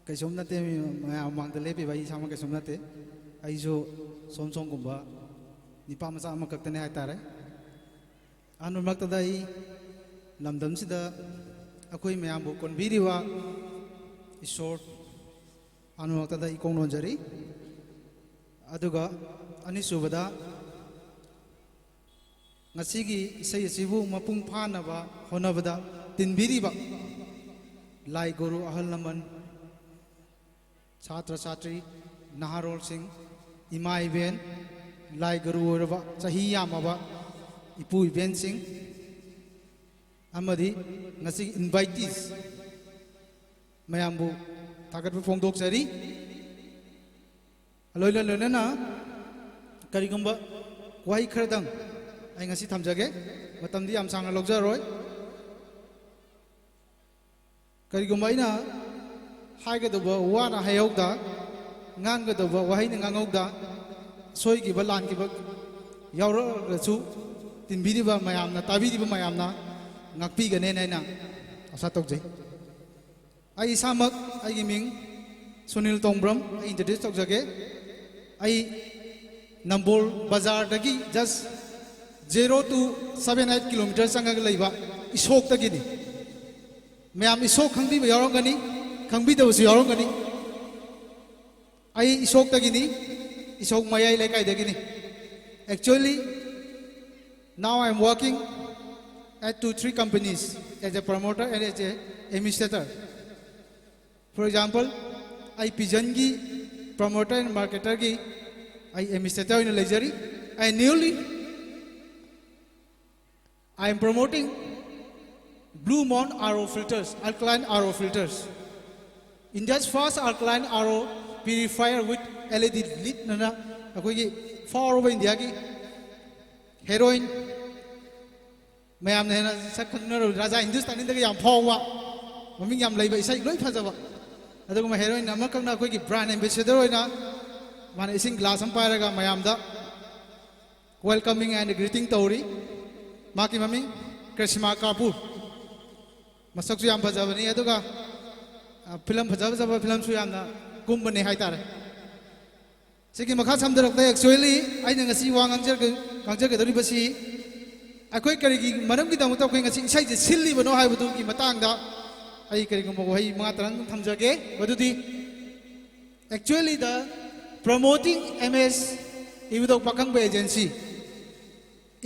ꯀꯩꯁꯨꯝ ꯅꯠꯇꯦ, ꯃꯤ ꯃꯌꯥꯝ ꯃꯃꯥꯡꯗ ꯂꯦꯞꯄꯤꯕ ꯑꯩ ꯏꯁꯥꯃꯛ ꯀꯩꯁꯨꯝ ꯅꯠꯇꯦ꯫ ꯑꯩꯁꯨ ꯁꯣꯝ ꯁꯣꯝꯒꯨꯝꯕ ꯅꯤꯄꯥ ꯃꯆꯥ ꯑꯃꯈꯛꯇꯅꯦ ꯍꯥꯏꯇꯥꯔꯦ꯫ ꯑꯍꯥꯟꯕꯃꯛꯇꯗ ꯑꯩ ꯂꯝꯗꯝꯁꯤꯗ ꯑꯩꯈꯣꯏ ꯃꯌꯥꯝꯕꯨ ꯀꯣꯟꯕꯤꯔꯤꯕ ꯏꯁꯣꯔ, ꯑꯍꯥꯟꯕꯃꯛꯇꯗ ꯏꯀꯣꯡ ꯅꯣꯟꯖꯔꯤ꯫ ꯑꯗꯨꯒ ꯑꯅꯤꯁꯨꯕꯗ, ꯉꯁꯤꯒꯤ ꯏꯁꯩ ꯑꯁꯤꯕꯨ ꯃꯄꯨꯡ ꯐꯥꯅꯕ ꯍꯣꯠꯅꯕꯗ ꯇꯤꯟꯕꯤꯔꯤꯕ ꯂꯥꯏ ꯒꯨꯔꯨ, ꯑꯍꯜ ꯂꯃꯟ, ꯁꯥꯇ꯭ꯔ ꯁꯥꯇ꯭ꯔꯤ, ꯅꯍꯥꯔꯣꯜꯁꯤꯡ, ꯏꯃꯥ ꯏꯕꯦꯟ, ꯂꯥꯏ ꯒꯨꯔꯨ ꯑꯣꯏꯔꯕ ꯆꯍꯤ ꯌꯥꯝꯃꯕ ꯏꯄꯨ ꯏꯕꯦꯟꯁꯤꯡ ꯑꯃꯗꯤ ꯉꯁꯤꯒꯤ invities ꯃꯌꯥꯝꯕꯨ ꯊꯥꯒꯠꯄ ꯐꯣꯡꯗꯣꯛꯆꯔꯤ꯫ ꯂꯣꯏꯅ ꯂꯣꯏꯅꯅ ꯀꯔꯤꯒꯨꯝꯕ ꯋꯥꯍꯩ ꯈꯔꯗꯪ ꯑꯩ ꯉꯁꯤ ꯊꯝꯖꯒꯦ꯫ ꯃꯇꯝꯗꯤ ꯌꯥꯝ ꯁꯥꯡꯅ ꯂꯧꯖꯔꯣꯏ꯫ ꯀꯔꯤꯒꯨꯝꯕ ꯑꯩꯅ ꯍꯥꯏꯒꯗꯧꯕ ꯋꯥꯅ ꯍꯥꯏꯍꯧꯗ ꯉꯥꯡꯒꯗꯧꯕ ꯋꯥꯍꯩꯅ ꯉꯥꯡꯍꯧꯗ ꯁꯣꯏꯈꯤꯕ ꯂꯥꯟꯈꯤꯕ ꯌꯥꯎꯔꯛꯂꯒꯁꯨ ꯇꯤꯟꯕꯤꯔꯤꯕ ꯃꯌꯥꯝꯅ, ꯇꯥꯕꯤꯔꯤꯕ ꯃꯌꯥꯝꯅ ꯉꯥꯛꯄꯤꯒꯅꯦꯅ ꯑꯩꯅ ꯑꯁꯥ ꯇꯧꯖꯩ꯫ ꯑꯩ ꯏꯁꯥꯃꯛ, ꯑꯩꯒꯤ ꯃꯤꯡ ꯁꯨꯅꯤꯜ ꯇꯣꯡꯕ꯭ꯔꯝ, ꯑꯩ introduce ꯇꯧꯖꯒꯦ꯫ ꯑꯩ ꯅꯝꯕꯣꯜ ꯕꯖꯥꯔꯗꯒꯤ just zero to seven eight kilometer ꯆꯪꯉꯒ ꯂꯩꯕ ꯏꯁꯣꯛꯇꯒꯤꯅꯤ꯫ ꯃꯌꯥꯝ ꯏꯁꯣꯛ ꯈꯪꯕꯤꯕ ꯌꯥꯎꯔꯝꯒꯅꯤ, ꯈꯪꯕꯤꯗꯕꯁꯨ ꯌꯥꯎꯔꯝꯒꯅꯤ꯫ ꯑꯩ ꯏꯁꯣꯛꯇꯒꯤꯅꯤ, ꯏꯁꯣꯛ ꯃꯌꯥꯏ ꯂꯩꯀꯥꯏꯗꯒꯤꯅꯤ꯫ Actually, now I am working at two, three companies as a promoter and as a administrator. For example, ꯑꯩ ꯄꯤꯖꯟꯒꯤ promoter and marketerꯒꯤ ꯑꯩ administrator ꯑꯣꯏꯅ ꯂꯩꯖꯔꯤ꯫ I newly I am promoting Blue Moon R O filters, alkaline R O filters. India's first alkaline R O purifier with L E D lit ꯅꯅ ꯑꯩꯈꯣꯏꯒꯤ ꯐꯥꯎꯔꯕ ꯏꯟꯗꯤꯌꯥꯒꯤ heroine, ꯃꯌꯥꯝꯅ ꯍꯦꯟꯅ ꯁꯛ ꯈꯪꯅꯔꯕ ꯔꯥꯖꯥ ꯍꯤꯟꯗꯨꯁꯇꯥꯅꯤꯗꯒ ꯌꯥꯝ ꯐꯥꯎꯕ, ꯃꯃꯤꯡ ꯌꯥꯝ ꯂꯩꯕ, ꯏꯁꯩ ꯂꯣꯏ ꯐꯖꯕ, ꯑꯗꯨꯒꯨꯝꯕ heroine ꯑꯃꯈꯛꯅ ꯑꯩꯈꯣꯏꯒꯤ brand ambassador ꯑꯣꯏꯅ ꯃꯥꯅ ꯏꯁꯤꯡ glass ꯑꯃ ꯄꯥꯏꯔꯒ ꯃꯌꯥꯝꯗ welcoming and greeting ꯇꯧꯔꯤ꯫ ꯃꯍꯥꯛꯀꯤ ꯃꯃꯤꯡ ꯀ꯭ꯔꯤꯁꯃꯥ ꯀꯥꯄꯨꯔ꯫ ꯃꯁꯛꯁꯨ ꯌꯥꯝ ꯐꯖꯕꯅꯤ, ꯑꯗꯨꯒ, ꯑ, ꯐꯤꯂꯝ ꯐꯖ ꯐꯖꯕ ꯐꯤꯂꯝꯁꯨ ꯌꯥꯝꯅ ꯀꯨꯝꯕꯅꯦ ꯍꯥꯏꯇꯥꯔꯦ꯫ ꯁꯤꯒꯤ ꯃꯈꯥ ꯁꯝꯊꯔꯛꯄꯗ, actually, ꯑꯩꯅ ꯉꯁꯤ ꯋꯥ ꯉꯥꯡꯖꯔꯒ-, ꯉꯥꯡꯖꯒꯗꯧꯔꯤꯕꯁꯤ ꯑꯩꯈꯣꯏ ꯀꯔꯤꯒꯤ ꯃꯔꯝꯒꯤꯗꯃꯛꯇ ꯑꯩꯈꯣꯏ ꯉꯁꯤ ꯏꯁꯩꯁꯦ ꯁꯤꯜꯂꯤꯕꯅꯣ ꯍꯥꯏꯕꯗꯨꯒꯤ ꯃꯇꯥꯡꯗ ꯑꯩ ꯀꯔꯤꯒꯨꯝꯕ ꯋꯥꯍꯩ ꯃꯉꯥ ꯇꯔꯥ ꯊꯝꯖꯒꯦ꯫ ꯃꯗꯨꯗꯤ, actually, the promoting M S ꯏꯕꯨꯙꯧ ꯄꯥꯈꯪꯕ agency,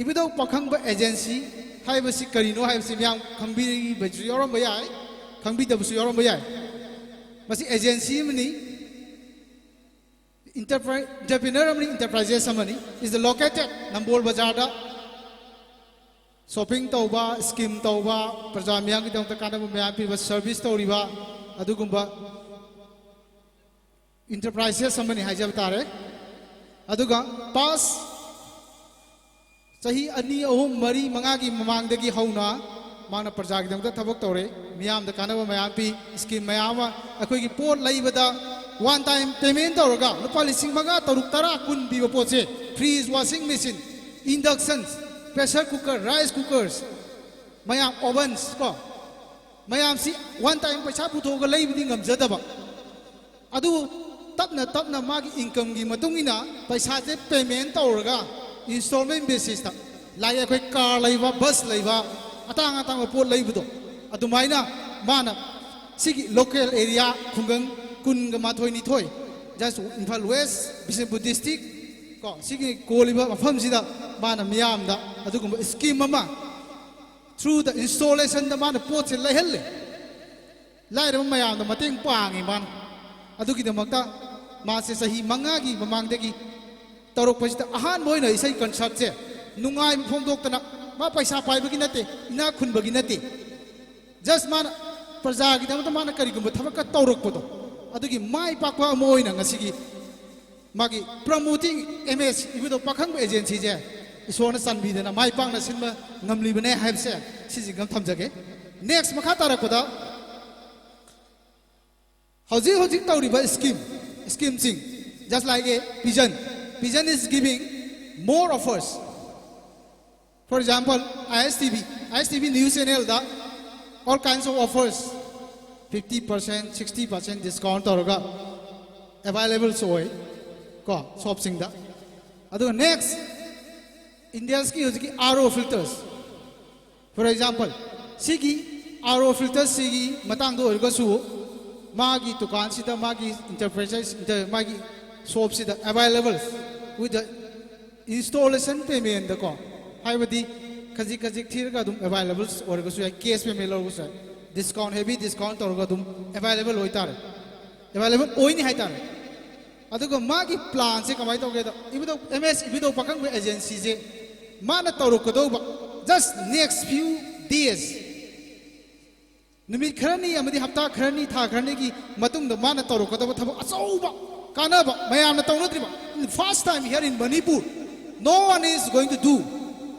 ꯏꯕꯨꯙꯧ ꯄꯥꯈꯪꯕ agency ꯍꯥꯏꯕꯁꯤ ꯀꯔꯤꯅꯣ ꯍꯥꯏꯕꯁꯤ ꯃꯌꯥꯝ ꯈꯪꯕꯤꯕꯁꯨ ꯌꯥꯎꯔꯝꯕ ꯌꯥꯏ, ꯈꯪꯕꯤꯗꯕꯁꯨ ꯌꯥꯎꯔꯝꯕ ꯌꯥꯏ꯫ ꯃꯁꯤ agency ꯑꯃꯅꯤ, enterpri-, entrepreneur ꯑꯃꯅꯤ, enterprises ꯑꯃꯅꯤ꯫ Is the located ꯅꯝꯕꯣꯜ ꯕꯖꯥꯔꯗ꯫ Shopping ꯇꯧꯕ, scheme ꯇꯧꯕ, ꯄ꯭ꯔꯖꯥ ꯃꯤꯌꯥꯝꯒꯤꯗꯃꯛꯇ ꯀꯥꯟꯅꯕ ꯃꯌꯥꯝ ꯄꯤꯕ service ꯇꯧꯔꯤꯕ ꯑꯗꯨꯒꯨꯝꯕ enterprises ꯑꯃꯅꯤ ꯍꯥꯏꯖꯕ ꯇꯥꯔꯦ꯫ ꯑꯗꯨꯒ past ꯆꯍꯤ ꯑꯅꯤ, ꯑꯍꯨꯝ, ꯃꯔꯤ, ꯃꯉꯥꯒꯤ ꯃꯃꯥꯡꯗꯒꯤ ꯍꯧꯅ ꯃꯥꯅ ꯄ꯭ꯔꯖꯥꯒꯤꯗꯃꯛꯇ ꯊꯕꯛ ꯇꯧꯔꯦ, ꯃꯤꯌꯥꯝꯗ ꯀꯥꯟꯅꯕ ꯃꯌꯥꯝ ꯄꯤ, scheme ꯃꯌꯥꯝ ꯑꯃ, ꯑꯩꯈꯣꯏꯒꯤ ꯄꯣꯠ ꯂꯩꯕꯗ One time payment ꯇꯧꯔꯒ ꯂꯨꯄꯥ ꯂꯤꯁꯤꯡ ꯃꯉꯥ, ꯇꯔꯨꯛ, ꯇꯔꯥ, ꯀꯨꯟ ꯄꯤꯕ ꯄꯣꯠꯁꯦ, fridge, washing machine, inductions, pressure cooker, rice cookers, ꯃꯌꯥꯝ, ovens ꯀꯣ, ꯃꯌꯥꯝꯁꯤ one time ꯄꯩꯁꯥ ꯄꯨꯊꯣꯛꯑꯒ ꯂꯩꯕꯗꯤ ꯉꯝꯖꯗꯕ꯫ ꯑꯗꯨ ꯇꯞꯅ ꯇꯞꯅ ꯃꯥꯒꯤ incomeꯒꯤ ꯃꯇꯨꯡ ꯏꯟꯅ ꯄꯩꯁꯥꯁꯦ payment ꯇꯧꯔꯒ installment basisꯇ, like ꯑꯩꯈꯣꯏ car ꯂꯩꯕ, bus ꯂꯩꯕ, ꯑꯇꯥꯡ ꯑꯇꯥꯡꯕ ꯄꯣꯠ ꯂꯩꯕꯗꯣ, ꯑꯗꯨꯃꯥꯏꯅ ꯃꯥꯅ ꯁꯤꯒꯤ local area ꯈꯨꯡꯒꯪ ꯀꯨꯟꯒ ꯃꯥꯊꯣꯏ ꯅꯤꯊꯣꯏ, just Imphal West, Bishnupur district ꯀꯣ, ꯁꯤꯒꯤ ꯀꯣꯜꯂꯤꯕ ꯃꯐꯝꯁꯤꯗ ꯃꯥꯅ ꯃꯤꯌꯥꯝꯗ ꯑꯗꯨꯒꯨꯝꯕ scheme ꯑꯃ through the installationꯗ ꯃꯥꯅ ꯄꯣꯠꯁꯦ ꯂꯩꯍꯜꯂꯦ꯫ ꯂꯥꯏꯔꯕ ꯃꯌꯥꯝꯗ ꯃꯇꯦꯡ ꯄꯥꯡꯉꯤ ꯃꯥꯅ꯫ ꯑꯗꯨꯒꯤꯗꯃꯛꯇ ꯃꯥꯁꯦ ꯆꯍꯤ ꯃꯉꯥꯒꯤ ꯃꯃꯥꯡꯗꯒꯤ ꯇꯧꯔꯛꯄꯁꯤꯗ, ꯑꯍꯥꯟꯕ ꯑꯣꯏꯅ ꯏꯁꯩ concertꯁꯦ ꯅꯨꯡꯉꯥꯏꯕ ꯐꯣꯡꯗꯣꯛꯇꯅ, ꯃꯥ ꯄꯩꯁꯥ ꯄꯥꯏꯕꯒꯤ ꯅꯠꯇꯦ, ꯏꯅꯥꯛ ꯈꯨꯟꯕꯒꯤ ꯅꯠꯇꯦ, just ꯃꯥꯅ ꯄ꯭ꯔꯖꯥꯒꯤꯗꯃꯛꯇ ꯃꯥꯅ ꯀꯔꯤꯒꯨꯝꯕ ꯊꯕꯛꯀ ꯇꯧꯔꯛꯄꯗꯣ, ꯑꯗꯨꯒꯤ ꯃꯥꯏ ꯄꯥꯛꯄ ꯑꯃ ꯑꯣꯏꯅ ꯉꯁꯤꯒꯤ ꯃꯥꯒꯤ Promoting M S ꯏꯕꯨꯙꯧ ꯄꯥꯈꯪꯕ agencyꯁꯦ ꯏꯁꯣꯔꯅ ꯆꯥꯟꯕꯤꯗꯅ ꯃꯥꯏ ꯄꯥꯛꯅ ꯁꯤꯟꯕ ꯉꯝꯂꯤꯕꯅꯦ ꯍꯥꯏꯕꯁꯦ ꯁꯤꯁꯤꯒ ꯊꯝꯖꯒꯦ꯫ Next, ꯃꯈꯥ ꯇꯥꯔꯛꯄꯗ ꯍꯧꯖꯤꯛ ꯍꯧꯖꯤꯛ ꯇꯧꯔꯤꯕ scheme, schemeꯁꯤꯡ, just like a vision, vision is giving more offers. For example, I S T V, I S T V news channelꯗ all kinds of offers, fifty percent, sixty percent discount ꯇꯧꯔꯒ available ꯑꯣꯏ ꯀꯣ shopꯁꯤꯡꯗ꯫ ꯑꯗꯨꯒ next, Indiansꯀꯤ ꯍꯧꯖꯤꯛꯀꯤ R O filters, for example, ꯁꯤꯒꯤ R O filterꯁꯤꯒꯤ ꯃꯇꯥꯡꯗ ꯑꯣꯏꯔꯒꯁꯨ ꯃꯥꯒꯤ ꯗꯨꯀꯥꯟꯁꯤꯗ, ꯃꯥꯒꯤ enterprises, inter- ꯃꯥꯒꯤ shopꯁꯤꯗ available with the installation paymentꯗꯀꯣ, ꯍꯥꯏꯕꯗꯤ ꯈꯖꯤꯛ ꯈꯖꯤꯛ ꯊꯤꯔꯒ ꯑꯗꯨꯝ available ꯑꯣꯏꯔꯒꯁꯨ ꯌꯥꯏ, cash payment ꯂꯧꯔꯒꯁꯨ ꯌꯥꯏ, discount, heavy discount ꯇꯧꯔꯒ ꯑꯗꯨꯝ available ꯑꯣꯏꯇꯥꯔꯦ, available ꯑꯣꯏꯅꯤ ꯍꯥꯏꯇꯥꯔꯦ꯫ ꯑꯗꯨꯒ ꯃꯥꯒꯤ planꯁꯦ ꯀꯃꯥꯏꯅ ꯇꯧꯒꯦꯗ, ꯏꯕꯨꯙꯧ, M S ꯏꯕꯨꯙꯧ ꯄꯥꯈꯪꯕ agencyꯁꯦ ꯃꯥꯅ ꯇꯧꯔꯛꯀꯗꯧꯕ just next few days, ꯅꯨꯃꯤꯠ ꯈꯔꯅꯤ ꯑꯃꯗꯤ ꯍꯞꯇꯥ ꯈꯔꯅꯤ, ꯊꯥ ꯈꯔꯅꯤꯒꯤ ꯃꯇꯨꯡꯗ ꯃꯥꯅ ꯇꯧꯔꯛꯀꯗꯕ ꯊꯕꯛ ꯑꯆꯧꯕ, ꯀꯥꯟꯅꯕ, ꯃꯌꯥꯝꯅ ꯇꯧꯅꯗ꯭ꯔꯤꯕ, first time here in Manipur, no one is going to do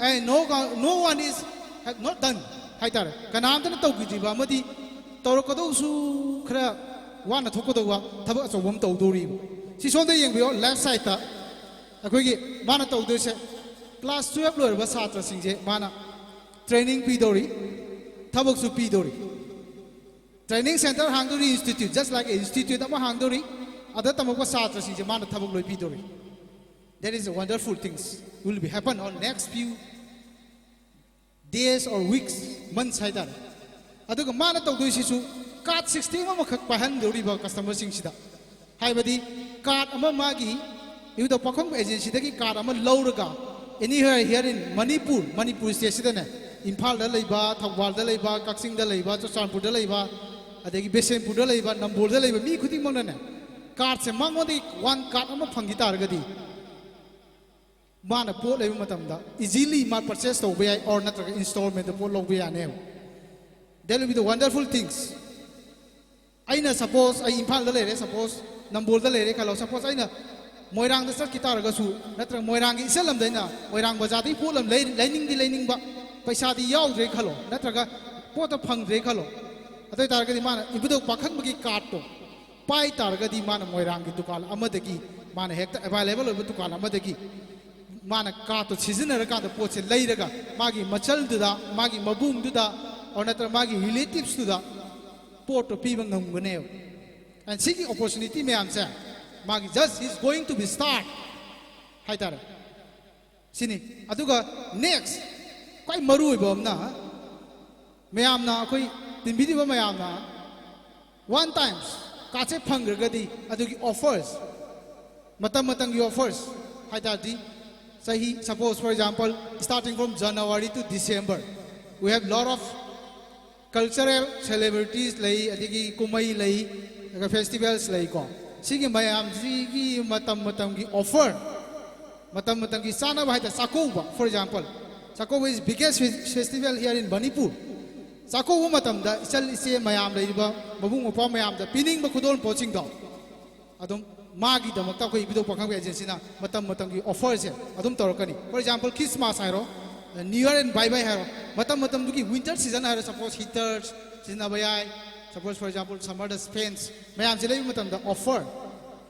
and no, no one is have not done ꯍꯥꯏꯇꯥꯔꯦ꯫ ꯀꯅꯥꯝꯇꯅ ꯇꯧꯈꯤꯗ꯭ꯔꯤꯕ ꯑꯃꯗꯤ ꯇꯧꯔꯛꯀꯗꯧꯁꯨ ꯈꯔ ꯋꯥꯅ ꯊꯣꯛꯀꯗꯧꯕ ꯊꯕꯛ ꯑꯆꯧꯕ ꯑꯃ ꯇꯧꯗꯧꯔꯤꯕ꯫ ꯁꯤ ꯁꯣꯝꯗ ꯌꯦꯡꯕꯤꯌꯣ, ꯂꯦꯐ ꯁꯥꯏꯗꯇ ꯑꯩꯈꯣꯏꯒꯤ ꯃꯥꯅ ꯇꯧꯗꯣꯏꯁꯦ, ꯀ꯭ꯂꯥꯁ ꯇꯨꯌꯦꯜꯞ ꯂꯣꯏꯔꯕ ꯁꯥꯇ꯭ꯔꯁꯤꯡꯁꯦ ꯃꯥꯅ ꯇ꯭ꯔꯦꯅꯤꯡ ꯄꯤꯗꯧꯔꯤ, ꯊꯕꯛꯁꯨ ꯄꯤꯗꯧꯔꯤ꯫ ꯇ꯭ꯔꯦꯅꯤꯡ ꯁꯦꯟꯇꯔ ꯍꯥꯡꯗꯧꯔꯤ, ꯏꯟꯁꯇꯤꯇ꯭ꯌꯨꯠ, just like institute ꯑꯃ ꯍꯥꯡꯗꯧꯔꯤ꯫ ꯑꯗ ꯇꯝꯃꯛꯄ ꯁꯥꯇ꯭ꯔꯁꯤꯡꯁꯦ ꯃꯥꯅ ꯊꯕꯛ ꯂꯣꯏ ꯄꯤꯗꯧꯔꯤ꯫ That is a wonderful things will be happen on next few days or weeks, months ꯍꯥꯏꯇꯥꯔꯦ꯫ ꯑꯗꯨꯒ ꯃꯥꯅ ꯇꯧꯗꯣꯏꯁꯤꯁꯨ ꯀꯥꯔꯗ ꯁꯤꯁꯇꯦꯝ ꯑꯃꯈꯛ ꯄꯥꯏꯍꯟꯗꯧꯔꯤꯕ ꯀꯁꯇꯃꯔꯁꯤꯡꯁꯤꯗ꯫ ꯍꯥꯏꯕꯗꯤ ꯀꯥꯔꯗ ꯑꯃ ꯃꯥꯒꯤ ꯏꯕꯨꯙꯧ ꯄꯥꯎꯈꯐꯝ ꯑꯦꯖꯦꯟꯁꯤꯗꯒꯤ ꯀꯥꯔꯗ ꯑꯃ ꯂꯧꯔꯒ, anywhere here in Manipur, Manipur ꯁ꯭ꯇꯦꯠꯁꯤꯗꯅꯦ, ꯏꯝꯐꯥꯜꯗ ꯂꯩꯕ, ꯊꯧꯕꯥꯜꯗ ꯂꯩꯕ, ꯀꯛꯆꯤꯡꯗ ꯂꯩꯕ, ꯆꯨꯔꯆꯥꯟꯄꯨꯔꯗ ꯂꯩꯕ, ꯑꯗꯒꯤ ꯕꯤꯁꯦꯝꯄꯨꯔꯗ ꯂꯩꯕ, ꯅꯝꯕꯣꯜꯗ ꯂꯩꯕ ꯃꯤ ꯈꯨꯗꯤꯡꯃꯛꯅꯅꯦ, ꯀꯥꯔꯗꯁꯦ ꯃꯉꯣꯟꯗꯒꯤ ꯋꯥꯟ ꯀꯥꯔꯗ ꯑꯃ ꯐꯪꯈꯤ ꯇꯥꯔꯒꯗꯤ, ꯃꯥꯅ ꯄꯣꯠ ꯂꯩꯕ ꯃꯇꯝꯗ ꯏꯖꯤꯂꯤ ꯃꯥ ꯄꯔꯆꯦꯁ ꯇꯧꯕ ꯌꯥꯏ, ꯑꯣꯔ ꯅꯠꯇ꯭ꯔꯒ ꯏꯟꯁꯇꯣꯜꯃꯦꯟꯗ ꯄꯣꯠ ꯂꯧꯕ ꯌꯥꯅꯦꯕ꯫ That will be the wonderful things. ꯑꯩꯅ ꯁꯄꯣꯁ ꯑꯩ ꯏꯝꯐꯥꯜꯗ ꯂꯩꯔꯦ, ꯁꯄꯣꯁ ꯅꯝꯕꯣꯜꯗ ꯂꯩꯔꯦ ꯈꯜꯂꯣ, ꯁꯄꯣꯁ ꯑꯩꯅ ꯃꯣꯏꯔꯥꯡꯗ ꯆꯠꯈꯤ ꯇꯥꯔꯒꯁꯨ, ꯅꯠꯇ꯭ꯔꯒ ꯃꯣꯏꯔꯥꯡꯒꯤ ꯏꯆꯜ ꯑꯃꯗ ꯑꯩꯅ ꯃꯣꯏꯔꯥꯡ ꯕꯖꯥꯔꯗꯒꯤ ꯄꯣꯠ ꯑꯃ ꯂꯩ-, ꯂꯩꯅꯤꯡꯗꯤ ꯂꯩꯅꯤꯡꯕ, ꯄꯩꯁꯥꯗꯤ ꯌꯥꯎꯗ꯭ꯔꯦ ꯈꯜꯂꯣ, ꯅꯠꯇ꯭ꯔꯒ ꯄꯣꯠꯇꯣ ꯐꯪꯗ꯭ꯔꯦ ꯈꯜꯂꯣ꯫ ꯑꯗꯨ ꯑꯣꯏ ꯇꯥꯔꯒꯗꯤ ꯃꯥꯅ ꯏꯕꯨꯙꯧ ꯄꯥꯈꯪꯕꯒꯤ ꯀꯥꯔꯗꯇꯣ ꯄꯥꯏ ꯇꯥꯔꯒꯗꯤ ꯃꯥꯅ ꯃꯣꯏꯔꯥꯡꯒꯤ ꯗꯨꯀꯥꯟ ꯑꯃꯗꯒꯤ, ꯃꯥꯅ ꯍꯦꯛꯇ ꯑꯦꯚꯥꯏꯂꯦꯕꯜ ꯑꯣꯏꯕ ꯗꯨꯀꯥꯟ ꯑꯃꯗꯒꯤ ꯃꯥꯅ ꯀꯥꯔꯗꯇꯣ ꯁꯤꯖꯤꯟꯅꯔꯀꯥꯟꯗ ꯄꯣꯠꯁꯦ ꯂꯩꯔꯒ ꯃꯥꯒꯤ ꯃꯆꯜꯗꯨꯗ, ꯃꯥꯒꯤ ꯃꯕꯨꯡꯗꯨꯗ, ꯑꯣꯔ ꯅꯠꯇ꯭ꯔꯒ ꯃꯥꯒꯤ ꯔꯤꯂꯦꯇꯤꯚꯁꯇꯨꯗ ꯄꯣꯠꯇꯣ ꯄꯤꯕ ꯉꯝꯒꯅꯦꯕ꯫ And ꯁꯤꯒꯤ ꯑꯣꯄꯣꯔꯆꯨꯅꯤꯇꯤ ꯃꯌꯥꯝꯁꯦ ꯃꯥꯒꯤ just is going to be start ꯍꯥꯏꯇꯥꯔꯦ꯫ ꯁꯤꯅꯤ꯫ ꯑꯗꯨꯒ ꯅꯦꯛꯁ, ꯈ꯭ꯋꯥꯏ ꯃꯔꯨ ꯑꯣꯏꯕ ꯑꯃꯅ, ꯃꯌꯥꯝꯅ, ꯑꯩꯈꯣꯏ ꯇꯤꯟꯕꯤꯔꯤꯕ ꯃꯌꯥꯝꯅ ꯋꯥꯟ ꯇꯥꯏꯝꯁ ꯀꯥꯔꯗꯁꯦ ꯐꯪꯈ꯭ꯔꯒꯗꯤ ꯑꯗꯨꯒꯤ ꯑꯣꯐꯔꯁ, ꯃꯇꯝ ꯃꯇꯝꯒꯤ ꯑꯣꯐꯔꯁ ꯍꯥꯏ ꯇꯥꯔꯗꯤ, ꯆꯍꯤ, suppose for example, starting from January to December, we have lot of cultural celebrities ꯂꯩ, ꯑꯗꯒꯤ ꯀꯨꯝꯍꯩ ꯂꯩ, ꯑꯗꯨꯒ ꯐꯦꯁꯇꯤꯚꯦꯜꯁ ꯂꯩꯀꯣ꯫ ꯁꯤꯒꯤ ꯃꯌꯥꯝꯁꯤꯒꯤ ꯃꯇꯝ ꯃꯇꯝꯒꯤ ꯑꯣꯐꯔ, ꯃꯇꯝ ꯃꯇꯝꯒꯤ ꯆꯥꯅꯕ ꯍꯥꯏꯇꯥꯔꯦ, ꯆꯥꯛꯀꯧꯕ, for example, ꯆꯥꯛꯀꯧꯕ is biggest fe-, festival here in Manipur. ꯆꯥꯛꯀꯧꯕ ꯃꯇꯝꯗ ꯏꯆꯜ ꯏꯆꯦ ꯃꯌꯥꯝ ꯂꯩꯔꯤꯕ ꯃꯕꯨꯡ ꯃꯧꯄ꯭ꯋꯥ ꯃꯌꯥꯝꯗ ꯄꯤꯅꯤꯡꯕ ꯈꯨꯗꯣꯜ ꯄꯣꯠꯁꯤꯡꯗꯣ ꯑꯗꯨꯝ ꯃꯥꯒꯤꯗꯃꯛꯇ ꯑꯩꯈꯣꯏ ꯏꯕꯨꯙꯧ ꯄꯥꯈꯪꯕ ꯑꯦꯖꯦꯟꯁꯤꯅ ꯃꯇꯝ ꯃꯇꯝꯒꯤ ꯑꯣꯐꯔꯁꯦ ꯑꯗꯨꯝ ꯇꯧꯔꯛꯀꯅꯤ꯫ For example, Christmas ꯍꯥꯏꯔꯣ, New Year and Bye Bye ꯍꯥꯏꯔꯣ, ꯃꯇꯝ ꯃꯇꯝꯗꯨꯒꯤ winter season ꯍꯥꯏꯔꯣ, suppose heaters ꯁꯤꯖꯤꯟꯅꯕ ꯌꯥꯏ, Suppose, for example, summerꯗ ꯐꯦꯟꯁ ꯃꯌꯥꯝꯁꯦ ꯂꯩꯕ ꯃꯇꯝꯗ offer,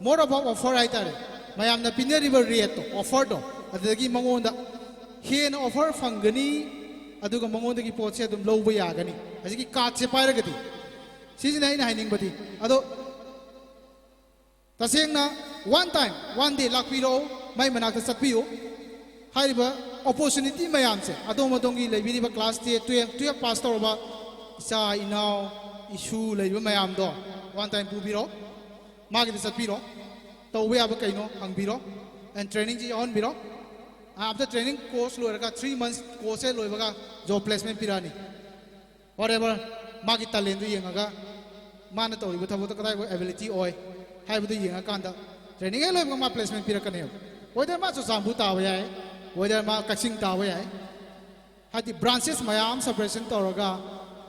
more about offer ꯍꯥꯏꯇꯥꯔꯦ, ꯃꯌꯥꯝꯅ ꯄꯤꯅꯔꯤꯕ rateꯇꯣ, offerꯗꯣ, ꯑꯗꯨꯗꯒꯤ ꯃꯉꯣꯟꯗ ꯍꯦꯟꯅ offer ꯐꯪꯒꯅꯤ, ꯑꯗꯨꯒ ꯃꯉꯣꯟꯗꯒꯤ ꯄꯣꯠꯁꯦ ꯑꯗꯨꯝ ꯂꯧꯕ ꯌꯥꯒꯅꯤ꯫ ꯍꯧꯖꯤꯛꯀꯤ cardꯁꯦ ꯄꯥꯏꯔꯒꯗꯤ, ꯁꯤꯁꯤꯅ ꯑꯩꯅ ꯍꯥꯏꯅꯤꯡꯕꯗꯤ꯫ ꯑꯗꯣ ꯇꯁꯦꯡꯅ one time, one day ꯂꯥꯛꯄꯤꯔꯛꯎ, ꯃꯥꯏ ꯃꯅꯥꯛꯇ ꯆꯠꯄꯤꯌꯨ꯫ ꯍꯥꯏꯔꯤꯕ opportunity ꯃꯌꯥꯝꯁꯦ, ꯑꯗꯣꯝ ꯑꯗꯣꯝꯒꯤ ꯂꯩꯕꯤꯔꯤꯕ class ten, twelve, twelve pass ꯇꯧꯔꯕ ꯏꯆꯥ ꯏꯅꯥꯎ, ꯏꯁꯨ ꯂꯩꯕ ꯃꯌꯥꯝꯗꯣ one time ꯄꯨꯕꯤꯔꯣ, ꯃꯥꯒꯤꯗ ꯆꯠꯄꯤꯔꯣ, ꯇꯧꯕ ꯌꯥꯕ ꯀꯩꯅꯣ ꯍꯪꯕꯤꯔꯣ, and trainingꯁꯤ ꯌꯥꯎꯍꯟꯕꯤꯔꯣ꯫ After training course ꯂꯣꯏꯔꯒ, three months courseꯁꯦ ꯂꯣꯏꯕꯒ job placement ꯄꯤꯔꯛꯑꯅꯤ꯫ Whatever, ꯃꯥꯒꯤ talentꯗꯨ ꯌꯦꯡꯉꯒ, ꯃꯥꯅ ꯇꯧꯔꯤꯕ ꯊꯕꯛꯇꯣ ꯀꯗꯥꯏꯕꯨ ability ꯑꯣꯏ ꯍꯥꯏꯕꯗꯨ ꯌꯦꯡꯉꯀꯥꯟꯗ, training ꯍꯦꯛ ꯂꯣꯏꯕꯒ ꯃꯥ placement ꯄꯤꯔꯛꯀꯅꯦꯕ꯫ Whether ꯃꯥ ꯆꯨꯔꯆꯥꯟꯄꯨꯔ ꯇꯥꯕ ꯌꯥꯏ, whether ꯃꯥ ꯀꯛꯆꯤꯡ ꯇꯥꯕ ꯌꯥꯏ, ꯍꯥꯏꯗꯤ branches ꯃꯌꯥꯝ separation ꯇꯧꯔꯒ,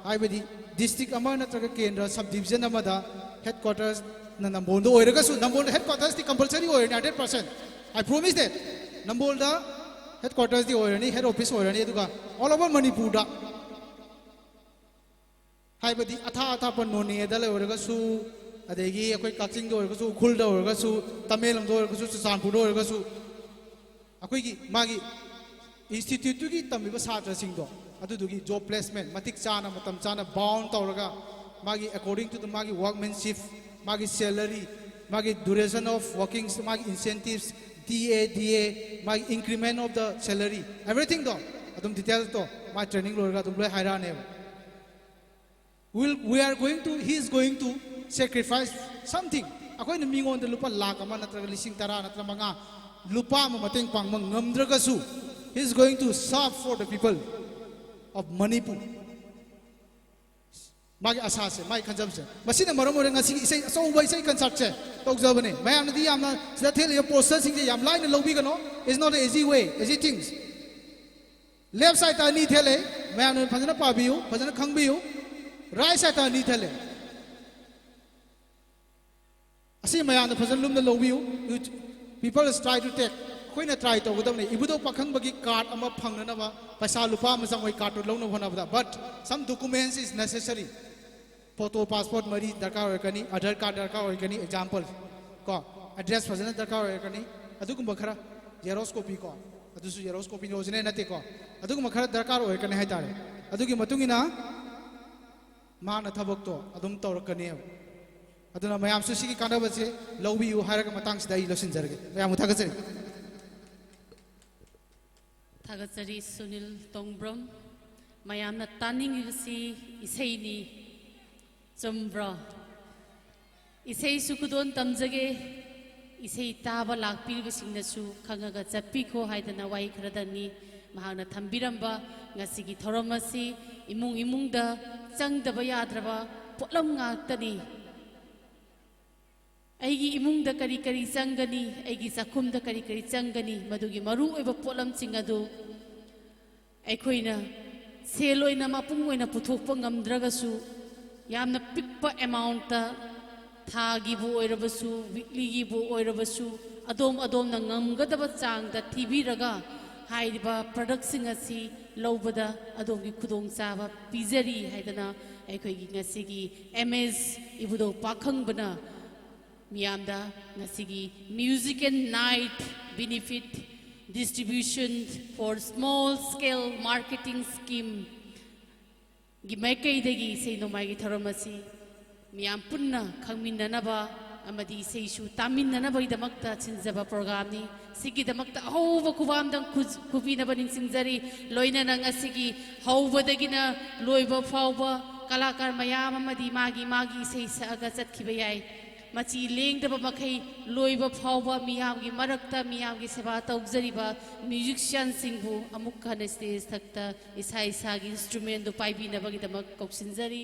ꯍꯥꯏꯕꯗꯤ district ꯑꯃ ꯅꯠꯇ꯭ꯔꯒ ꯀꯦꯟꯗ꯭ꯔ subdivision ꯑꯃꯗ headquartersꯅ ꯅꯝꯕꯣꯜꯗ ꯑꯣꯏꯔꯒꯁꯨ, ꯅꯝꯕꯣꯜꯗ headquartersꯇꯤ compulsory ꯑꯣꯏꯔꯅꯤ, hundred percent, I promise that꯫ ꯅꯝꯕꯣꯜꯗ headquartersꯇꯤ ꯑꯣꯏꯔꯅꯤ, head office ꯑꯣꯏꯔꯅꯤ, ꯑꯗꯨꯒ all over ꯃꯅꯤꯄꯨꯔꯗ, ꯍꯥꯏꯕꯗꯤ ꯑꯊꯥ ꯑꯊꯥꯞꯄ ꯅꯣꯅꯦꯗ ꯂꯩ ꯑꯣꯏꯔꯒꯁꯨ, ꯑꯗꯒꯤ ꯑꯩꯈꯣꯏ ꯀꯛꯆꯤꯡꯗ ꯑꯣꯏꯔꯒꯁꯨ, ꯎꯈ꯭ꯔꯨꯜꯗ ꯑꯣꯏꯔꯒꯁꯨ, ꯇꯃꯦꯡꯂꯣꯡꯗ ꯑꯣꯏꯔꯒꯁꯨ, ꯆꯨꯔꯆꯥꯟꯄꯨꯔꯗ ꯑꯣꯏꯔꯒꯁꯨ, ꯑꯩꯈꯣꯏꯒꯤ ꯃꯥꯒꯤ instituteꯇꯨꯒꯤ ꯇꯝꯃꯤꯕ ꯁꯥꯇ꯭ꯔꯁꯤꯡꯗꯣ, ꯑꯗꯨꯗꯨꯒꯤ job placement ꯃꯇꯤꯛ ꯆꯥꯅ, ꯃꯇꯝ ꯆꯥꯅ bound ꯇꯧꯔꯒ, ꯃꯥꯒꯤ according to the ꯃꯥꯒꯤ workmanship, ꯃꯥꯒꯤ salary, ꯃꯥꯒꯤ duration of workings, ꯃꯥꯒꯤ incentives, TA, DA, ꯃꯥꯒꯤ increment of the salary, everythingꯗꯣ ꯑꯗꯨꯝ detailsꯇꯣ ꯃꯥ training ꯂꯣꯏꯔꯒ ꯑꯗꯨꯝ ꯂꯣꯏ ꯍꯥꯏꯔꯛꯑꯅꯦꯕ꯫ Will, we are going to, he is going to sacrifice something. ꯑꯩꯈꯣꯏꯅ ꯃꯤꯉꯣꯟꯗ ꯂꯨꯄꯥ ꯂꯥꯈ ꯑꯃ ꯅꯠꯇ꯭ꯔꯒ ꯂꯤꯁꯤꯡ ꯇꯔꯥ ꯅꯠꯇ꯭ꯔꯒ ꯃꯉꯥ, ꯂꯨꯄꯥ ꯑꯃ ꯃꯇꯦꯡ ꯄꯥꯡꯕ ꯉꯝꯗ꯭ꯔꯒꯁꯨ, he is going to serve for the people of Manipur. ꯃꯥꯒꯤ ꯑꯁꯥꯁꯦ, ꯃꯥꯒꯤ ꯈꯟꯖꯕꯁꯦ꯫ ꯃꯁꯤꯅ ꯃꯔꯝ ꯑꯣꯏꯔꯒ ꯉꯁꯤꯒꯤ ꯏꯁꯩ, ꯑꯆꯧꯕ ꯏꯁꯩ concertꯁꯦ ꯇꯧꯖꯕꯅꯦ꯫ ꯃꯌꯥꯝꯅꯗꯤ ꯌꯥꯝꯅ ꯁꯤꯗ ꯊꯦꯠꯂꯤꯕ posterꯁꯤꯡꯁꯦ ꯌꯥꯝ ꯂꯥꯏꯅ ꯂꯧꯕꯤꯒꯅꯣ꯫ It's not an easy way, easy things. Left sideꯇ ꯑꯅꯤ ꯊꯦꯠꯂꯦ, ꯃꯌꯥꯝꯅ ꯐꯖꯅ ꯄꯥꯕꯤꯌꯨ, ꯐꯖꯅ ꯈꯪꯕꯤꯌꯨ꯫ Right sideꯇ ꯑꯅꯤ ꯊꯦꯠꯂꯦ꯫ ꯑꯁꯤ ꯃꯌꯥꯝꯅ ꯐꯖꯅ ꯂꯨꯝꯅ ꯂꯧꯕꯤꯌꯨ꯫ You, people try to take. ꯑꯩꯈꯣꯏꯅ try ꯇꯧꯒꯗꯕꯅꯤ꯫ ꯏꯕꯨꯙꯧ ꯄꯥꯈꯪꯕꯒꯤ card ꯑꯃ ꯐꯪꯅꯅꯕ ꯄꯩꯁꯥ ꯂꯨꯄꯥ ꯑꯃ ꯆꯪꯉꯣꯏ cardꯇꯨ ꯂꯧꯅꯕ ꯍꯣꯠꯅꯕꯗ꯫ But some documents is necessary. Photo passport ꯃꯔꯤ ꯗꯔꯀꯥꯔ ꯑꯣꯏꯔꯛꯀꯅꯤ, ꯑꯥꯙꯥꯔ ꯀꯥꯔꯗ ꯗꯔꯀꯥꯔ ꯑꯣꯏꯔꯛꯀꯅꯤ, ꯑꯦꯛꯖꯥꯝꯄꯜ ꯀꯣ, ꯑꯦꯗ꯭ꯔꯦꯁ ꯐꯖꯅ ꯗꯔꯀꯥꯔ ꯑꯣꯏꯔꯛꯀꯅꯤ꯫ ꯑꯗꯨꯒꯨꯝꯕ ꯈꯔ, ꯖꯦꯔꯣꯛꯁ ꯀꯣꯄꯤ ꯀꯣ, ꯑꯗꯨꯁꯨ ꯖꯦꯔꯣꯛꯁ ꯀꯣꯄꯤ ꯑꯣꯔꯤꯖꯤꯅꯦꯜ ꯅꯠꯇꯦꯀꯣ, ꯑꯗꯨꯒꯨꯝꯕ ꯈꯔ ꯗꯔꯀꯥꯔ ꯑꯣꯏꯔꯛꯀꯅꯤ ꯍꯥꯏꯇꯥꯔꯦ꯫ ꯑꯗꯨꯒꯤ ꯃꯇꯨꯡ ꯏꯟꯅ ꯃꯍꯥꯛꯅ ꯊꯕꯛꯇꯣ ꯑꯗꯨꯝ ꯇꯧꯔꯛꯀꯅꯦꯕ꯫ ꯑꯗꯨꯅ ꯃꯌꯥꯝꯁꯨ ꯁꯤꯒꯤ ꯀꯥꯟꯅꯕꯁꯦ ꯂꯧꯕꯤꯌꯨ ꯍꯥꯏꯔꯒ ꯃꯇꯥꯡꯁꯤꯗ ꯑꯩ ꯂꯣꯏꯁꯤꯟꯖꯔꯒꯦ꯫ ꯃꯌꯥꯝꯕꯨ ꯊꯥꯒꯠꯆꯔꯤ꯫ ꯊꯥꯒꯠꯆꯔꯤ ꯁꯨꯅꯤꯜ ꯇꯣꯡꯕ꯭ꯔꯝ꯫ ꯃꯌꯥꯝꯅ ꯇꯥꯅꯤꯡꯉꯤꯕꯁꯤ ꯏꯁꯩꯅꯤ, ꯆꯨꯝꯕ꯭ꯔꯣ? ꯏꯁꯩꯁꯨ ꯈꯨꯗꯣꯜ ꯇꯝꯖꯒꯦ, ꯏꯁꯩ ꯇꯥꯕ ꯂꯥꯛꯄꯤꯔꯤꯕꯁꯤꯡꯅꯁꯨ ꯈꯪꯉꯒ ꯆꯠꯄꯤꯈꯣ ꯍꯥꯏꯗꯅ ꯋꯥꯍꯩ ꯈꯔꯗꯅꯤ ꯃꯍꯥꯛꯅ ꯊꯝꯕꯤꯔꯝꯕ꯫ ꯉꯁꯤꯒꯤ ꯊꯧꯔꯝ ꯑꯁꯤ ꯏꯃꯨꯡ ꯏꯃꯨꯡꯗ ꯆꯪꯗꯕ ꯌꯥꯗ꯭ꯔꯕ ꯄꯣꯠꯂꯝ ꯉꯥꯛꯇꯅꯤ꯫ ꯑꯩꯒꯤ ꯏꯃꯨꯡꯗ ꯀꯔꯤ ꯀꯔꯤ ꯆꯪꯒꯅꯤ, ꯑꯩꯒꯤ ꯆꯥꯛꯈꯨꯝꯗ ꯀꯔꯤ ꯀꯔꯤ ꯆꯪꯒꯅꯤ, ꯃꯗꯨꯒꯤ ꯃꯔꯨꯑꯣꯏꯕ ꯄꯣꯠꯂꯝꯁꯤꯡ ꯑꯗꯨ ꯑꯩꯈꯣꯏꯅ ꯁꯦꯜ ꯑꯣꯏꯅ ꯃꯄꯨꯡ ꯑꯣꯏꯅ ꯄꯨꯊꯣꯛꯄ ꯉꯝꯗ꯭ꯔꯒꯁꯨ, ꯌꯥꯝꯅ ꯄꯤꯛꯄ ꯑꯦꯃꯥꯎꯟꯠꯇ, ꯊꯥꯒꯤꯕꯨ ꯑꯣꯏꯔꯕꯁꯨ, ꯋꯤꯛꯂꯤꯒꯤꯕꯨ ꯑꯣꯏꯔꯕꯁꯨ, ꯑꯗꯣꯝ ꯑꯗꯣꯝꯅ ꯉꯝꯒꯗꯕ ꯆꯥꯡꯗ ꯊꯤꯕꯤꯔꯒ ꯍꯥꯏꯔꯤꯕ ꯄ꯭ꯔꯗꯛꯁꯤꯡ ꯑꯁꯤ ꯂꯧꯕꯗ ꯑꯗꯣꯝꯒꯤ ꯈꯨꯗꯣꯡꯆꯥꯕ ꯄꯤꯖꯔꯤ ꯍꯥꯏꯗꯅ ꯑꯩꯈꯣꯏꯒꯤ ꯉꯁꯤꯒꯤ ꯑꯦꯝ ꯑꯦꯁ ꯏꯕꯨꯙꯧ ꯄꯥꯈꯪꯕꯅ ꯃꯤꯌꯥꯝꯗ ꯉꯁꯤꯒꯤ Music and Night Benefit Distribution for Small Scale Marketing Scheme ꯒꯤ ꯃꯥꯏꯀꯩꯗꯒꯤ ꯏꯁꯩ ꯅꯣꯡꯃꯥꯏꯒꯤ ꯊꯧꯔꯝ ꯑꯁꯤ ꯃꯤꯌꯥꯝ ꯄꯨꯟꯅ ꯈꯪꯃꯤꯟꯅꯅꯕ ꯑꯃꯗꯤ ꯏꯁꯩꯁꯨ ꯇꯥꯃꯤꯟꯅꯅꯕꯒꯤꯗꯃꯛꯇ ꯁꯤꯟꯖꯕ ꯄ꯭ꯔꯣꯒ꯭ꯔꯥꯝꯅꯤ꯫ ꯁꯤꯒꯤꯗꯃꯛꯇ ꯑꯍꯧꯕ ꯈꯨꯕꯥꯝꯗꯪ ꯈꯨ-, ꯈꯨꯕꯤꯅꯕ ꯅꯤꯡꯁꯤꯡꯖꯔꯤ꯫ ꯂꯣꯏꯅꯅ ꯉꯁꯤꯒꯤ ꯍꯧꯕꯗꯒꯤꯅ ꯂꯣꯏꯕ ꯐꯥꯎꯕ ꯀꯂꯥꯀꯥꯔ ꯃꯌꯥꯝ ꯑꯃꯗꯤ ꯃꯥꯒꯤ ꯃꯥꯒꯤ ꯏꯁꯩ ꯁꯛꯑꯒ ꯆꯠꯈꯤꯕ ꯌꯥꯏ꯫ ꯃꯆꯤ ꯂꯦꯡꯗꯕ ꯃꯈꯩ ꯂꯣꯏꯕ ꯐꯥꯎꯕ ꯃꯤꯌꯥꯝꯒꯤ ꯃꯔꯛꯇ ꯃꯤꯌꯥꯝꯒꯤ ꯁꯦꯕꯥ ꯇꯧꯖꯔꯤꯕ ꯃ꯭ꯌꯨꯖꯤꯁꯤꯌꯥꯟꯁꯤꯡꯕꯨ ꯑꯃꯨꯛ ꯍꯟꯅ ꯁ꯭ꯇꯦꯖ ꯊꯛꯇ ꯏꯁꯥ ꯏꯁꯥꯒꯤ ꯏꯟꯁꯇ꯭ꯔꯨꯃꯦꯟꯗꯨ ꯄꯥꯏꯕꯤꯅꯕꯒꯤꯗꯃꯛ ꯀꯧꯁꯤꯟꯖꯔꯤ꯫